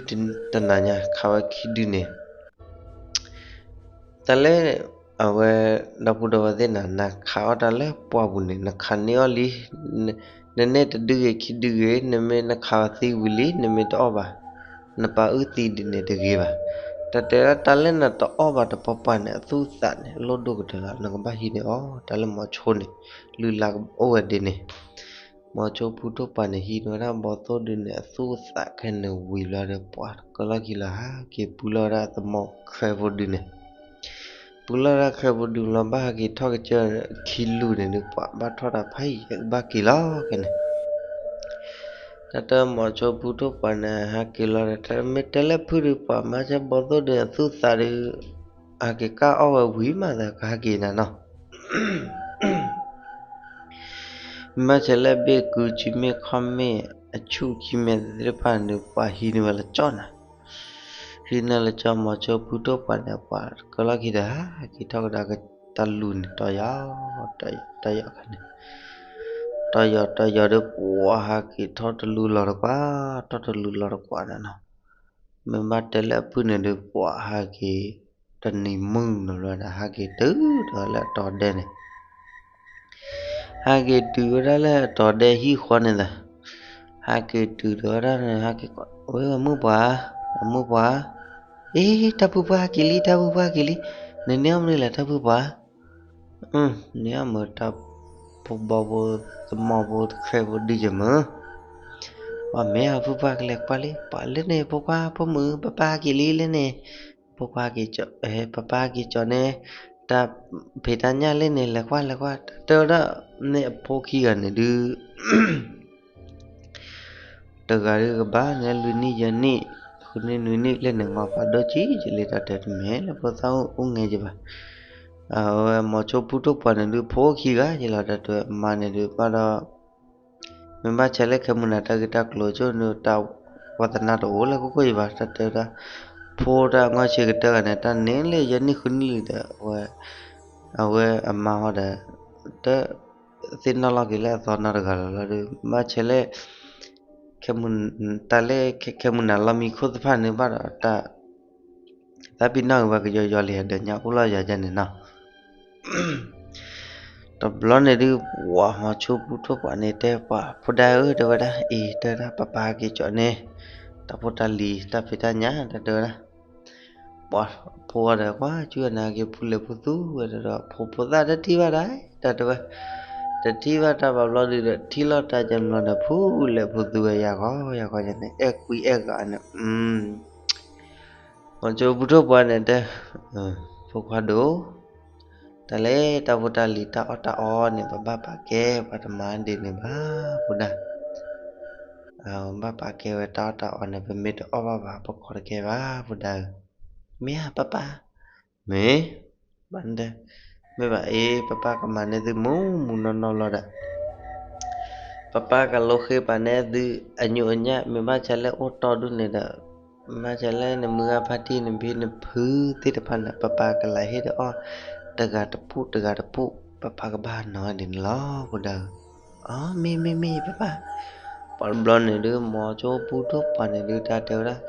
တနၤညါ ခးဝဲခံဒုန့ၣ် တၢ်လၢ အဝဲ ဒီပုၢ်ဒီဝဲၢ်သ့ၣ်နၤ နခးအီၣ်တၢ်လၢပှၢ်ပူၤန့ၣ် နခးန့ၢ်အီၤလံ, နန့ၢ်တဒုဂ့ၤခံဒုဂ့ၤ နမ့ၢ်နခးသံဝံၤလံ နမ့ၢ်တအီၣ်ဘၣ်, နပာ်အုၣ်သံဒ်န့ၣ်တဂ့ၤဘၣ်. တၢ်တဲဒၣ်တၢ်လၢနတအီၣ်ဘၣ်တပှၢ်ပှၢ်န့ၣ် အသူၣ်သးန့ၣ် အလိၣ်ဒိၣ်ကတၢၢ်လီၤ နကဘၣ်ဟံးန့ၢ်အီၤ တၢ်လၢမိၤဆိန့ၣ် လုၢ်လၢ်အိၣ်ဝဲဒ်န့ၣ် မိၤဆိဖုထိၣ်ပှၢ်န့ၣ် ဟံးန့ၢ်ဝဲဒၣ်ဘီသိၣ်ဒုန့ၣ် အသူၣ်အသးခဲန့ၣ်ဝံၤဘျီဒီး ပှၤကလီၢ်ခံလီၤ ဟးက့ၤပူၤလီၤဝဲဒၣ်သမီၣ်ခွဲးဖိဒုန့ၣ်, ပူၤလီၤဝဲဒၣ်ခွဲးဖိဒုလီၤ ဘၣ်ဟးက့ၤထီၣ်ကစၢၢ်ခံလူၤန့ၣ်ဒုး ပှၤဘၣ်ထီၣ်တၢ်ဖးယံာ်ဘၣ်က့ၤလီၤခဲန့ၣ် တၢ်တဲမိၤဆိဖုထိၣ်ပှၢ်န့ၣ် ဟးက့ၤလီၤဒီး တၢ်မ့ၢ်တဲလၢဖုဒုး ပှၤမၤဆဲးဘီသိၣ်ဒုအသူၣ်သးဒုး ဟးက့ၤကၢ်အီၣ်ဝဲဝံၤမးသး ကဟးက့ၤနၤနီၤ မ့ၢ်ဆဲးလၢဘ့ၣ်ကုစုမ့ၣ်ခီၣ်မ့ၣ် အဆူၣ်ခံမဲာ်သ့ၣ်တဖၣ်န့ၣ် ပှၤဟံးန့ၢ်ဝဲလၢကၠီနၤ, ဟံးန့ၢ်လၢကၠီ မိၤဆိဖုထိၣ်ပှၢ်န့ၣ် ပှၤကလီၢ်ခံဒီး ဟးက့ၤထီၣ်ကဒါက့ၤတၢ်လူၤန့ၣ် တီၤယီၤ တီၤယီၤခါန့ၣ်, တီၤယီၤတီၤယီၤဒီး ပှၤဟးက့ၤထီၣ်တလူၤလီၤတကွၢ် ထီၣ်တလူၤလီၤတကွၢ်နၤနီၤ, မ့ၢ်ဘၣ်တဲလၢအဖုန့ၣ်ဒုး ပှၤဟးက့ၤ တနံၤမုၢ်နၤဘျီဒီး ဟးက့ၤတုၤဒီးလၢအတီၤဒဲန့ၣ် ဟးက့ၤတုၤဝဲဒၣ်လၢအတီၤဒဲဟံၣ်ဃီန့ၣ်သး, ဟးက့ၤတုၤဒီးဝဲဒၣ်န့ၣ် ဟးက့ၤကိးဝဲ အမုၢ်ပှၢ်, အမုၢ်ပှၢ်, အ့ တၢ်ဖုပှၢ်ဟဲက့ၤလံ တၢ်ဖုပှၢ်ဟဲက့ၤလံ, နန့ၢ်အီၣ်မနုၤလဲၣ် တၢ်ဖုပှၢ်, န့ၢ်အီၣ်မုာ်တၢ်ဖိဘီဖိ သမီၣ်ဖိတခဲးဖိဒုယမုၢ်, ပှၤမ့ၢ်အဖုပှၢ်ကလဲၤကွၢ်လံ ပှၤလၢန့ၣ် ဖိခွါဖိမုၣ် ပၢ်ပၢ်ဟဲက့ၤလံလၢန့ၣ်, ဖိခွါဟဲက့ၤကၠီ, ပၢ်ပၢ်ဟဲက့ၤကၠီန့ၣ်, တၢ်ဖံးတၢ်ညၣ်လၢန့ၣ် လဲၤကွၢ်လဲၤကွၢ် တဲဝဲဒၣ်, န့ၣ်အဖိခံဂၤန့ၣ်ဒုး တဂၤဒုးကဘၣ်န့ၣ် လွံၢ်နံၣ်ယဲၢ်နံၣ်, ဃုနံၣ်နွံနံၣ်လၢန့ၣ် မၤပာ်ဒိၣ်ကံကလံတၢ်တဲတမ့ၢ်လၢဖိသၣ်အိၣ်အိၣ်ငဲကဘၣ်, အဝဲမိၤဆိဖုထိၣ်ပှၢ်န့ၣ်ဒုး ဖိခံဂၤယလီၤ တၢ်တဲဝဲမါန့ၣ်ဒုးဘၣ်ဒီး မ့ၢ်ဘၣ်ဆဲးလၢခဲမုၢ်နၤတၢ်ဂ့ၢ်တၢ်ကျိၤကၠိန့ၣ် တၢ်ဝါသနာတအိၣ်လၢခိခိၣ်ယဘၣ် တၢ်တဲဝဲဒၣ်, ဖိတၢ်အငီၢ်ဆံးကတၢၢ်ဂၤန့ၣ် တၢ်န့ၣ်လၢယဲၢ်နံၣ်ဃုနံၣ်လံဒီး အဝဲ, အဝဲအမါဟီဒီး, တ, သ့ၣ်နီၣ်လီၤက့ၤလၢအသီနီတဂၤလီၤလီၤဒီး ဘၣ်ဆဲးလၢ ခဲမုၢ်, တၢ်လၢခဲမုၢ်နၤလီၤမံခိၣ်သ့ၣ်တဖၣ်န့ၣ်ဘၣ်ဒီးတၢ် သးပ့ၤနီၣ်ဂ့ၤဝဲကယီယီလံ ဒီးညါအိၣ်လီၤယၤယဲန့ၣ်နီၤ, တဘျီန့ၣ်ဒုး ပှၤမိၤဆိဖုထိၣ်ပှၢ်န့ၣ်တဲပှၤ ဖိဒါဧၢ တဲဝဲဒၣ် အံၤ တဲဝဲဒၣ် ပၢ်ပၢ်ဟဲက့ၤကၠီန့ၣ်, တၢ်ဖိတၢ်လံၤ တၢ်ဖံးတၢ်ညၣ် တၢ်တဲဝဲဒၣ်, ပှၤဖိအီၤဒီး ကွၢ်စူၣ်အနၤက့ၤ ဖူလဲၤဖူသူဝဲဒီး ဖိဖိသၣ်တထံၣ်ဘၣ်ဒၣ် တၢ်တဲဝဲ, တထံၣ်ဘၣ်တၢ်ဘၣ်ဘျီဒုဒီး ထံၣ်လီၤတၢ်ကဲဘျီဒီး ဖူလဲၤဖူသူဝဲယၤဂီၤယၤဂီၤန့ၣ် အဲၣ်ကွံအဲၣ်ဂၤန့ၣ် မ့ၢ်ကၠိပူထီၣ်ပှၤန့ၣ်တဲ, ဖိခွါဒိၣ်, တၢ်လဲၣ်တၢ်ဖိတၢ်လံၤတၢ်အီၣ်တၢ်အီန့ၣ် ပဘၣ်ပာ်ကဲ ပှၤတမၤဒ်န့ၣ်ဘၣ် ဖိဒါ, ဘၣ်ပာ်ကဲဝဲတၢ်အီၣ်တၢ်အီန့ၣ် ပမ့ၢ်တအီၣ်ဘၣ်ဘၣ် ပကီတကဲဘၣ် ဖိဒါဧၢ, မ့ၢ်ဧါ ပၢ်ပၢ်, မ့ၢ်, ဘၣ်တဲ, မ့ၢ်ဘၣ်အ့ ပၢ်ပၢ်ကမၤန့ၢ်သုမူမူနီၢ်နီၢ်လီၤဒီး ပၢ်ပၢ်ကလိဃ့ပာ်န့ၢ်သုအညိအညၣ် မ့ၢ်ဘၣ်ဆၣ်လၢအိၣ်တီဒူၣ်န့ၣ်ဒီး, မ့ၢ်ဘၣ်ဆၣ်လၢနမုၢ်ဂၤဖါတံၢ်နဖံနဖုသ့ၣ်တဖၣ်န့ၣ် ပၢ်ပၢ်ကလၤဟ့ၣ်ဒီးအီၣ် တဂၤတပူၣ်တဂၤတပူၣ် ပၢ်ပၢ်ကဘၣ်နီၤဒ်န့ၣ်လီၤ ဖိဒါဧၢ, အမ့ၢ်မ့ၢ်မ့ၢ်ပၢ်ပၢ်, ပှၤတဘျီန့ၣ်ဒုး မ့ၢ်ကၠိပူထီၣ်ပှၤန့ၣ်ဒုး တၢ်တဲဝဲဒၣ်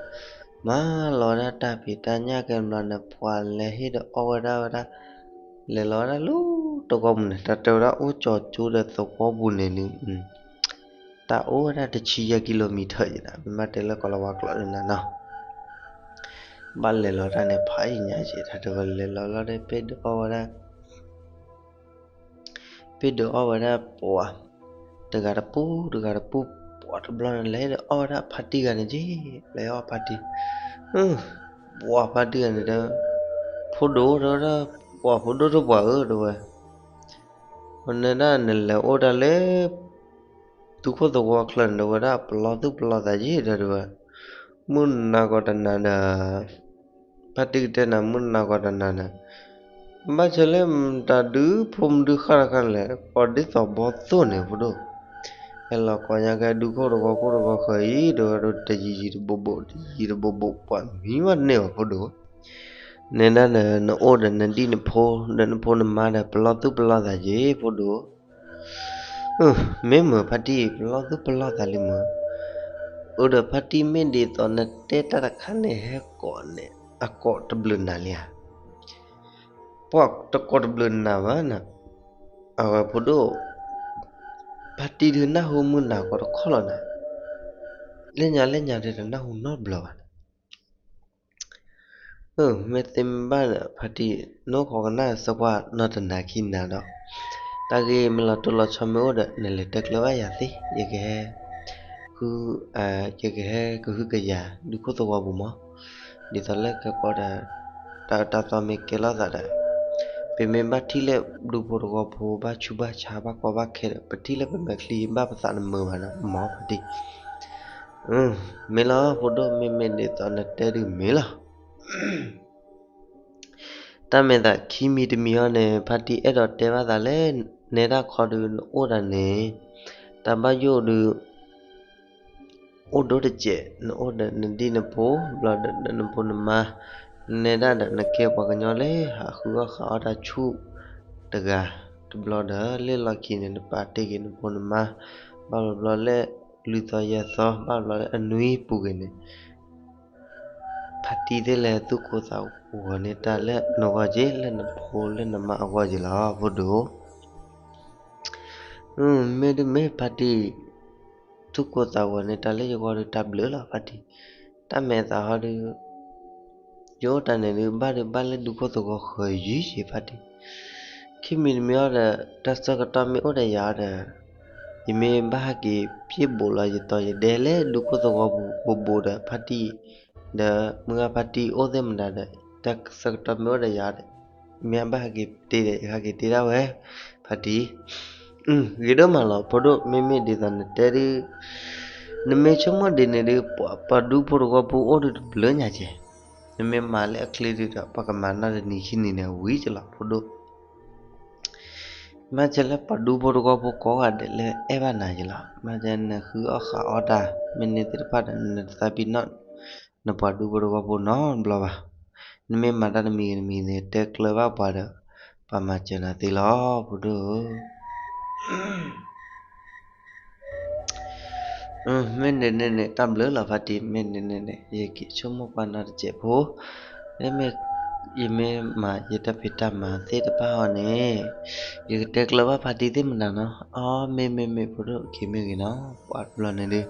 မၤလီၤဝဲဒၣ်တၢ်ဖံးတၢ်ညၣ်ကဲဘျီန့ၣ် ပှၤလဲၤဟ့ၣ်ဒီးအီၣ်ဝဲဒၣ်ဝဲဒၣ်, လဲၤလီၤဝဲဒၣ်လၢသဝီပူၤန့ၣ် တၢ်တဲဝဲဒၣ်အိၣ်ကၠီၤကၠိဒီးသဝီပူၤန့ၣ်ဒုး, တၢ်အိၣ်ဝဲဒၣ်တဆံယဲၢ်ကံလိမံထၢၣ်ယဲဒၣ် မ့ၢ်ဘၣ်တဲလၢကီၢ်လၤဝါကျိာ်န့ၣ်နီၤ, ဘၣ်လဲၤလီၤတၢ်န့ၣ် ဖးယံာ်ညါကဲ တၢ်တဲဝဲလဲၤလီၤလီၤဒီး ပ့ၢ်ဒုးအီၣ်ဝဲဒၣ် ပ့ၢ်ဒုးအီၣ်ဝဲဒၣ်ပှၤ, တဂၤတပူၣ်တဂၤတပူၣ် ပှၤတဘျီန့ၣ် လဲၤဟ့ၣ်ဒီးအီၣ်ဝဲဒၣ်ဖါတံၢ်ဂၤန့ၣ်က့, လဲၤအီၣ်ဖါတံၢ်, ပှၤဖါတံၢ်ဂၤန့ၣ်ဒီး, ဖိဒိၣ်တဲဝဲဒၣ်, ပှၤဖိဒိၣ်ထီၣ်ပှၤဧၢ တဲဝဲ, အန့ၣ်ဒၣ်နလဲၤအိၣ်ဒၣ်လၢ သုးခိၣ်သဝီချၢန့ၣ်တဲဝဲဒၣ် ပလီၢ်သူၣ်ပလီၢ်သးက့ဒီးတဲဝဲ, မုၢ်နၤကီးတနၤဒီး, ဖါတံၢ်ကတဲနၤ မုၢ်နၤကီးတနၤန့ၣ်, ဘၣ်ဆၣ်လၢမတၤဒုးဖိမဒုးဃၣ်တခါလဲၣ် ပှၤဒ်သိးဘီသိၣ်န့ၣ် ဖိဒိၣ်, ဟဲလီၤကိးညါကဲဒူခိၣ်တဝီခိၣ်တဝီဃၢၤအံၤ တဲဝဲဒၣ်တယံာ်ယံာ်တဘူးဘူး တယံာ်တဘူးဘူး ပှၤမံဘၣ်န့ၢ်အီၤ ဖိဒိၣ်, နဲဒၣ်ဒီး နအိၣ်ဒီးနဒံၣ်နဖိ ဒီးနဖိနမါဒီး ပလီၢ်သူၣ်ပလီၢ်သးက့ ဖိဒိၣ် မ့ၢ်မုာ်ဖါတံၢ် ပလီၢ်သူၣ်ပလီၢ်သးလံမုာ်, အိၣ်ဒီးဖါတံၢ်မ့ၢ်ဒ်သိးနတဲတၢ်တခါန့ၣ် ဟဲကိးန့ၣ် အကိးတဘျုးနၤလံဧါ, ပှၤတကိးတဘျုးနၤဘၣ်နၤ, အဝဲဖိဒိၣ်, ဖါတံၢ်ဒုးနၢ်ဟူမုၢ်နၤကီးတခီလီၤနၤ, လၢညါလၢညါဒုးတနၢ်ဟူနီတဘျီဘၣ်နၤ မ့ၢ်သ့မ့ၢ်ဘၣ်ဒီး ဖါတံၢ် နအိၣ်ခိးကနၣ်သပှၢ်နီၢ်တနၤခံနၤဒီး, တၢ်ဂ့ၢ်မ့ၢ်လီၤတိၢ်လီၤဆီမ့ၢ်အိၣ်ဒီး နလဲၤတဲကျၢၤဘၣ်ယၤသ့, ယကဟဲ, ယကဟဲကဟုကယာ် ဒူခိၣ်သဝီပူၤမး, ဒ်သိးလၢကဲကီးဒီး, တၢ်အၢတၢ်သီမ့ၢ်ကဲလိာ်သးဒီး, ပမ့ၢ်ဘၣ်ထံၣ်လၢဒူဖိတဝီဖိ ဘၣ်ဆူးဘၣ်ဆါဘၣ်ကီဘၣ်ခဲဒီး ပထံၣ်လၢပမဲာ်ချံ ဘၣ်ပသးတမုာ်ဘၣ်ဒီး မ့ၢ်ဖါတံၢ် မ့ၢ်လီၤ ဖိဒိၣ် မ့မ့ၢ်ဒ်သိးနတဲဒုးမ့ၢ်လီၤ. တၢ်မဲာ်သးခံမံၤတမံၤဟီန့ၣ် ဖါတံၢ်အဲၣ်ဒိးတဲဘၣ်သးလၢ နဲဒၣ်ခီဒုးနအိၣ်ဒၣ်န့ၣ်, တၢ်ဘၣ်ယိၣ်ဒုး အိၣ်ဒိၣ်တစဲး နအိၣ်ဒီးနဒံၣ်နဖိ ဘျီဒီးနဖိနမါ, နဲဒၣ်ဒီးနကဲပှၤကညီလၢ ဟးဃုအီၣ်ဃးအီၣ်တၢ်ဆူၣ်တဂၤတဘျီဒီး လၢလီၢ်ခံန့ၣ် နပာ်တ့ၢ်က့ၤနဖိနမါ, ဘၣ်ဘျီဘျီလၢ လွံၢ်သီယဲၢ်သီ ဘၣ်ဘျီလၢအနွံပူၤက့ၤန့ၣ် ဖါတံၢ်သ့ၣ်လဲၤသူၣ်ကိၢ်သးဂီၤန့ၢ်တၢ်လၢနဂီၢ်က့ၤ လၢနဖိလၢနမါအဂီၢ်က့ၤလီၤ ဖိဒိၣ်. မ့တမ့ၢ်ဖါတံၢ် သူၣ်ကိၢ်သးဂီၤန့ၢ်တၢ်လၢယဂီၢ်ဒီးတၢ်ဘျုးလီၤဖါတံၢ်. တၢ်မဲာ်သးဟီဒီး ယအိၣ်တၢ်န့ၣ်ဒုး ဘၣ်ဒုးဘၣ်လၢဒူခိၣ်သဝီဃၢၤယံၤယံၤဖါတံၢ်. ခံမံၤတမံၤအီၤဒီး တၢ်ဆၢကတီၢ်မ့ၢ်အိၣ်ဒီးယၤအီၤဒီး ယမ့ၢ်ဘၣ်ဟဲက့ၤပျဲဘူးလီၤယတီၤယဒဲလၢဒူခိၣ်သဝီပူၤဘူးဘူးဒီးဖါတံၢ် ဒီးမုၢ်ဂၤဖါတံၢ်အိၣ်သ့ၣ်မတၤဒီး တၢ်ဆၢကတီၢ်မ့ၢ်အိၣ်ဒီးယၤဒီး မ့ၢ်ဘၣ်ဟဲက့ၤတ့ဒီး ယဟဲက့ၤတ့ဒၣ်ဝဲ ဖါတံၢ်. ဂ့ၤဒိၣ်မးလီၤ ဖိဒိၣ် မ့မ့ၢ်ဒ်သိးနတဲဒုး နမ့ၢ်ဆိကမိၣ်ဒ်န့ၣ်ဒုး ပှၤဒူဖိတဝီဖိအိၣ်ဒုးတဘျုးညါကဲ နမ့ၢ်မၤလၢအချ့ဒုးဒီး ပှၤကမၤနီတနံၤခံနံၤန့ၣ် ဝံၤကလီၤ ဖိဒိၣ်. မ့ၢ်ကဲလၢပှၤဒူဖိတဝီဖိကိးဂၤဒဲးလၢအဲၣ်ဘၣ်နၤကလီၤ. မ့ၢ်ကဲနဃုအီၣ်ဃးအီၣ်တၢ် မ့ၢ်န့ၢ်သ့ၣ်တဖၣ်ဒီး နတသးပ့ၤနီၣ် နပှၤဒူဖိတဝီဖိနီတဘျီဘၣ်. နမ့ၢ်မၤတၢ်တမံၤဂ့ၤတမံၤဂ့ၤန့ၣ် တဲကျၢၤဘၣ်ပှၤဒီး ပှၤမၤစၢၤနၤသ့လီၤ ဖိဒိၣ်ဧၢ. မ့ၢ်န့ၣ်န့ၣ်န့ၣ် တၢ်ဘျုးလီၤဖါတံၢ် မ့ၢ်န့ၣ်န့ၣ်န့ၣ် ယက့ၤဆိကမိၣ်ကွၢ်နီတစဲးဖိ မ့မ့ၢ် ယမ့ၢ်မၤယတၢ်ဖံးတၢ်မၤသ့ၣ်တဖၣ်ဟီန့ၣ် ယကတဲကျၢၤဘၣ်ဖါတံၢ်သ့ၣ်မတၤနီၤ. အီ မ့ၢ်မ့ၢ်မ့ၢ် ဖိဒိၣ်က့ၤမ့ၢ်ဂ့ၤနီၤ ပှၤတဘျီန့ၣ်ဒုး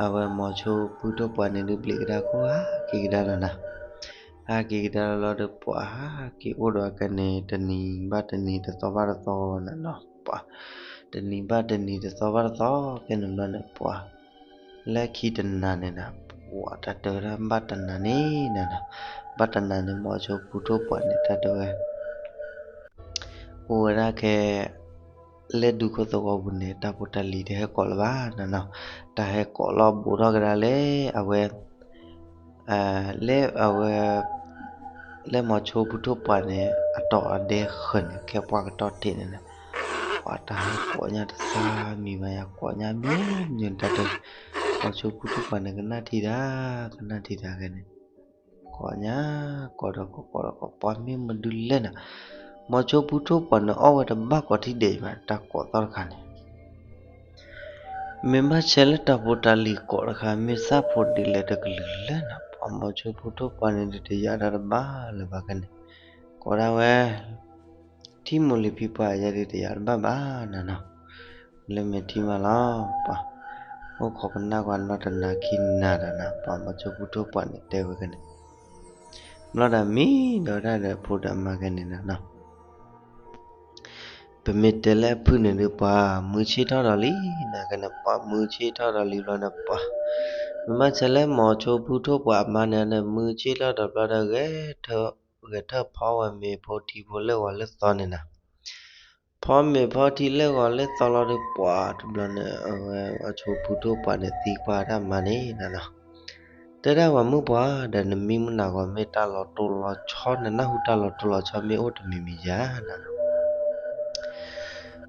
အဝဲမိၤဆိဖုထီၣ်ပှၤန့ၣ်ဒုး ဘျံးကဒါကိးဂၤက့ၤကဒါနီၤနီၤ. ဟဲက့ၤကဒါလီၤဒီး ပှၤဟဲက့ၤအိၣ်ဒီးအကဲန့ၣ် တနံၤဘၣ်တနံၤ တသီဘၣ်တသီနၤနီၤ, ပှၤ တနံၤဘၣ်တနံၤ တသီဘၣ်တသီ ကဲန့ၣ်ဘျီန့ၣ် ပှၤ လၢခံတနၤန့ၣ်နၤ, ပှၤတၢ်တဲဝဲဒၣ် ဘၣ်တနၤန့ၣ်နၤနီၤ, ဘၣ်တနၤန့ၣ် မိၤဆိဖုထိၣ်ပှၤန့ၣ် တၢ်တဲဝဲ အိၣ်ဝဲဒၣ်ခဲ လၢဒူခိၣ်သဝီပူၤန့ၣ် တၢ်ဖိတၢ်လံၤတဟဲကိးလၢၤဘၣ်နၤနီၤ, တၢ်ဟဲကိးလီၤဘူးထီၣ်ကဒါလၢ အဝဲ လၢအဝဲ လၢမိၤဆိဖုထိၣ်ပှၤန့ၣ် အတီၤအဒဲဃၢၤန့ၣ် ခဲပှၢ်ကတီၢ်ထံးန့ၣ်နၤ, ပှၤတၢ်ဟဲကိးညါတသးမံၤဘၣ်ယၤ ကိးညါမံၤမံၤ တၢ်တဲ မိၤဆိဖုထိၣ်ပှၤန့ၣ် ကနၣ်ထံတၢ် ကနၣ်ထံတၢ်ကဲန့ၣ် ကိးညါ ကိးဒီးကိး ကိးဒီးကိး ပှၤမ့ၢ်မနုၤလဲၣ်နၤ, မိၤဆိဖုထိၣ်ပှၤန့ၣ် အီၣ်ဝဲတဘၣ်ကိးထံၣ်ဒဲးဘၣ် တၢ်ကိးသီတခါန့ၣ် မ့ၢ်ဘၣ်ဆဲးလၢတၢ်ဖိတၢ်လံၤကိးတခါ မ့ၢ်ဆၣ်ဖိဒ်လဲၣ်တကလုာ်လဲၣ်နၤ, ပှၤမိၤဆိဖုထိၣ်ပှၤန့ၣ်ဒုးတယာ်တၢ်တဘၣ်လၢၤဘၣ်ကဲန့ၣ်, ကိးဒၣ်ဝဲ ထံမိၢ်လံၤဖံပှၤယၤဒုးတယာ်တဘၣ်ဘၣ်နၤနီၤ, လၢမဲာ်ထံမးလီၤ ပှၤ အိၣ်ခိးကနၣ်ကွၢ်နီၢ်တနၤခံနၤဒီးနၤ ပှၤမိၤဆိဖုထိၣ်ပှၤန့ၣ်တဲဝဲကဲန့ၣ်, ဘျီဒီးမံဒီးတၢ်ဒီးဖိဒီးမါကဲန့ၣ်နၤနီၤ ပမ့ၢ်တဲလၢအဖုၣ်န့ၣ်ဒုး ပှၤမုၢ်ဆ့ၣ်ထီၣ်ဒီးလံနၤကဲန့ၣ် ပှၤမုၢ်ဆ့ၣ်ထီၣ်ဒီးလံဘျီန့ၣ် ပှၤ မ့ၢ်ဘၣ်ဆဲးလၢမိၤဆိဖုထိၣ်ပှၤအမါန့ၣ်န့ၣ် မုၢ်ဆ့ၣ်ထီၣ်ဒီးဘျီဒီး ဂဲၤထၢၣ်ဖီဝဲမ့ၤဖိထံဖိလၢဂီၤလၢသီန့ၣ်နၤ, ဖီမ့ၤဖီထံလၢဂီၤလၢသီလီၤဒီး ပှၤတဘျီန့ၣ် အဝဲမိၤဆိဖုထိၣ်ပှၤန့ၣ်သံကွၢ်တၢ်မါန့ၣ်နၤနီၤ တဲဒၣ်ပှၤမုၣ်ပှၢ်ဒီး နမံမုၢ်နၤဂီၤမ့ၢ်တၢ်လီၤတိၢ်လီၤဆီ နနၢ်ဟူတၢ်လီၤတိၢ်လီၤဆီမ့ၢ်အိၣ်တမံၤမံၤယၤနၤနီၤ,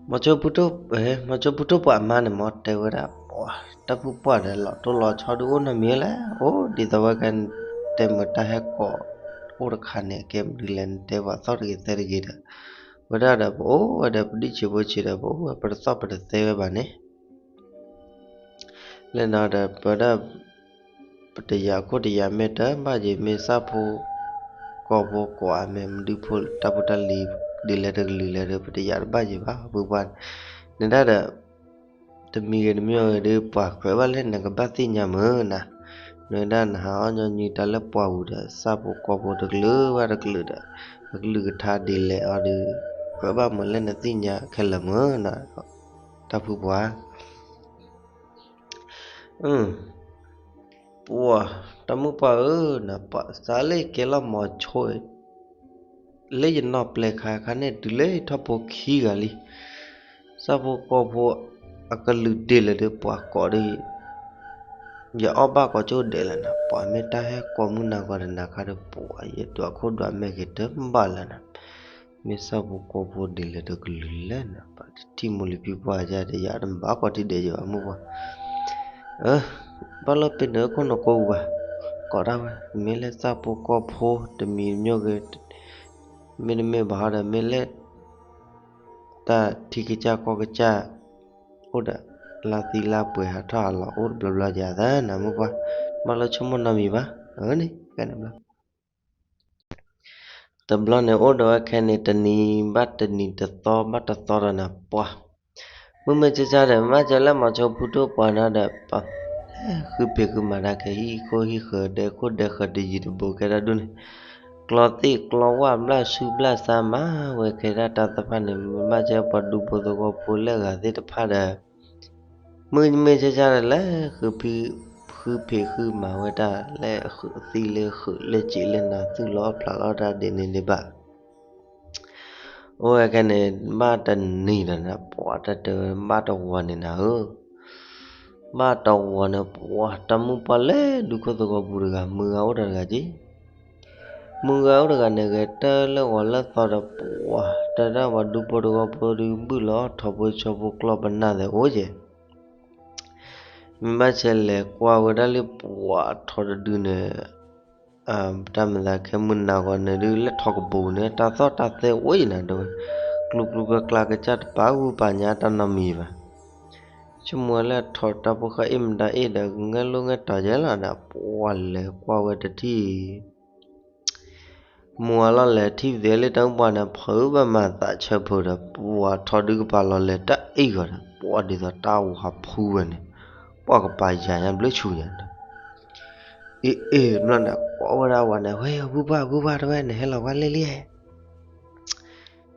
မိၤဆိဖုထိၣ် မိၤဆိဖုထိၣ်ပှၤအမါန့ၣ် မ်တဲဝဲဒၣ် ပှၤတၢ်ဖုပှၢ်ဒီး လီၤတိၢ်လီၤဆီဒုးအိၣ်နီတမံၤလၢၤ အိၣ်ဒ်သိးဝဲကဲ တဲမုာ်တၢ်ဟဲကိးအိၣ်တခါန့ၣ် အကဲမနုၤလဲၣ် နတဲပှၤသီၣ်တဂ့ၤသဲတဂ့ၤဒီး ဝဲဒၣ်ဒီးပအိၣ်ဝဲဒီးပဒံၣ်ဆံးဖိဆံးဒီး ပအိၣ်ဝဲပတသီၣ်ပတသဲဝဲဘၣ်န့ၣ် လၢနီၤဒီး ပဝဲဒၣ် ပတယာ်ခိၣ်တယာ်မဲာ်တဘၣ်ယံၤ မ့ၢ်ဆၣ်ဖိကီၢ်ဖိကိးအမဲာ် မဒုဖိတၢ်ဖိတၢ်လံၤ ဒ်လဲၣ်တကလုာ်လဲၣ်ဒီး ပတယာ်တဘၣ်ယံၤဘၣ် ပုၢ်ပှၢ်န့ၣ်ဒၣ်ဒီး တမံၤဂ့ၤတမံၤဂ့ၤဒီး ပှၤဃဲးဘၣ်လၢနကဘၣ်သ့ၣ်ညါမုာ်နၤ, နဝဲဒၣ်နဟးအီၣ်ညီနုၢ်တၢ်လၢပှၢ်ပူၤဒီး ဆၣ်ဖိကီၢ်ဖိတကလုာ်ဘၣ်တကလုာ်ဒီး အကလုၢ်ကထါဒ်လဲၣ်အီၤဒီး ဃဲးဘၣ်မုာ်လၢနသ့ၣ်ညါခဲလၢာ်မုာ်နၤ, တၢ်ဖုပှၢ် ပှၤ တၢ်မုၣ်ပှၢ်ဧၢ, နပှၤစးလၢယကဲလီၤမိၤဆိ လၢယနီၢ်ပျဲၢ်ခါခါန့ၣ် တုၤလၢယထီၣ်ဖိခံဂၤလံ, ဆၣ်ဖိကီၢ်ဖိအကလုာ်ဒ်လဲၣ်ဒီး ပှၤကိးဒီး ယအီၣ်ဘၣ်ကိးကၠိဒဲးလၢနၤ, ပှၤမ့ၢ်တၢ်ဟဲကိးမုၢ်နၤဂီၤတနၤခါဒီး ပှၤယဒွးခိၣ်ဒွးမဲာ်က့ၤတဘၣ်လၢနၤ, မ့ၢ်ဆၣ်ဖိကီၢ်ဖိဒ်လဲၣ်တကလုာ်လဲၣ်နၤ, ပှၤတထံၣ်မိၢ်လံၤဖံပှၢ်ယါဒီး ယၤတဘၣ်ကိးထံၣ်ဒဲးယဘၣ်မုၣ်ပှၢ် ဘၣ်လီၤပ့ၤနုာ်ခိၣ်နကိးပူၤဘၣ်, ကိးဒၣ်ဝဲ မ့ၢ်လၢဆၣ်ဖိကီၢ်ဖိတမံၤမ့ၢ်ဂ့ၤ, မ့တမ့ၢ်ဘၣ်ဒီး မ့ၢ်လၢ တၢ်ထံကစၢ်ကီၢ်ကစၢ် အိၣ်ဒီး လါသံလါပှဲၤဟးထီၣ်ဟးလီၤအိၣ်တဘျီဘျီယၤသးနၤမုၣ်ပှၢ်, ဘၣ်လၢဆိကမိၣ်နီတမံၤဘၣ်, အန့ၣ် ကဲန့ၣ်ဘျီ တဘျီန့ၣ်အိၣ်ဒီးဝဲခဲန့ၣ် တနံၤဘၣ်တနံၤ တသီဘၣ်တသီဒီးနၤပှၤ, မုၢ်မ့ၢ်ဆါဆါဒီး မ့ၢ်ကဲလၢမိၤဆိဖုထိၣ်ပှၤန့ၣ်ဒီး ပှၤ ဃုဖံးဃုမၤတၢ်ခဲ ဟံၣ်ခိၣ်ဟံၣ်ဃၢၤ ဒဲခိၣ်ဒဲဃၢၤ တယံၤတဘူးကဲတၢ်ဒူၣ်န့ၣ် ကျီသ့ၣ်ကျီဝၣ် ဘျၣ်ဆူဘျၣ်ဆါ မၤဝဲကဲဒၣ်တၢ်သ့ၣ်တဖၣ်န့ၣ် မ့ၢ်ကဲပှၤဒူဖိသဝီဖိလၢအဂၤသ့ၣ်တဖၣ်ဒီး မုၢ်မ့ၢ်ဆါဆါဒီးလၢ ဃုဖံး ဃုဖံးဃုမၤဝဲဒၣ်လၢ ဃုသံလၢဃုလၢစံးလၢနၤ သူၣ်လီၤအီၣ်ဖျးလီၤတၢ်ဒ်န့ၣ်န့ၣ်ဘၣ် အိၣ်ဝဲခဲန့ၣ် ဘၣ်တနံၤဒီးနၤ ပှၤတၢ်တဲဝဲ ဘၣ်တဝီၤန့ၣ်နၤဧၢ, ဘၣ်တဝီၤန့ၣ် ပှၤတၢ်မုၣ်ပှၢ်လၢဒူခိၣ်သဝီပူၤတဂၤ မုၢ်ဂၤအိၣ်ဒီးတဂၤက့ မုၢ်ဂၤအိၣ်တဂၤန့ၣ် ဂဲၤတၢ်လၢဂီၤလၢသီဒီး ပှၤတၢ်ဒၣ်ပှၤဒူဖိတဝီဖိဒီး ဘုၣ်လီၤထီၣ်ဖိဆီဖိကျီပနၢ်သဲးအိၣ်ကဲ မ့ၢ်ဘၣ်ဆဲးလဲၤကွၢ်ဝဲဒၣ်လၢပှၤထီတဒုန့ၣ် တၢ်မၤသးခဲမုၢ်နၤဂီၤန့ၣ်ဒုး လၢထီၣ်ကပူၤန့ၣ် တၢ်သီၣ်တၢ်သဲအိၣ်အံၤနၤဒီး ကျူကျူကျါကျါကစၢ်တပာ်ဂုၢ်ပာ်ညါတၢ်နီတမံၤဘၣ်. ဆိကမိၣ်ဝဲလၢထီၣ်တၢ်ဖိဃၢ်အ့ၣ်မတၤအ့ၣ်ဒီး ကငဲၢ်လိာ်ငဲၢ်တီၤယဲလီၤဒီး ပှၤလဲၤကွၢ်ဝဲတထံၣ် မုၢ်ဝါလီၤလဲၤထံၣ်သ့လၢတၢ်မုၢ်ပှၢ်န့ၣ် ဖုးဘၣ်မၤသးဆၢဖုးဒီး ပှၤထီၣ်ဒုးကပာ်လီၤလဲၤတၢ်အ့ၣ်ဂီၤဒီး ပှၤဒ်သိးတၢ်ဝါဖူဝဲန့ၣ် ပှၤကပာ်ယၤညါဘျၢဆူညါဒီး အ့ၣ်အ့ၣ်ဘျီန့ၣ် ကိးဝဲဒၣ်ဝၤန့ၣ်, ဝဲ ဘူၣ်ဘၣ် ဘူၣ်ဘၣ် တဲဝဲ, နဟဲလီၤကွၢ်လၢလံဧါ.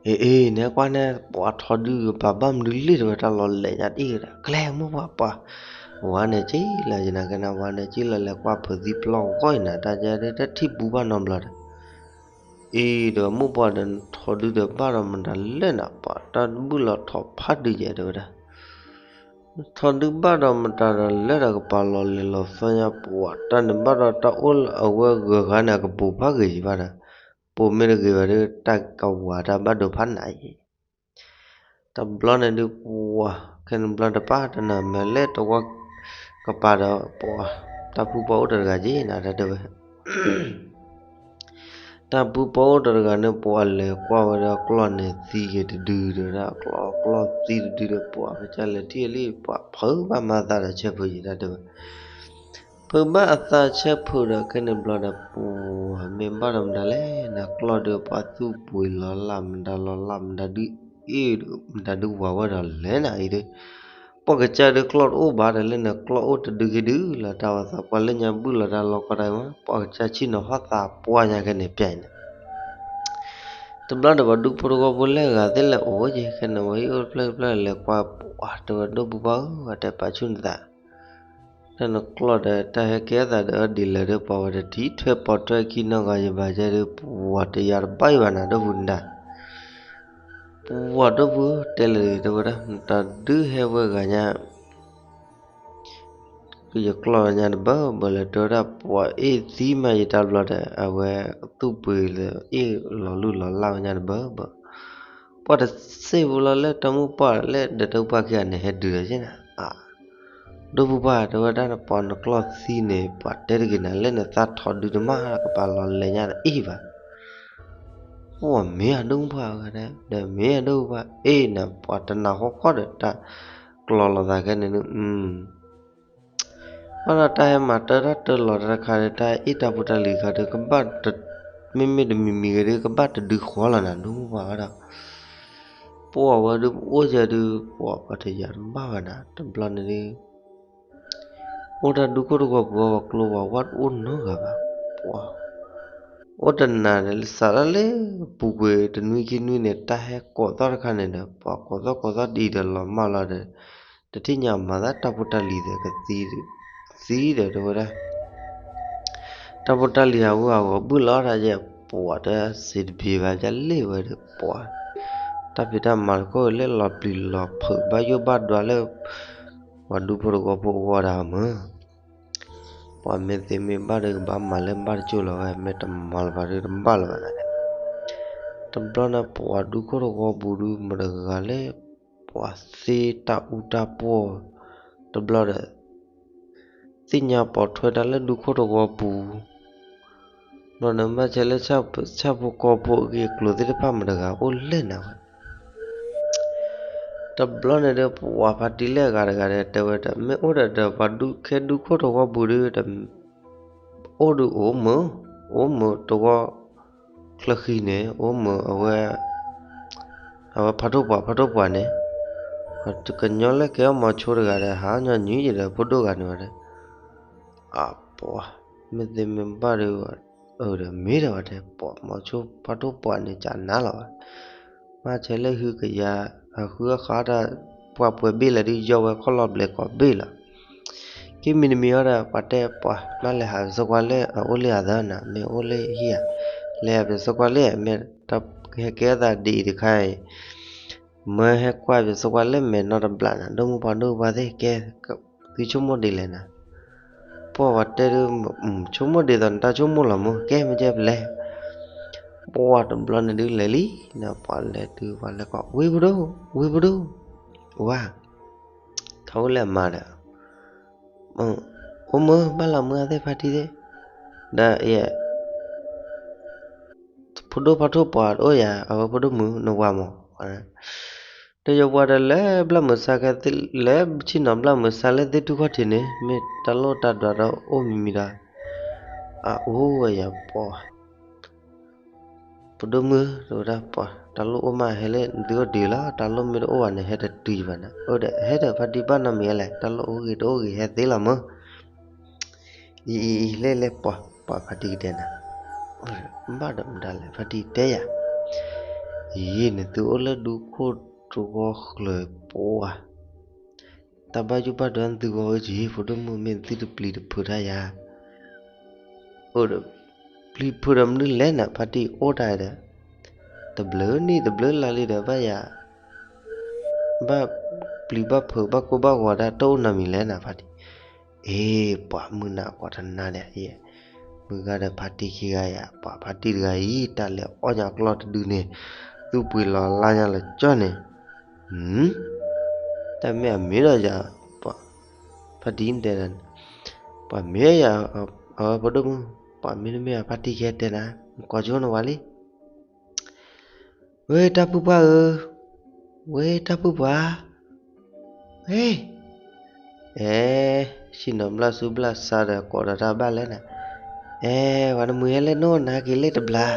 အ့ အ့ နဟဲကွၢ်န့ၣ် ပှၤထီဒု ပာ်ဘၣ်မနုၤလံ တဲဝဲ, တၢ်လီၤလဲၤညါတအံၣ်ဝဲဒၣ်, ကျဲမိၢ်ပှၢ်ပှၤ, ဝၤန့ၣ်က့လၢယနၤကနၣ်, ဝၤန့ၣ်က့လၢလဲၤကွၢ်ဖုးသံပျီၢ်ဂီၢ်အံၤနၤ, တၢ်ကဲဒၣ်တၢ်ထံၣ်ဘူၣ်ဘၣ်နီတဘျီဒီး, အ့ ဒီးမိၢ်ပှၢ်ဒီး ထီဒုဒီးဘၣ်ဒီးမတၤလဲၣ်နၤ, ပှၤတၢ်ဘုၣ်လီၤထီၣ်ဖးဒုးယဲ တဲဝဲဒၣ်. ထီဒုဘၣ်ဒီးမတၤဒီးလဲၤဒီးကပာ်လီၤလဲၤလီၤသီညါ, ပှၤတၢ်န့ၣ်ဘၣ်ဒီးတၢ်အိၣ်အဝဲဂုၤဂၤန့ၣ် အကပူၤဖးဂ့ၤယံၤဘၣ်ဒီး, ပူၤမ့ၢ်တဂ့ၤဘၣ်ဒီး တၢ်ကဝၤတၢ်ဘၣ်ဒိဖးနးယံၤ. တဘျီန့ၣ်ဒုးပှၤ, ခဲန့ၣ်ဘျီတပၢ်တနၤမ့ၢ်လဲၤတဝီကပၤဒီးပှၤ, တၢ်ဖုပှၢ်အိၣ်တဂၤက့နၤ တၢ်တဲဝဲ တၢ်ဖုပှၢ်အိၣ်တဂၤန့ၣ် ပှၤလဲၤကွၢ်ဝဲဒီးကျီၢ်န့ၣ်သံက့ၤတဒုဒီး ကျီၢ်ကျီၢ်သံတဒုဒီး ပှၤကစၢ်လဲၤထံၣ်လံ ပှၤဖုးဘၣ်မၤသးဒီးဆဲဖုးယံၤ တၢ်တဲဝဲ, ဖုးဘၣ်အသးဆဲဖုးဒီး ခဲန့ၣ်ဘျီဒီးပှၤမ့ၢ်ဘၣ်ဒီးမတၤလဲၣ်နၤ, ကျီၢ်ဒီးပှၤသူၣ်ပှ့ၤလီၤလၢ်မတၤလီၤလၢ်မတၤဒုးအ့ၣ်မတၤဒုးဝၤဝဲဒီးလဲၤနၤအံၤဒီး ပှၤကစၢ်ဒုးကျီၢ်တအိၣ်ဘၣ်ဒီးလၢန့ၣ် ကျီၢ်အိၣ်တဒုက့ၤဒုးလီၤတၢ်ဝဲသး ပှၤလၢညါဘုၣ်လီၤတၢ်လီၤကီတၢ်အံၤမး ပှၤကစၢ်ဆ့ၣ်နီၤဟီၣ်သးပှၢ်ညါခဲန့ၣ်ပျဲန့ၣ် တဘျီဒီးပှၤဒူဖိတဝီဖိလၢအဂၤသ့ၣ်လဲၤအိၣ်က့ၤ ခဲန့ၣ်ဝဲဟံၣ်အိၣ်တဖျၢၣ်တဖျၢၣ်လဲၤကွၢ်ပှၤ တဲဝဲဒိၣ်ဘုၣ်ဘၣ်ဧၢ အတဲပာ်ဆူၣ်နသး တၢ်နကျီၢ်ဒီးတၢ်ဟဲကဲသးဒီးအဒ်လဲၣ်ဒီး ပှၤဝဲတထံၣ်ထွဲပိာ်ထွဲခံနီၢ်ဂၤယဘၣ်ကဲဒီး ပှၤတယၤတဘၣ်အံၤဘၣ်နၤ ဒိၣ်ဘုၣ်နဒါ ပှၤဒိၣ်ဘုၣ်တဲလၢာ်တဝဲဒၣ် နတၢ်ဒုးဟဲဝဲဂၤညါ ယကျီၢ်ညါတဘၣ်ဘၣ်လၢ တဲဝဲဒၣ် ပှၤအ့ၣ်သံမးယတၢ်ဘျီဒီး အဝဲသူၣ်ပှ့ၤလၢအ့ၣ်လီၤလူၢ်လီၤလၢ်ဝဲညါတဘၣ်ဘၣ် ပှၤတစ့ၢ်ဖိလီၤလၢတၢ်မိၢ်ပှၢ်လၢဒီးတၢ်မိၢ်ပှၢ်ခံဂၤန့ၣ် ဟဲဒုးဒီးက့နၤ ဒိၣ်ဘုၣ်ဘၣ် တဲဝဲဒၣ် ပှၤနကျီၢ်သံန့ၣ် ပှၤတဲတဂ့ၤနၤ လၢနသးထီၣ်ဒုးတမး ကပာ်လီၤလဲၤညါတအ့ၣ်ဘၣ် ပှၤမ့ၢ်အဒိၣ်ဘုၣ်ဘၣ်ဝဲဒၣ် ဒီးမ့ၢ်အဒိၣ်ဘုၣ်ဘၣ် အ့ၣ်နၤ ပှၤတနၤဃီဃီဒီး တၢ်ကျီၢ်လိာ်သးခဲန့ၣ်ဒုး ဘၣ်ဒီးတၢ်ဟဲမၤတၢ်တၢ်တၢ်လီၤတၢ်တခါဒီး တၢ်အ့ၣ်တၢ်ဖိတၢ်လံၤတခါဒီး ကဘၣ်တ မ့မ့ၢ်တမံၤမံၤဂ့ၤဒီး ကဘၣ်တဒုဃီလီၤနၤ ဒိၣ်ဘုၣ်ဘၣ်ဝဲဒီး ပှၤဝဲဒုး ပအိၣ်ယဲဒုး ပှၤပှၤတယၤတဘၣ်ဘၣ်နၤ တဘျီန့ၣ်ဒုး အိၣ်တၢ်ဒူခိၣ်တဝီပူၤ ပှၤကျိပှၤဝါတအိၣ်နီတဂၤဘၣ် ပှၤ အိၣ်တနၤဒီး စးထီၣ်လၢပူၤကွံာ်တနွံခံနွံန့ၣ် တၢ်ဟဲကိးသီၣ်တခါန့ၣ်ဒီး ပှၤကိးသီၣ်ကိးသီၣ်ဒ်အံၤဒီးလီၤမၢ်လီၤဒီး တထံၣ်ညါမၤသးတၢ်ဖိတၢ်လံၤဒီးကသံ သံဒီးတဲဝဲဒၣ် တၢ်ဖိတၢ်လံၤဟးဂူာ်ဟးဂီၤဘုၣ်လီၤတၢ်ယဲ ပှၤတစံးတဘျီဘၣ် ယလဲၤဝဲဒီးပှၤ တၢ်ဖံးတၢ်မၤတခိၣ်လၢလီၤပျံၤလီၤဖုးဘၣ်ယိၣ်ဘၣ်ဒွးလၢ ပှၤဒူဖိတဝီဖိအဂီၢ်ဒၣ်မး ပှၤမ့ၢ်သ့မ့ၢ်ဘၣ်ဒီးကဘၣ်မၤလၢဘၣ်တကၠိၢ်လီၤဝဲ မ့ၢ်တမၤလၢၤဘၣ်ဒီးတဘၣ်လၢၤဘၣ်နၤ တဘျီန့ၣ် ပှၤဒူခိၣ်တဝီပူၤဒုး မတဂၤလၢ ပှၤသ့တၢ်အူတၢ်ပှီၢ် တဘျီဒီး သ့ၣ်ညါပိာ်ထွဲတၢ်လၢဒူခိၣ်တဝီပူၤ ဘျီန့ၣ် ဘၣ်ဆဲးလၢ ဆၣ်ဖိကီၢ်ဖိအဂ့ၢ်အကျိၤသ့ၣ်တဖၣ် မတဂၤအိၣ်လဲၣ်နၤဝဲ တဘျီန့ၣ်ဒီး ပှၤဖါတံၢ်လၢအဂၤတဂၤဒီး တဲဝဲဒၣ် မ့ၢ်အိၣ်ဒီးဒီး ပှၤဒူခဲဒူခိၣ်တဝီပူၤဒီး အိၣ်ဒုးအိၣ်မုာ်, အိၣ်မုာ်တဝီချၢဃံန့ၣ် အိၣ်မုာ်အဝဲ အဝဲဖးဒိၣ်ပှၤ ဖးဒိၣ်ပှၤန့ၣ် ကညီလၢကဲအီၣ်မီၤဆိတဂၤဒီး ဟးညီနုၢ်ယဒီးဖိဒိၣ်ဂၤန့ၣ်ဝဲဒီး အပှၤ မ့ၢ်သ့မ့ၢ်ဘၣ်ဒီး အၢဒီးမ့ၢ်ဒီးဝဲတဲ ပှၤမီၤဆိဖးဒိၣ်ပှၤန့ၣ် ကနၤလီၤဝဲ မ့ၢ်ဆဲးလၢဟုကယၤ အဃုအဃါတၢ် ပှၤပှဲၤဘ့ၣ်လၢဒုးယီဝဲခီၣ်လီၤဘျဲးကိးဘ့ၣ်လီၤ ခံမံၤတမံၤအံၤဒီး ပှၤတဲပှၤ မ့ၢ်လဲၤဟးပစီကွၢ်လၢအအိၣ်လၢအသးနၤ မ့ၢ်အိၣ်လၢဟံၣ်ဧါ လဲၤဟးပစီကွၢ်လၢ မ့ၢ်တၢ်ဟဲကဲအသးဒ်အံၤတခါအံၤ မၢဟဲကွၢ်ပစီကွၢ်လၢမဲာ်နီတဘျီနၤ ဒိၣ်မုၢ်ပှၤဒိၣ်ပှၤသ့ၣ် ကဲ သုဆိကမိၣ်ဒ်လဲၣ်နၤ ပှၤဝဲတဲဒုး ဆိကမိၣ်ဒ်သိးနတၢ်ဆိကမိၣ်လီၤမၢ် ကဲမ့ၢ်ကဲပလဲၤ ပှၤတဘျီန့ၣ်ဒုးလဲၤလံ ပှၤလဲၤတုၤပှၤလဲၤကိး ဝ့ၢ်ပဒိၣ် ဝ့ၢ်ပဒိၣ် ဝါ ထီၣ်အိၣ်လၢအမါဒီး အိၣ်မုာ် ဘၣ်လီၤမုာ်အသ့ၣ်ဖါတံၢ်သ့ၣ် ဒီးယဲ ဖိဒိၣ်ဖးဒိၣ်ပှၤတအိၣ်ယၤ အဝဲဖိဒိၣ်မုာ်နဝၤမး ဒီးယဝၤဒီးလဲၤဘျၣ်မုာ်စါခဲသ့ၣ် လဲၤဆ့ၣ်နီၤဘျၣ်မုာ်စါလၢသ့ၣ်တူၢ်ခီၣ်ထံးန့ၣ် မ့ၢ်တၢ်လိၣ်တၢ်ဒွးဒီးအိၣ်မံၤမံၤဒီး အအိၣ်ဝဲယၤပှၤ ပဒိၣ်မုၣ် တဲဝဲဒၣ်ပှၤ တၢ်လိၣ်အိၣ်မးဟဲလၢနသုအိၣ်ဒံးလီၤ တၢ်လိၣ်မ့ၢ်တအိၣ်ဘၣ်န့ၣ် ဟဲတတုၤဘၣ်နၤ အိၣ်ဒီးဟဲဒီးဖါတံၢ်ဘၣ်နီတမံၤလဲၣ် တၢ်လိၣ်အိၣ်ဂ့ၤတအိၣ်ဂ့ၤဟဲသ့လီၤမၢ် အံၤအံၤအံၤ လဲၤလဲၤပှၤ ပှၤဖါတံၢ်ကတဲနၤ, ဘၣ်ဒီးမတၤလဲၣ် ဖါတံၢ်တဲယၤ, အံၤ နသုအိၣ်လၢဒူခိၣ်တဝီဃၢၤပှၤ တၢ်ဘၣ်ယိၣ်ဘၣ်ဒီးနသုဂီၢ်ဝဲက့ၤ ဖိဒိၣ်မုၣ် မ့ၢ်နသုတပျံၤတဖုးတၢ်ယၤ, အိၣ်ဒီး ပျံၤဖုးဒီးမနုၤလဲၣ်နၤ ဖါတံၢ်အိၣ်တၢ်ဒီး, တဘျုးနံၣ်တဘျုးလါလံဒီး ဘၣ်ယၤ ဘၣ်ပျံၤဘၣ်ဖုးဘၣ်ကိၢ်ဘၣ်ဂီၤတၢ်တအိၣ်နီတမံၤလဲၣ်နၤ ဖါတံၢ်, အ့ ပှၤမုၢ်နၤကိးတနါဒီး မုၢ်ဂၤဒီးဖါတံၢ်ခံဂၤယၤ ပှၤဖါတံၢ်တဂၤအံၤ တၢ်လဲၤအီၣ်ညါကျီၢ်တဒုန့ၣ် သူၣ်ပှ့ၤလီၤလါညါလၢကၠီန့ၣ်, တၢ်မ့ၢ်အမ့ၢ်ဒီးယၤ, ဖါတံၢ်တဲဒၣ်န့ၣ်, ပှၤမ့ၢ်ယၤ, အဝဲဖိဒိၣ်မုၣ်, ပှၤမ့တမ့ၢ်အဖါတံၢ်ကဲတဲနၤ, နကိးကၠိနဝၤလံ ဝဲတၢ်ပုၢ်ပှၢ်ဧၢ, ဝဲတၢ်ပုၢ်ပှၢ်, ဝဲ, အဲ, ဆ့ၣ်နီၤဘျၣ်ဆူဘျၣ်ဆါဒီးကိးဒီးတၢ်ဘၣ်လဲၣ်နၤ, အဲ, ပှၤနမုာ်ဟဲလၢနအိၣ်နၤက့ၤလၢတဘျါ,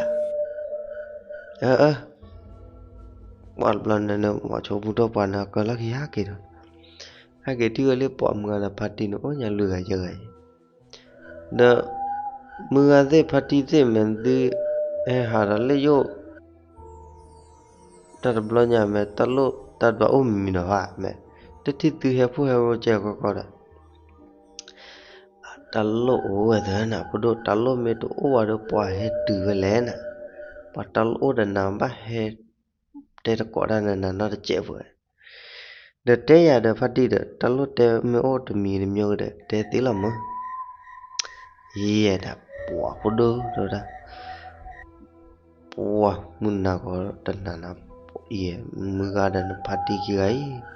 အၢ, ပှၤတဘျီန့ၣ် မီၤဆိဘူၣ်ထီၣ်ပှၤန့ၣ် ကၢလီၤက့ၤဟဲက့ၤဒီး, ဟဲက့ၤထံၣ်ဝဲလၢပှၤမုၢ်ဂၤဒီးဖါတံၢ်န့ၣ် အိၣ်ညါလွံၢ်ဂၤယဲၢ်ဂၤအံၤ ဒီး မုၢ်ဂၤသ့ၣ်ဖါတံၢ်သ့ၣ်မ့ၢ်သု ဟဲဟးဒီးလၢယအိၣ် တၢ်တဘျီညါမ့ၢ်တၢ်လိၣ်တၢ်ဒွးအိၣ်မံၤမံၤဒီးဘၣ်မ့ၢ် တထံၣ်သုဟဲဖှိၣ်ဟဲရိကဲကီကီဒီး တၢ်လိၣ်အိၣ်ဝဲသၢနၤ ဖိဒိၣ် တၢ်လိၣ်မ့ၢ်တအိၣ်ဝဲဒီးပှၤဟဲတုၤဝဲလဲၣ်နၤ ပှၤတၢ်လိၣ်အိၣ်ဒီးနၤဘၣ်ဟဲ တဲတကိးတၢ်နၤနီတစဲးဖိ ဒီးတဲယၤဒီးဖါတံၢ်ဒီး တၢ်လိၣ်တဲမ့ၢ်အိၣ်တမံၤတမံၤဒီး တဲသ့လီၤမၢ် ယဲဒၣ် ပှၤဖိဒိၣ်တဲဝဲဒၣ် ပှၤမုၢ်နၤကီးတနၤနၤ ယဲ မုၢ်ဂၤဒီးနဖါတံၢ်ခံဂၤအံၤ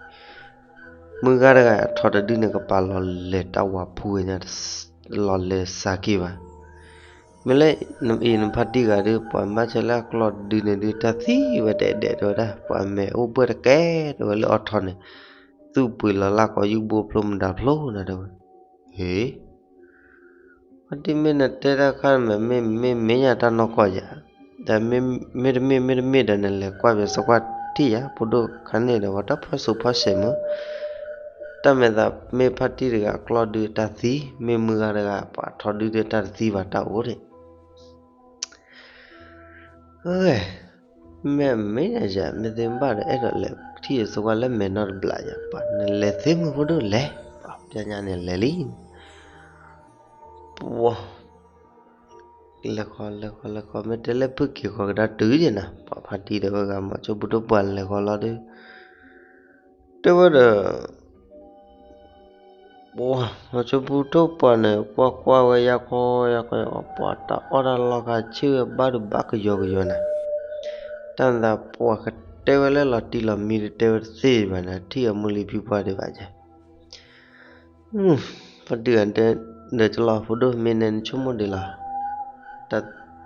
မုၢ်ဂၤတဂၤအထီတဒုန့ၣ် ကပာ်လီၤလဲၤတၢ်ဝၤဖူဝဲညါ လီၤလဲၤစးက့ၤဘၣ် မ့ၢ်လၢ နအံၤနဖါတံၢ်ဂၤဒုး ပှၤဘၣ်ဆၣ်လၢအကျီၢ်တဒုန့ၣ်ဒုး တၢ်သံဝဲဒဲးဒဲးတဲဝဲဒၣ် ပှၤမဲာ်အိၣ်ဘှဲၣ်တကဲတဲဝဲလၢအီထီန့ၣ် သူၣ်ပှ့ၤလီၤလၢကိးယူၢ်ဘိဖျိမတၤဖျိနၤတဲဝဲ ဟ့ၣ် ဖါတံၢ်မ့ၢ်နတဲတၢ်ခါမ့ၢ် မ့ၢ်မ့ၢ်ညါတၢ်နီၢ်ကီၢ်ယၤ, ဒီးမ့တမ့ၢ်မ့တမ့ၢ်ဒီးနလဲၤကွၢ်ဘၣ်စကွၢ်ထံၣ်ယၤ ဖိဒိၣ်ခါန့ၣ်ဒီး ပှၤတၢ်ဖီၣ်စိဖီၣ်စဲးမၢ်, တၢ်မဲာ်သးမ့ၢ်ဖါတံၢ်တဂၤအကျီၢ်ဒုးတၢ်သံ, မ့ၢ်မုၢ်ဂၤတဂၤပှၤထီဒုးဒီးတၢ်တသံဘၣ်တၢ်အိၣ်ဒံး မ့ၢ်မ့ၢ်ယၤ မ့ၢ်သ့ဘၣ်ဒီး အဲၣ်ဒိးလဲၤထံၣ်ယစကွၢ်လၢမဲာ်နီတဘျီယၤ ပှၤနလဲၤသ့မုၢ်ဖိဒိၣ်လဲၤ ပှၤပျဲညါန့ၣ်လဲၤလံ ပှၤ လဲၤဃီ လဲၤဃီ လဲၤဃီ မ့ၢ်တဲလၢဖုၣ်က့ၤဃီကဒါတုၤယဲနၤ ပှၤဖါတံၢ်ဒီးဝဲဂၤ မီၤဆိဘူၣ်ထိၣ်ပှၤလဲၤဃီလီၤဒုး တဲဝဲဒီး ပှၤ မီၤဆိဘူၣ်ထိၣ်ပှၤန့ၣ် ကွၢ်ကွၢ်ဝဲယါခီ ယါခီ ယါခီ ပှၤတၢ်အီၣ်တၢ်လီၢ်ခါဆ့ၣ်ဝဲဘၣ်ဒုးဘၣ်ကယီကယီနၤ တၢ်မၤသးပှၤကတဲဝဲလၢလီၤတံၢ်လီၤမံတတဲဝဲတသ့ဘၣ်နၤ ထံၣ်အမုၢ်လံဖံပှၢ်ဒံးဘၣ်ယဲ ဖါတံၢ်ဂၤတဲ ဒီးကလီၤဖိဒိၣ်မ့ၢ်နဲနဆိကမိၣ်ဒံးလီၤ တၢ်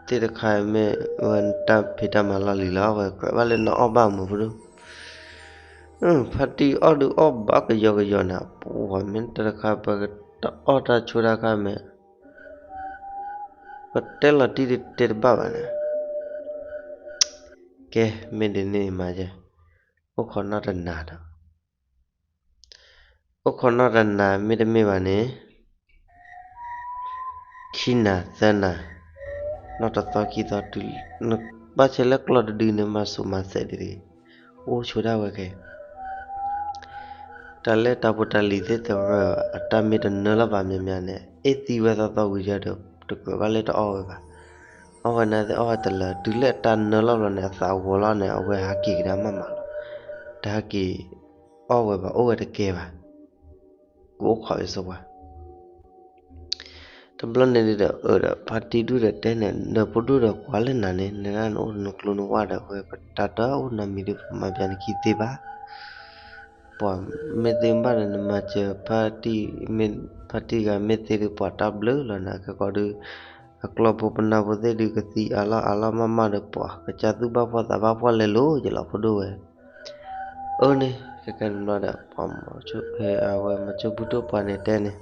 သ့ၣ်တခါမ့ၢ်ဝဲတၢ်ဖံးတၢ်မၤလီၢ်လံၤလီၤ ဝဲကြၢးဘၣ်လၢနအီၣ်ဘၣ်မုၢ်ဖိဒိၣ် ဖါတံၢ်အီၣ်ဒုးအီၣ်ဘၣ်ကယီကယီနၤ ပှၤမ့ၢ်တၢ်တခါ ပကတအီၣ်တၢ်ဆိတၢ်ခါမ့ၢ် ပတဲလီၤတံၢ်တတဲတဘၣ်ဘၣ်နၤ ကဲ မ့ၢ်ဒ်န့ၣ်မးယဲ အိၣ်ခိးနီၢ်တနၤဒီး အိၣ်ခိးနီၢ်တနၤမ့တမ့ၢ်ဘၣ်န့ၣ် ခံနၤသၢနၤ နီၢ်တသီခံသီတုၤ နဘၣ်ဆဲးလၢကျီၢ်တဒုန့ၣ် မၤစိၤမၤသဲးဒ်တဂ့ၤ အိၣ်ဆိဒၣ်ဝဲခဲ တၢ်လၢတၢ်ဖိတၢ်လံၤသ့ၣ်တဖၣ် အတၢ်မ့ၢ်တနၢလီၤဘၣ် မ့မ့ၢ်န့ၣ် အ့ၣ်သံဝဲသီသီဝံၤဒီး တကြၢးဘၣ်လၢတအီၣ်ဝဲဘၣ် အီၣ်ဝဲန့ၣ်သ့ၣ်အီၣ်ဝဲတလၢာ် တုၤလၢတၢ်နၢလီၤဘျီန့ၣ် အသးဂီၤလီၤန့ၣ် အဝဲဟးက့ၤကဒါမးမးလီၤ တဟးက့ၤ အီၣ်ဝဲဘၣ် အိၣ်ဝဲတကဲဘၣ် ကအိၣ်ခိးဝဲစ့ၢ်ကီး တဘျီန့ၣ်ဒီး အၢဒီး ဖါတံၢ်ဒုၣ်ဒီးတဲန့ၣ် ဒီးဖိဒိၣ်ဒီးကွၢ်လၢနၤန့ၣ် နဒၣ်နအိၣ်နကျိနဝၢ်ဒီး ဝဲပတၢ်တအိၣ်နီတမံၤဒီး ပမၤပျးနခံသ့ဘၣ် ပှၤမ့ၢ်သ့ဘၣ်ဒီး နမၤစၢၤဖါတံၢ် မ့ၢ်ဖါတံၢ်ဂၤမ့ၢ်သ့ဒီး ပှၤတၢ်ဘျုးလီၤနၤ ခဲကီးဒုး အကျီၢ်ဖိပနၢ်ဖိသ့ၣ်ဒုး ကသံအါလီၢ်အါလီၢ်မးမးဒီး ပှၤကစၢ်သူၣ်ဘၣ်ဖှီၣ်သးဘၣ်ဖှီၣ်လဲၤလိၤယလီၤဖိဒိၣ်ဝဲ အၢန့ၣ် ခဲကဲန့ၣ်ဘျီဒီး ပှၤမီၤဆိ အဝဲမီၤဆိဘူၣ်ထိၣ်ပှၤန့ၣ်တဲန့ၣ်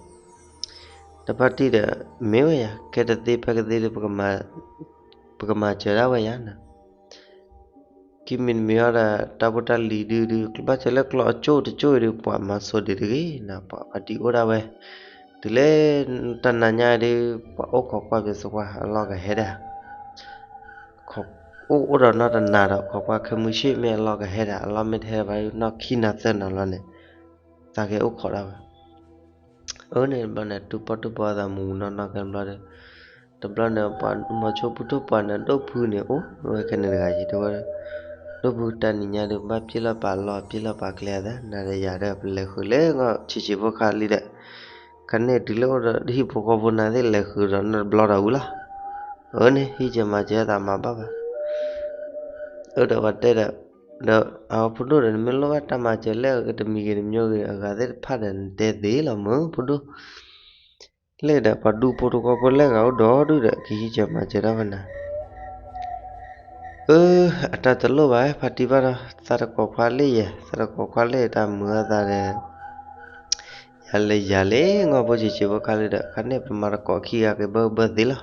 တဖါတံၢ်ဒီး မ့ၢ်ဝဲယၤ ခဲတသ့ဖဲကသ့ဒီး ပကမၤစၢၤဒၣ်ဝဲယၤနၤ ခံမံၤတမံၤအီၤဒီး တၢ်ဖိတၢ်လံၤဒုးဒုး ဘၣ်ဆၣ်လၢကျီၢ်အကၠိၣ်တကၠိၣ်အံၤဒုး ပှၤမၤစိၤဒံးတဂ့ၤနၤ ပှၤဖါတံၢ်အိၣ်ဒၣ်ဝဲ တုၤလၢတနၤညါဒုး ပှၤအိၣ်ခိးကွၢ်ပသဝါအလီၢ်ကဟဲဒၣ်, အိၣ်အိၣ်ဒီးနီၢ်တနၤဒီး ခိးကွၢ်ခဲမုၢ်ဆ့ၣ်မ့ၢ်အလီၢ်ကဟဲဒၣ်, အလီၢ်မ့ၢ်တဟဲဘၣ်ဒုး နီၢ်ခံနၤသၢနၤလီၤန့ၣ် သးက့ၤအိၣ်ခိးဒၣ်ဝဲ. အၢန့ၣ်တဘျီန့ၣ် တူၢ်ပီၢ်တူၢ်ပီၢ်သးမူးနီၢ်နီၢ်ကဲဘျီဒီး, တဘျီန့ၣ် ပှၤမီၤဆိဖုထိၣ်ပှၢ်န့ၣ် ဒိၣ်ဖုန့ၣ် အိၣ်ဝဲခဲန့ၣ်တဂၤယံၤ တဲဝဲ, ဒိၣ်ဖုတနံၤညါဒုး ဘၣ်ပျ့ၤလီၤပာ်လီၢ် ပျ့ၤလီၤပာ်ကျဲအသး နၤဒီးယၤဒီး ပလဲၤဃုာ်လၢငီၢ်ဆံးဆံးဖိခါလံဒီး, ခါန့ၣ်တုၤလၢအိၣ်ဒီးဟံၣ်ဖိဃီဖိနၤသ့ၣ် လဲၤဃုာ်ဒီးနီၢ်တဘျီဒီးဝံၤလီၤ. အၢန့ၣ် ဟံၣ်က့ၤမၤစၢၤသးမၤဘၣ်ဘၣ်. အၢဒီးပှၤတဲဒီး, ဒီးအဝဲဖိဒိၣ်ဒီး နမ့ၢ်လိၣ်ဘၣ်တၢ်မၤစၢၤလၢအဂ့ၤတမံၤဂ့ၤတမံၤဂ့ၤ အဂၤသ့ၣ်တဖၣ်ဒီး နတဲသ့လီၤမၢ်ဖိဒိၣ် လဲၣ်ဒီးပှၤဒူဖိတခီဖိလၢအဂၤအိၣ်ဒီးဒုဒီး ကဟံးစၢၤမၤစၢၤတၢ်ဝဲနၤ. အၢ, အတၢ်တလိၣ်ဘၣ် ဖါတံၢ်ဘၣ်ဒီး သးတကိးခွါလၢယဲ, သးတကိးခွါလၢယတၢ်မုာ်အသးဒီး ယၤလၢယၤလၢ ငီၢ်ဖိဆံးဆံးဖိခါလံဒီး ခါန့ၣ်ပမၤတကိးခံဂၤက့ၤဘၢဘၢသ့လီၤ.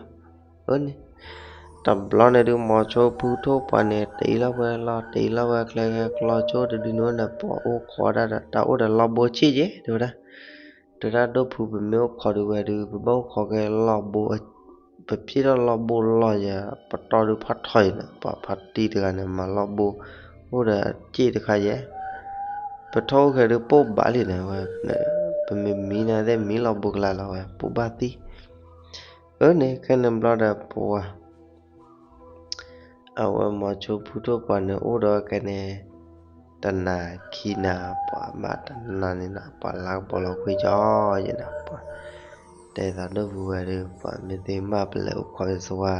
အၢန့ၣ် တဘျီန့ၣ်ဒုး မီၤဆိဖုထိၣ်ပှၢ်န့ၣ် တအံၤလီၤဝဲလီၤ တအံၤလီၤဝဲကျဲ ကျီဆိတဒုန့ၣ်ဝဲန့ၣ် ပှၤအိၣ်ခိးဒၣ်ဒီး တၢ်အိၣ်ဒီးလီၢ်ဘိဆ့ၣ်ကဲ တဲဝဲဒၣ်, တဲဒၣ်ဒိၣ်ဖု ပမ့ၢ်အိၣ်ခိးဒုးဝဲဒုး ပဘၣ်အိၣ်ခိးကဲလီၢ်ဘိ, ပပျ့ၤထီၣ်လီၢ်ဘိလီၢ်ယဲ ပတီၢ်ဒုးဖးထီယဲန့ၣ် ပှၤဖါတံၢ်တဂၤန့ၣ် မၤလီၢ်ဘိ အိၣ်ဒီးစ့ၣ်တခါယဲ ပထီၣ်အိၣ်ခဲဒုးပိၢ်ဘၣ်လံန့ၣ်ဝဲ, ပမ့ၢ်မံနၤသ့ၣ်မံလီၢ်ဘိကလါလီၤဝဲ ပိၢ်ဘၣ်သံ. အၢန့ၣ် ခဲန့ၣ်ဘျီဒီးပှၤ အဝဲမီၤဆိဖုထိၣ်ပှၢ်န့ၣ် အိၣ်ဒီးကဲန့ၣ် တနၤခံနၤ ပှၤဘၣ်တနၤန့ၣ်နီၤ ပှၤလါကပီၤလီၤခွံကၠီယဲနီၤ ပှၤ တဲသးဒိၣ်ဖုဝဲဒီး ပှၤမ့ၢ်သ့မၣ်ပလဲၤအိၣ်ခိးယသဝါ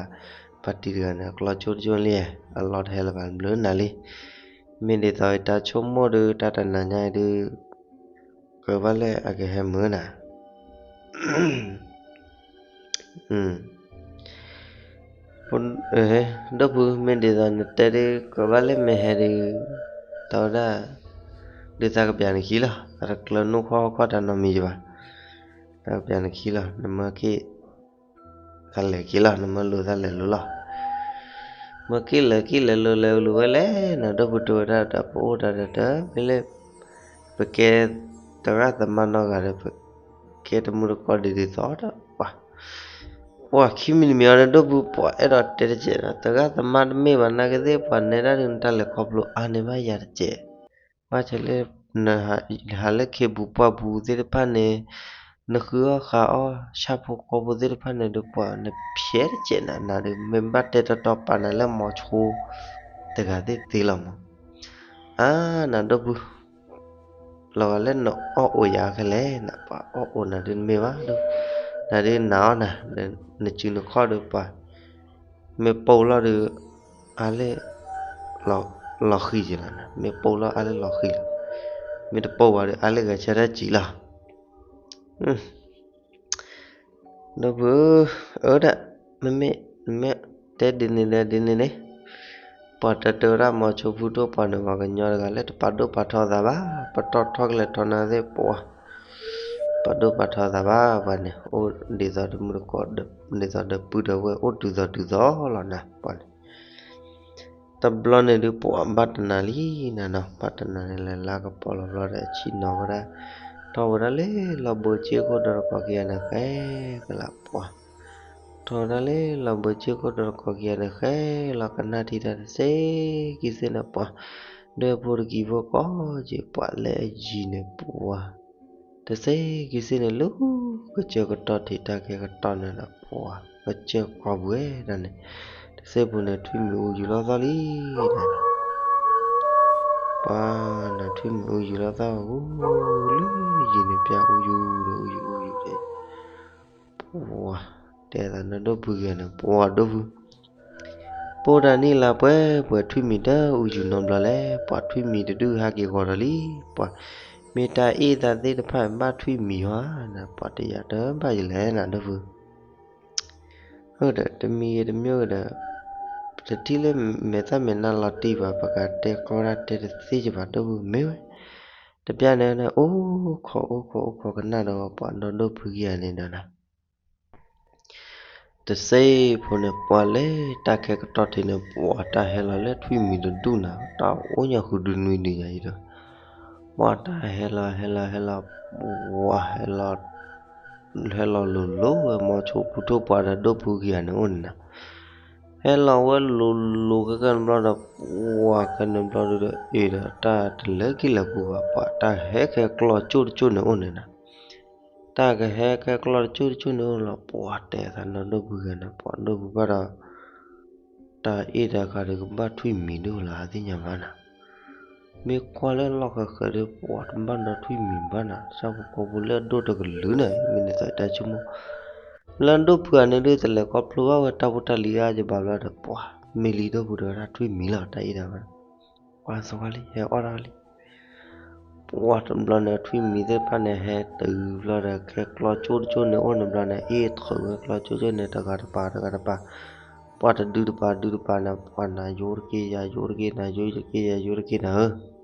ဖါတံၢ်တဂၤန့ၣ် ကျီဆိတကၠိလံ, အလီၢ်တဟဲလၢၤဘၣ်ဘျုးနၤလံ. မ့ၢ်ဒ်သိးတၢ်ဆိကမိၣ်ဒီး တၢ်တနၤညါအံၤဒုး ကဘၣ်လဲၣ်အကဟဲမုာ်နၤ ဒိၣ်ဖု မ့ၢ်ဒ်သိးနတဲဒုး ကဘၣ်လဲၣ်မ့ၢ်ဟဲဒုး တၢ်ဝဲဒၣ် ဒုးသးကပျးနခံလီၤ, သးတကျၢၤနီၢ်ခီဟီၣ်ခီတၢ်နီတမံၤယဘၣ်, သးကပျးနခံလီၤ, နမၢက့ၤ သးလဲၤက့ၤလီၤ, နမၢလိာ်သးလဲၤလိာ်လီၤ, မၢက့ၤလဲၤက့ၤလဲၤလိာ်လဲၤလိာ်ဝဲလဲၣ်, နဒိၣ်ဖုတဲဝဲဒၣ်ဒီး ပအိၣ်တၢ်ဒီးတမ့ၢ်လၢ ပကဲတဂၤသမါနီတဂၤဒီး ပကဲတမုၢ်တကိးဒ်ဒ်သိးဒီး ပှၤ ပှၤခံမံၤတမံၤအီၤဒီး ဒိၣ်ဖု ပှၤအဲၣ်ဒိးတဲတကဲးနီၤ, တဂၤသမါတမ့ၢ်ဘၣ် နာ်က့သ့ၣ် ပှၤနဲဒၣ်ဒုး နတၢ်လဲၤခီဖျိအါန့ၢ်ဘၣ်ယၤတကဲး, ဘၣ်ဆၣ်လၢ နဟးလၢခ့ပူၤပှၢ်ပူၤသ့ၣ်တဖၣ်န့ၣ် နဃုအီၣ်ဃုအီၣ် ဆၣ်ဖိကီၢ်ဖိသ့ၣ်တဖၣ်န့ၣ်ဒီး ပှၤနဖျဲးတကဲးနၤ နၤဒီး မ့ၢ်ဘၣ်တဲတီတီပာ်နၤလၢမီၤဆိ တဂၤသ့ၣ်သ့လီၤမး, အါ နဒိၣ်ဖု လီၤဂာ်လၢနအီၣ်အိၣ်ယၤခဲလဲၣ်, နပှၤအီၣ်အိၣ်နၤဒုးနမ့ၢ်ဘၣ်ဒီး, နၤဒုးနၤအီၣ်နၤ, နစုနခီၣ်ဒီးပှၤ, မ့ၢ်ပိာ်လီၤဒီး အါလၢ လီၤဃံၤက့ၤလီၤ, မ့ၢ်ပိာ်လီၤအါလၢလီၤဃံၤလီၤ, မ့ၢ်တပိာ်ဘၣ်ဒီး အါလၢဂဲၤဆၢထၢၣ်စံၤလီၤ. ဒိၣ်ဖုဧၢ, အၢဒၣ်, မ့မ့ၢ် မ့ၢ်တဲဒ်န့ၣ်ဒီးဒ်န့ၣ်န့ၣ်, ပှၤတၢ်တဲဝဲဒၣ်မီၤဆိဖုထိၣ်ပှၢ်န့ၣ် ပှၤကညီတဂၤလၢတပာ်ဒိၣ်ပာ်ထီသးဘၣ်, ပတီၢ်ထီၣ်ကလဲၤထီနၤသ့ၣ်ပှၤ, ပာ်ဒိၣ်ပာ်ထီသးဘၣ်ပှၤန့ၣ်, အိၣ်ဒ်သိးတမုၢ်တကိး ဒ်သိးဒီပုၢ်ဒီဝဲၢ်အိၣ်တုၤသိးတုၤသိးလီၤနၤပှၤန့ၣ် တဘျီန့ၣ်ဒုးပှၤဘၣ်တနၤလံနၤနီၤ, ဘၣ်တနၤန့ၣ်လၢလါကပီၤလီၤဘျီဒီး ဆ့ၣ်နီၤဝဲဒၣ်, ထီၣ်ဝဲဒၣ်လၢလီၢ်ဘိစ့ၢ်ခိၣ်ဒီးတကိးခံဂၤန့ၣ်ဃဲကလးပှၤ, ထီၣ်ဝဲဒၣ်လၢလီၢ်ဘိစ့ၢ်ခိၣ်ဒီးတကိးခံဂၤန့ၣ်ဃဲလီၤ ကနၣ်ထံတၢ်တစဲးကံစ့ၢ်န့ၣ်ပှၤ, ဒီးဖိတကံဖိကိးက့ၤ ပှၤလၢအယံၤန့ၣ်ပှၤ တစဲးကံစ့ၢ်န့ၣ် လူၤကစၢၢ်ကတီၢ်ထံးတၢ်ကဲကတီၢ်န့ၣ်ဒီး ပှၤကစၢၢ်ကွၢ်ပှဲၤဒၣ်န့ၣ်, တစဲးဖိန့ၣ် ထွံၣ်မံၤအူယူၤလီၤသီၣ်လံနၤ, ပှၤနၤထွံၣ်မံၤအူယူၤလီၤသီၣ်အူလၢယံၤန့ၣ် ပျၢ်အူယူၤဒီးအူယူၤအူယူၤဒီး ပှၤတဲသးနဒိၣ်ဖုဂၤန့ၣ် ပှၤဒိၣ်ဖု ပိၢ်တၢ်နံၣ်လါပှဲၤပှဲၤ ထွံၣ်မံၤတအူယူၤနီတဘျီလဲၣ်, ပှၤထွံၣ်မံၤတဒုးဟးက့ၤဂီၤဒီးလံ, ပှၤမ့ၢ်တၢ်အ့ၣ်သးသ့ၣ်တဖၣ်ဘၣ်ထွံၣ်မံၤဟီဧါ, ပှၤတယာ်တဘၣ်ယလဲၣ်နၤဒိၣ်ဖု, အၢဒီးတမံၤဂ့ၤတမံၤဂ့ၤဒီး တထံၣ်လၢမဲာ်သၣ်မဲာ်နါလီၤတံၢ်ဘၣ် ပကတဲကီတၢ်တဲတသ့ကဘၣ်ဒိၣ်ဖုမ့ၢ်ဝဲ, တပျၢ်န့ၣ်အိၣ်ခိးအိၣ်ခိးအိၣ်ခိးကနၣ်ဒီးပှၤဒီဒိၣ်ဖုဂၤန့ၣ်ဒီးနၤ တစဲးဖိန့ၣ် ပှၤလၢတၢ်ကဲကတီၢ်ထံးန့ၣ် ပှၤတၢ်ဟဲလီၤလၢထွံၣ်မံၤတဒူၣ်နၤ တၢ်အိၣ်ညါဃုဒုနွံဒုညါအံၤဒီး ပှၤတၢ်ဟဲလီၤဟဲလီၤဟဲလီၤ ပှၤဟဲလီၤ ဟဲလီၤလိၤလိၤဝဲ မိၤဆိဖုထိၣ်ပှၢ်ဒီးဒိၣ်ဖုခံဂၤန့ၣ်အိၣ်န့ၣ်နီၤ. ဟဲလီၤဝဲလိၤလိၤခဲကနံၣ်ဘျီဒီး ပှၤခဲန့ၣ်ဘျီဒီး အ့ၣ်ဒီးတၢ်တလဲၤက့ၤလၢၤပူၤဘၣ် ပှၤတၢ်ဟဲခဲကျီၢ်ကၠိၣ်တကၠိၣ်န့ၣ်အိၣ်န့ၣ်နီၤ. တၢ်ကဟဲခဲကျီၢ်တကၠိၣ်တကၠိၣ်န့ၣ်အိၣ်လီၤ ပှၤတဲသးနီၢ်ဒိၣ်ဖုခံဂၤန့ၣ် ပှၤဒိၣ်ဖုဘၣ်ဒီး တၢ်အ့ၣ်တခါဒီးကဘၣ်ထွံၣ်မံၤဒိၣ်လၢသ့ၣ်ညါဘၣ်နီၤ. မ့ၢ်ကွၢ်လၢလီၢ်ဃဲၤဃဲၤဒီး ပှၤတဘၣ်နီထွံၣ်မံၤဘၣ်နီၤ ဆၣ်ဖိကီၢ်ဖိလၢအဒိၣ်တကလုာ်န့ၣ် မ့ၢ်န့ၣ်သိးတၢ်ဆိကမိၣ် လၢဒိၣ်ဖုဂၤန့ၣ်ဒုး တလဲၤခီဖျိဘၣ်ဝဲတၢ်ဖိတၢ်လံၤအါယဘၣ်ဘျီဒီး ပှၤမ့ၢ်လံဒိၣ်ဖုတဝဲဒၣ်ထွံၣ်မံၤလီၤ တၢ်အ့ၣ်တခါဘၣ်ဒီး ပှၤသဝါလံ ဟဲအီၣ်တၢ်လံ ပှၤတဘျီန့ၣ် ထွံၣ်မံၤသ့ၣ်တဖၣ်န့ၣ် ဟဲတုၤဘျီဒီး ခဲကျီၢ်ကၠိၣ်တကၠိၣ်န့ၣ်အိၣ်န့ၣ်ဘျီန့ၣ် အ့ၣ်ထုးဝဲကျီၢ်ကၠိၣ်ကၠိၣ်န့ၣ် တဂၤတပၤ တဂၤတပၤ ပှၤတဒုတပၤ ဒုတပၤန့ၣ် ပှၤနၤယိတက့ၢ် ယၤယိတက့ၢ် နၤယိတက့ၢ် ယၤယိတက့ၢ်နၤဧၢ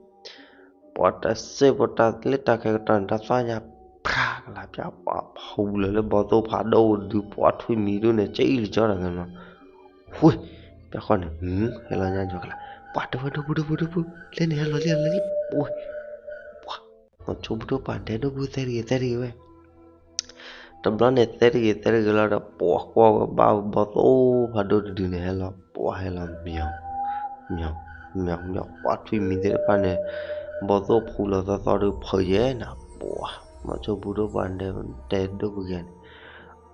ပှၤတစ့ၢ်ဖိတၢ်လၢတၢ်ခဲကတီၢ်န့ၣ် တၢ်သၣ်ညါ ဖြးကလၤပၠး ပှၤဖူလၢာ်လၢဘီသိၣ်ဖးဒိၣ်ဒုး ပှၤထွံၣ်မံၤဒုးန့ၣ် ကၠံလံကၠီတဂၤန့ၣ် ဝ့ၢ် ပှၤဃီန့ၣ် ဟဲလီၤညါကၠီကလၤ ပှၤတဲဝဲဒိၣ်ဖု ဒိၣ်ဖု ဒိၣ်ဖု လဲၤန့ၣ် ဟဲလီၤလံလီၤလံ ဝ့ၢ် ပှၤ မိၤဆိဖုထိၣ်ပှၢ်တဲဒိၣ်ဖု သဲတဂ့ၤ သဲတဂ့ၤဝဲ တဘျီန့ၣ် သဲတဂ့ၤ သဲတဂ့ၤလီၤဒီး ပှၤကွၢ်ဝဲဘၣ်ဝဲ ဘီသိၣ်ဖးဒိၣ်တဒုန့ၣ် ဟဲလီၤ ပှၤဟဲလီၤ မၠီ မၠီ မၠီ ပှၤထွံၣ်မံၤသ့ၣ်တဖၣ်န့ၣ် ဘီသိၣ်ဖူလီၤသီသီဒုး ဖုးယဲနၤ ပှၤ မိၤဆိဖုထိၣ်ပှၢ်တဲ တဲဒိၣ်ဖုခံဂၤန့ၣ်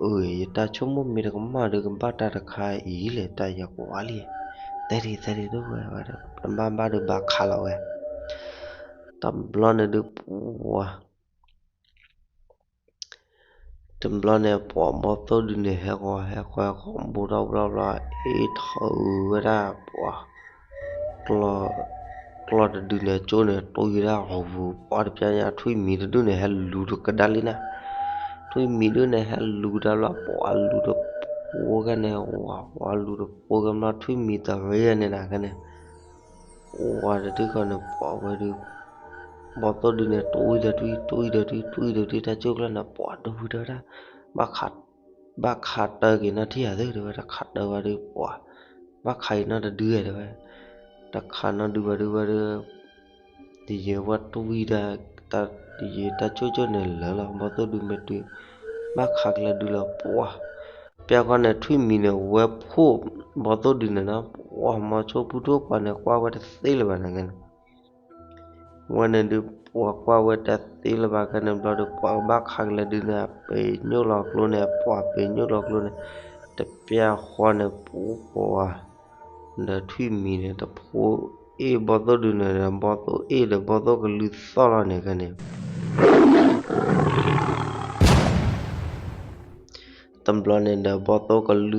အၢ ယတၢ်ဆိကမိၣ်မ့ၢ်တကမၣ်ဒီး ကဘၣ်တၢ်တခါအံၤလဲၣ် တၢ်ယၤကွၢ်လံ သဲတဂ့ၤ သဲတဂ့ၤ ဒိၣ်ဖုဝဲ တဘၣ်ဘၣ်ဒီးဘၣ်ခးလီၤဝဲ တဘျီန့ၣ်ဒုး ပှၤ တဘျီန့ၣ် ပှၤဘီသိၣ်ဒုန့ၣ် ဟဲဃီၤ ဟဲဃီၤ ဟဲဃီၤ ဘူးထီၣ်ဘူးထီၣ်ဘျီ အ့ၣ်ထုးဝဲဒၣ် ပှၤ ကျီၢ်တဒုန့ၣ် ကၠိန့ၣ် တွံဝဲဒၣ်အပူၤ ပှၤတပျၢ်ညါ ထွံၣ်မံၤတဒုန့ၣ် ဟဲလူၤတကဒါလံနၤ ထွံၣ်မံၤဒုန့ၣ် ဟဲလူၤကဒါဘျီ ပှၤလူၤတပူၤခဲန့ၣ် ဝၤ ပှၤလူၤတပူၤခဲဘျီ ထွံၣ်မံၤတဂ့ၤန့ၣ်နၤခဲန့ၣ် ပှၤတထံၣ်ဃီန့ၣ် ပှၤဝဲဒုး ဘီသိၣ်ဒုန့ၣ် တွံဒီးတွံ တွံဒီးတွံ တွံဒီးတွံ တၢ်ကၠိကျၢၢ်န့ၣ် ပှၤဒိၣ်ဖုတဲဝဲဒၣ် ဘၣ်ခးတၢက့ၤနီၢ်ထံၣ်ဧါသ့ၣ် တဲဝဲ တခးတၢဝဲဒုး ပှၤ ဘၣ်ခးအံၤနီၢ်တဒုဧါ တဲဝဲ တခးနီၢ်ဒုဘၣ်ဒုးဝဲဒုး တယံာ်ပှၤတွံဒီး တယံာ်တၢ်ကၠိကၠိန့ၣ်လၢာ်လီၤ ဘီသိၣ်ဒုမ့ၢ်တွံ ဘၣ်ခးကလဲၤဒုးလီၤ ပှၤ ပျၢ်ဃီန့ၣ် ထွံၣ်မံၤန့ၣ် ဝဲဖှိၣ်ဘီသိၣ်ဒုန့ၣ်နီၤ ပှၤမိၤဆိဖုထိၣ်ပှၢ်န့ၣ် ကွၢ်ဝဲတသ့လၢၤဘၣ်န့ၣ် ဝဲန့ၣ်ဒုး ပှၤကွၢ်ဝဲတသ့လၢၤဘၣ်ခဲန့ၣ်ဘျီဒီး ပှၤကဘၣ်ခးကလဲၤဒုးန့ၣ် ပ့ၤညိၣ်လီၤကျိန့ၣ် ပှၤပ့ၤညိၣ်လီၤကျိန့ၣ် တပျၢ်ဃီန့ၣ် ပှၤ ဒီးထွံၣ်မံၤန့ၣ် တဖိအ့ၣ်ဘီသိၣ်ဒုန့ၣ်ဒီး ဘီသိၣ်အ့ၣ်ဒီးဘီသိၣ်ကလုၢ်သီၣ်လီၤန့ၣ်ခဲန့ၣ် တဘျီန့ၣ်ဒီး ဘီသိၣ်ကလုၢ်သီၣ်လီၤဒီးကျိပိလီၤခဲန့ၣ်ဘျီ ပှၤ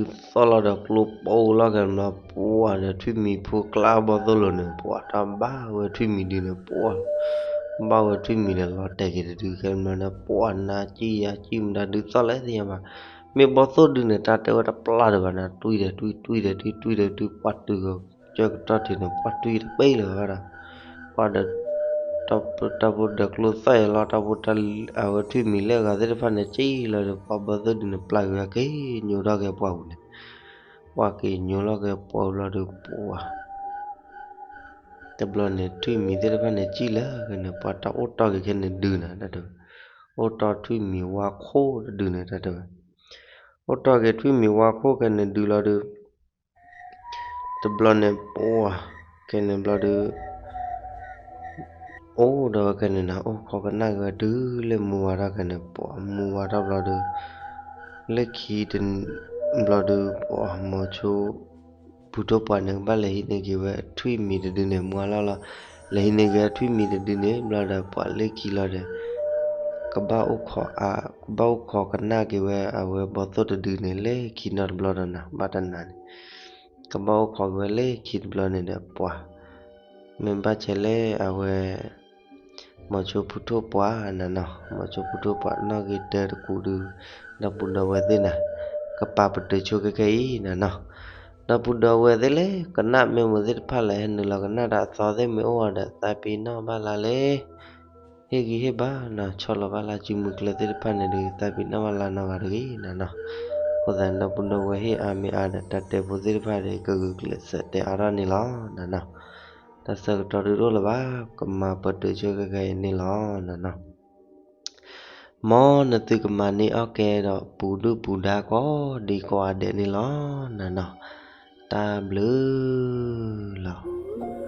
ဒီးထွံၣ်မံၤဖိကျါဘီသိၣ်လိၤန့ၣ် ပှၤတၢ်ဘၣ်ဝဲထွံၣ်မံၤဒုန့ၣ် ပှၤ ဘၣ်ဝဲထွံၣ်မံၤန့ၣ် လီၤတဲာ်က့ၤတဒုခဲန့ၣ်ဘျီန့ၣ် ပှၤနၤကံၣ်ယၤကံၣ်မတၤဒုသီၣ်လဲၣ်သ့ၣ်ညါဘၣ် မ့ၢ်ဘီသိၣ်ဒုန့ၣ် တၢ်တဲဝဲတပျၢ်ဒံးဘၣ်န့ၣ် တွံဒီးတွံ တွံဒီးတွံ တွံဒီးတွံ ပှၤတုၤကစၢၢ်ကတီၢ်ထံးန့ၣ် ပှၤတွံတပ့ၢ်လၢၤဘၣ်ဒီး ပှၤဒီး တၢ်ဖိဒီးကျိသီၣ်ယဲလီၤ တၢ်ဖိတၢ်လံၤ အဝဲထွံၣ်မံၤလၢအဂၤသ့ၣ်တဖၣ်န့ၣ် ကံၣ်လီၤဒီး ပှၤဘီသိၣ်ဒုန့ၣ် ပျၢ်က့ၤဝဲက့ၤညိထီၣ်က့ၤပှၢ်ပူၤန့ၣ် ပှၤက့ၤညိလီၤက့ၤပှၢ်ပူၤလီၤဒီးပှၤ တဘျီန့ၣ် ထွံၣ်မံၤသ့ၣ်တဖၣ်န့ၣ် ကံၣ်လၢာ်ခဲန့ၣ် ပှၤတၢ်အိၣ်တီၢ်က့ၤခဲန့ၣ်ဒုးနၤ တၢ်တဲဝဲ အိၣ်တီၢ်ထွံၣ်မံၤဝါခိၣ်တဒုန့ၣ် တၢ်တဲဝဲ အိၣ်တီၢ်က့ၤထွံၣ်မံၤဝါခိၣ်ခဲန့ၣ်ဒုးလီၤဒီး တဘျီန့ၣ် ပှၤ ခဲန့ၣ်ဘျီဒီး အိၣ်ဒီးဝဲခဲန့ၣ်နၤ အိၣ်ခိးကနၣ်က့ၤဝဲတုၤလၢမုၢ်ဝါထီၣ်ခဲန့ၣ် ပှၤမုၢ်ဝါထီၣ်ဘျီဒီး လၢခံတဘျီဒီး ပှၤမိၤဆိ ဖုထိၣ်ပှၢ်န့ၣ် ကဘၣ်လဲၤဟံးန့ၢ်က့ၤဝဲထွံၣ်မံၤတဒုန့ၣ် မုၢ်ဝါလီၤလီၤ လဲၤဟံးန့ၢ်က့ၤထွံၣ်မံၤတဒုန့ၣ် ဘျီဒီးပှၤလၢခံလီၤဒီး ကဘၣ်အိၣ်ခိးအါ ကဘၣ်အိၣ်ခိးကနၣ်က့ၤဝဲအဝဲဘီသိၣ်တဒုန့ၣ် လၢခံနီတဘျီဒီးနၤ ဘၣ်တနၤန့ၣ် ကဘၣ်အိၣ်ခိးက့ၤဝဲလၢခံတဘျီန့ၣ်ဒီး ပှၤ မ့ၢ်ဘၣ်ဆဲးလၢအဝဲ မိၤဆိဖုထိၣ်ပှၢ်နၤနီၤ မိၤဆိဖုထိၣ်ပှၢ်နီၣ်ဂ့ၤတၢတကူးဒု ဒီပုၢ်ဒီဝဲၢ်သ့ၣ်နၤ ကပာ်ပတုာ်ဆိခဲကဲအံၤနၤနီၤ ဒီပုၢ်ဒီဝဲၢ်သ့ၣ်လၢကနၣ်မ့ၢ်မုာ်သ့ၣ်တဖၣ်လၢဟဲနုာ်လီၤကနၣ်တၢ်အသီသ့ၣ်မ့ၢ်အိၣ်အီၤဒီး သးပ့ၤနီၣ်ဘၣ်လၢ်လၢ ဟ့ၣ်ဂံၢ်ဟ့ၣ်ဘါနၤ ဆီၣ်လီၤဘၣ်လၢ်စုမုၢ်ကျၢၤသ့ၣ်တဖၣ်န့ၣ်ဒီး သးပ့ၤနီၣ်ဘၣ်လၢ်နီတဂၤတဂ့ၤနၤနီၤ အဃိသတးန့ၣ် ဒီပုၢ်ဒီဝဲၢ်ဟ့ၣ်အါမ့ၢ်အါဒီးတၢ်တဲဖိသ့ၣ်တဖၣ်ဒီး ကဂုာ်ကျဲးစၢးတဲအါထီၣ်န့ၣ်လီၤနၤနီၤ တၢ်ဆၢကတီၢ်ဒုးတအိၣ်လၢၤဘၣ် ကမၤပတုာ်ဆိခဲကဲအံၤန့ၣ်လီၤနၤနီၤ မ်နသုကမၤန့ၢ်အီၣ်ကဲဒီးပူၤဒုၣ်ပူၤဒါကိးဒံကိးဂၤဒဲးန့ၣ်လီၤနၤနီၤ. တၢ်ဘျုးလီၤ.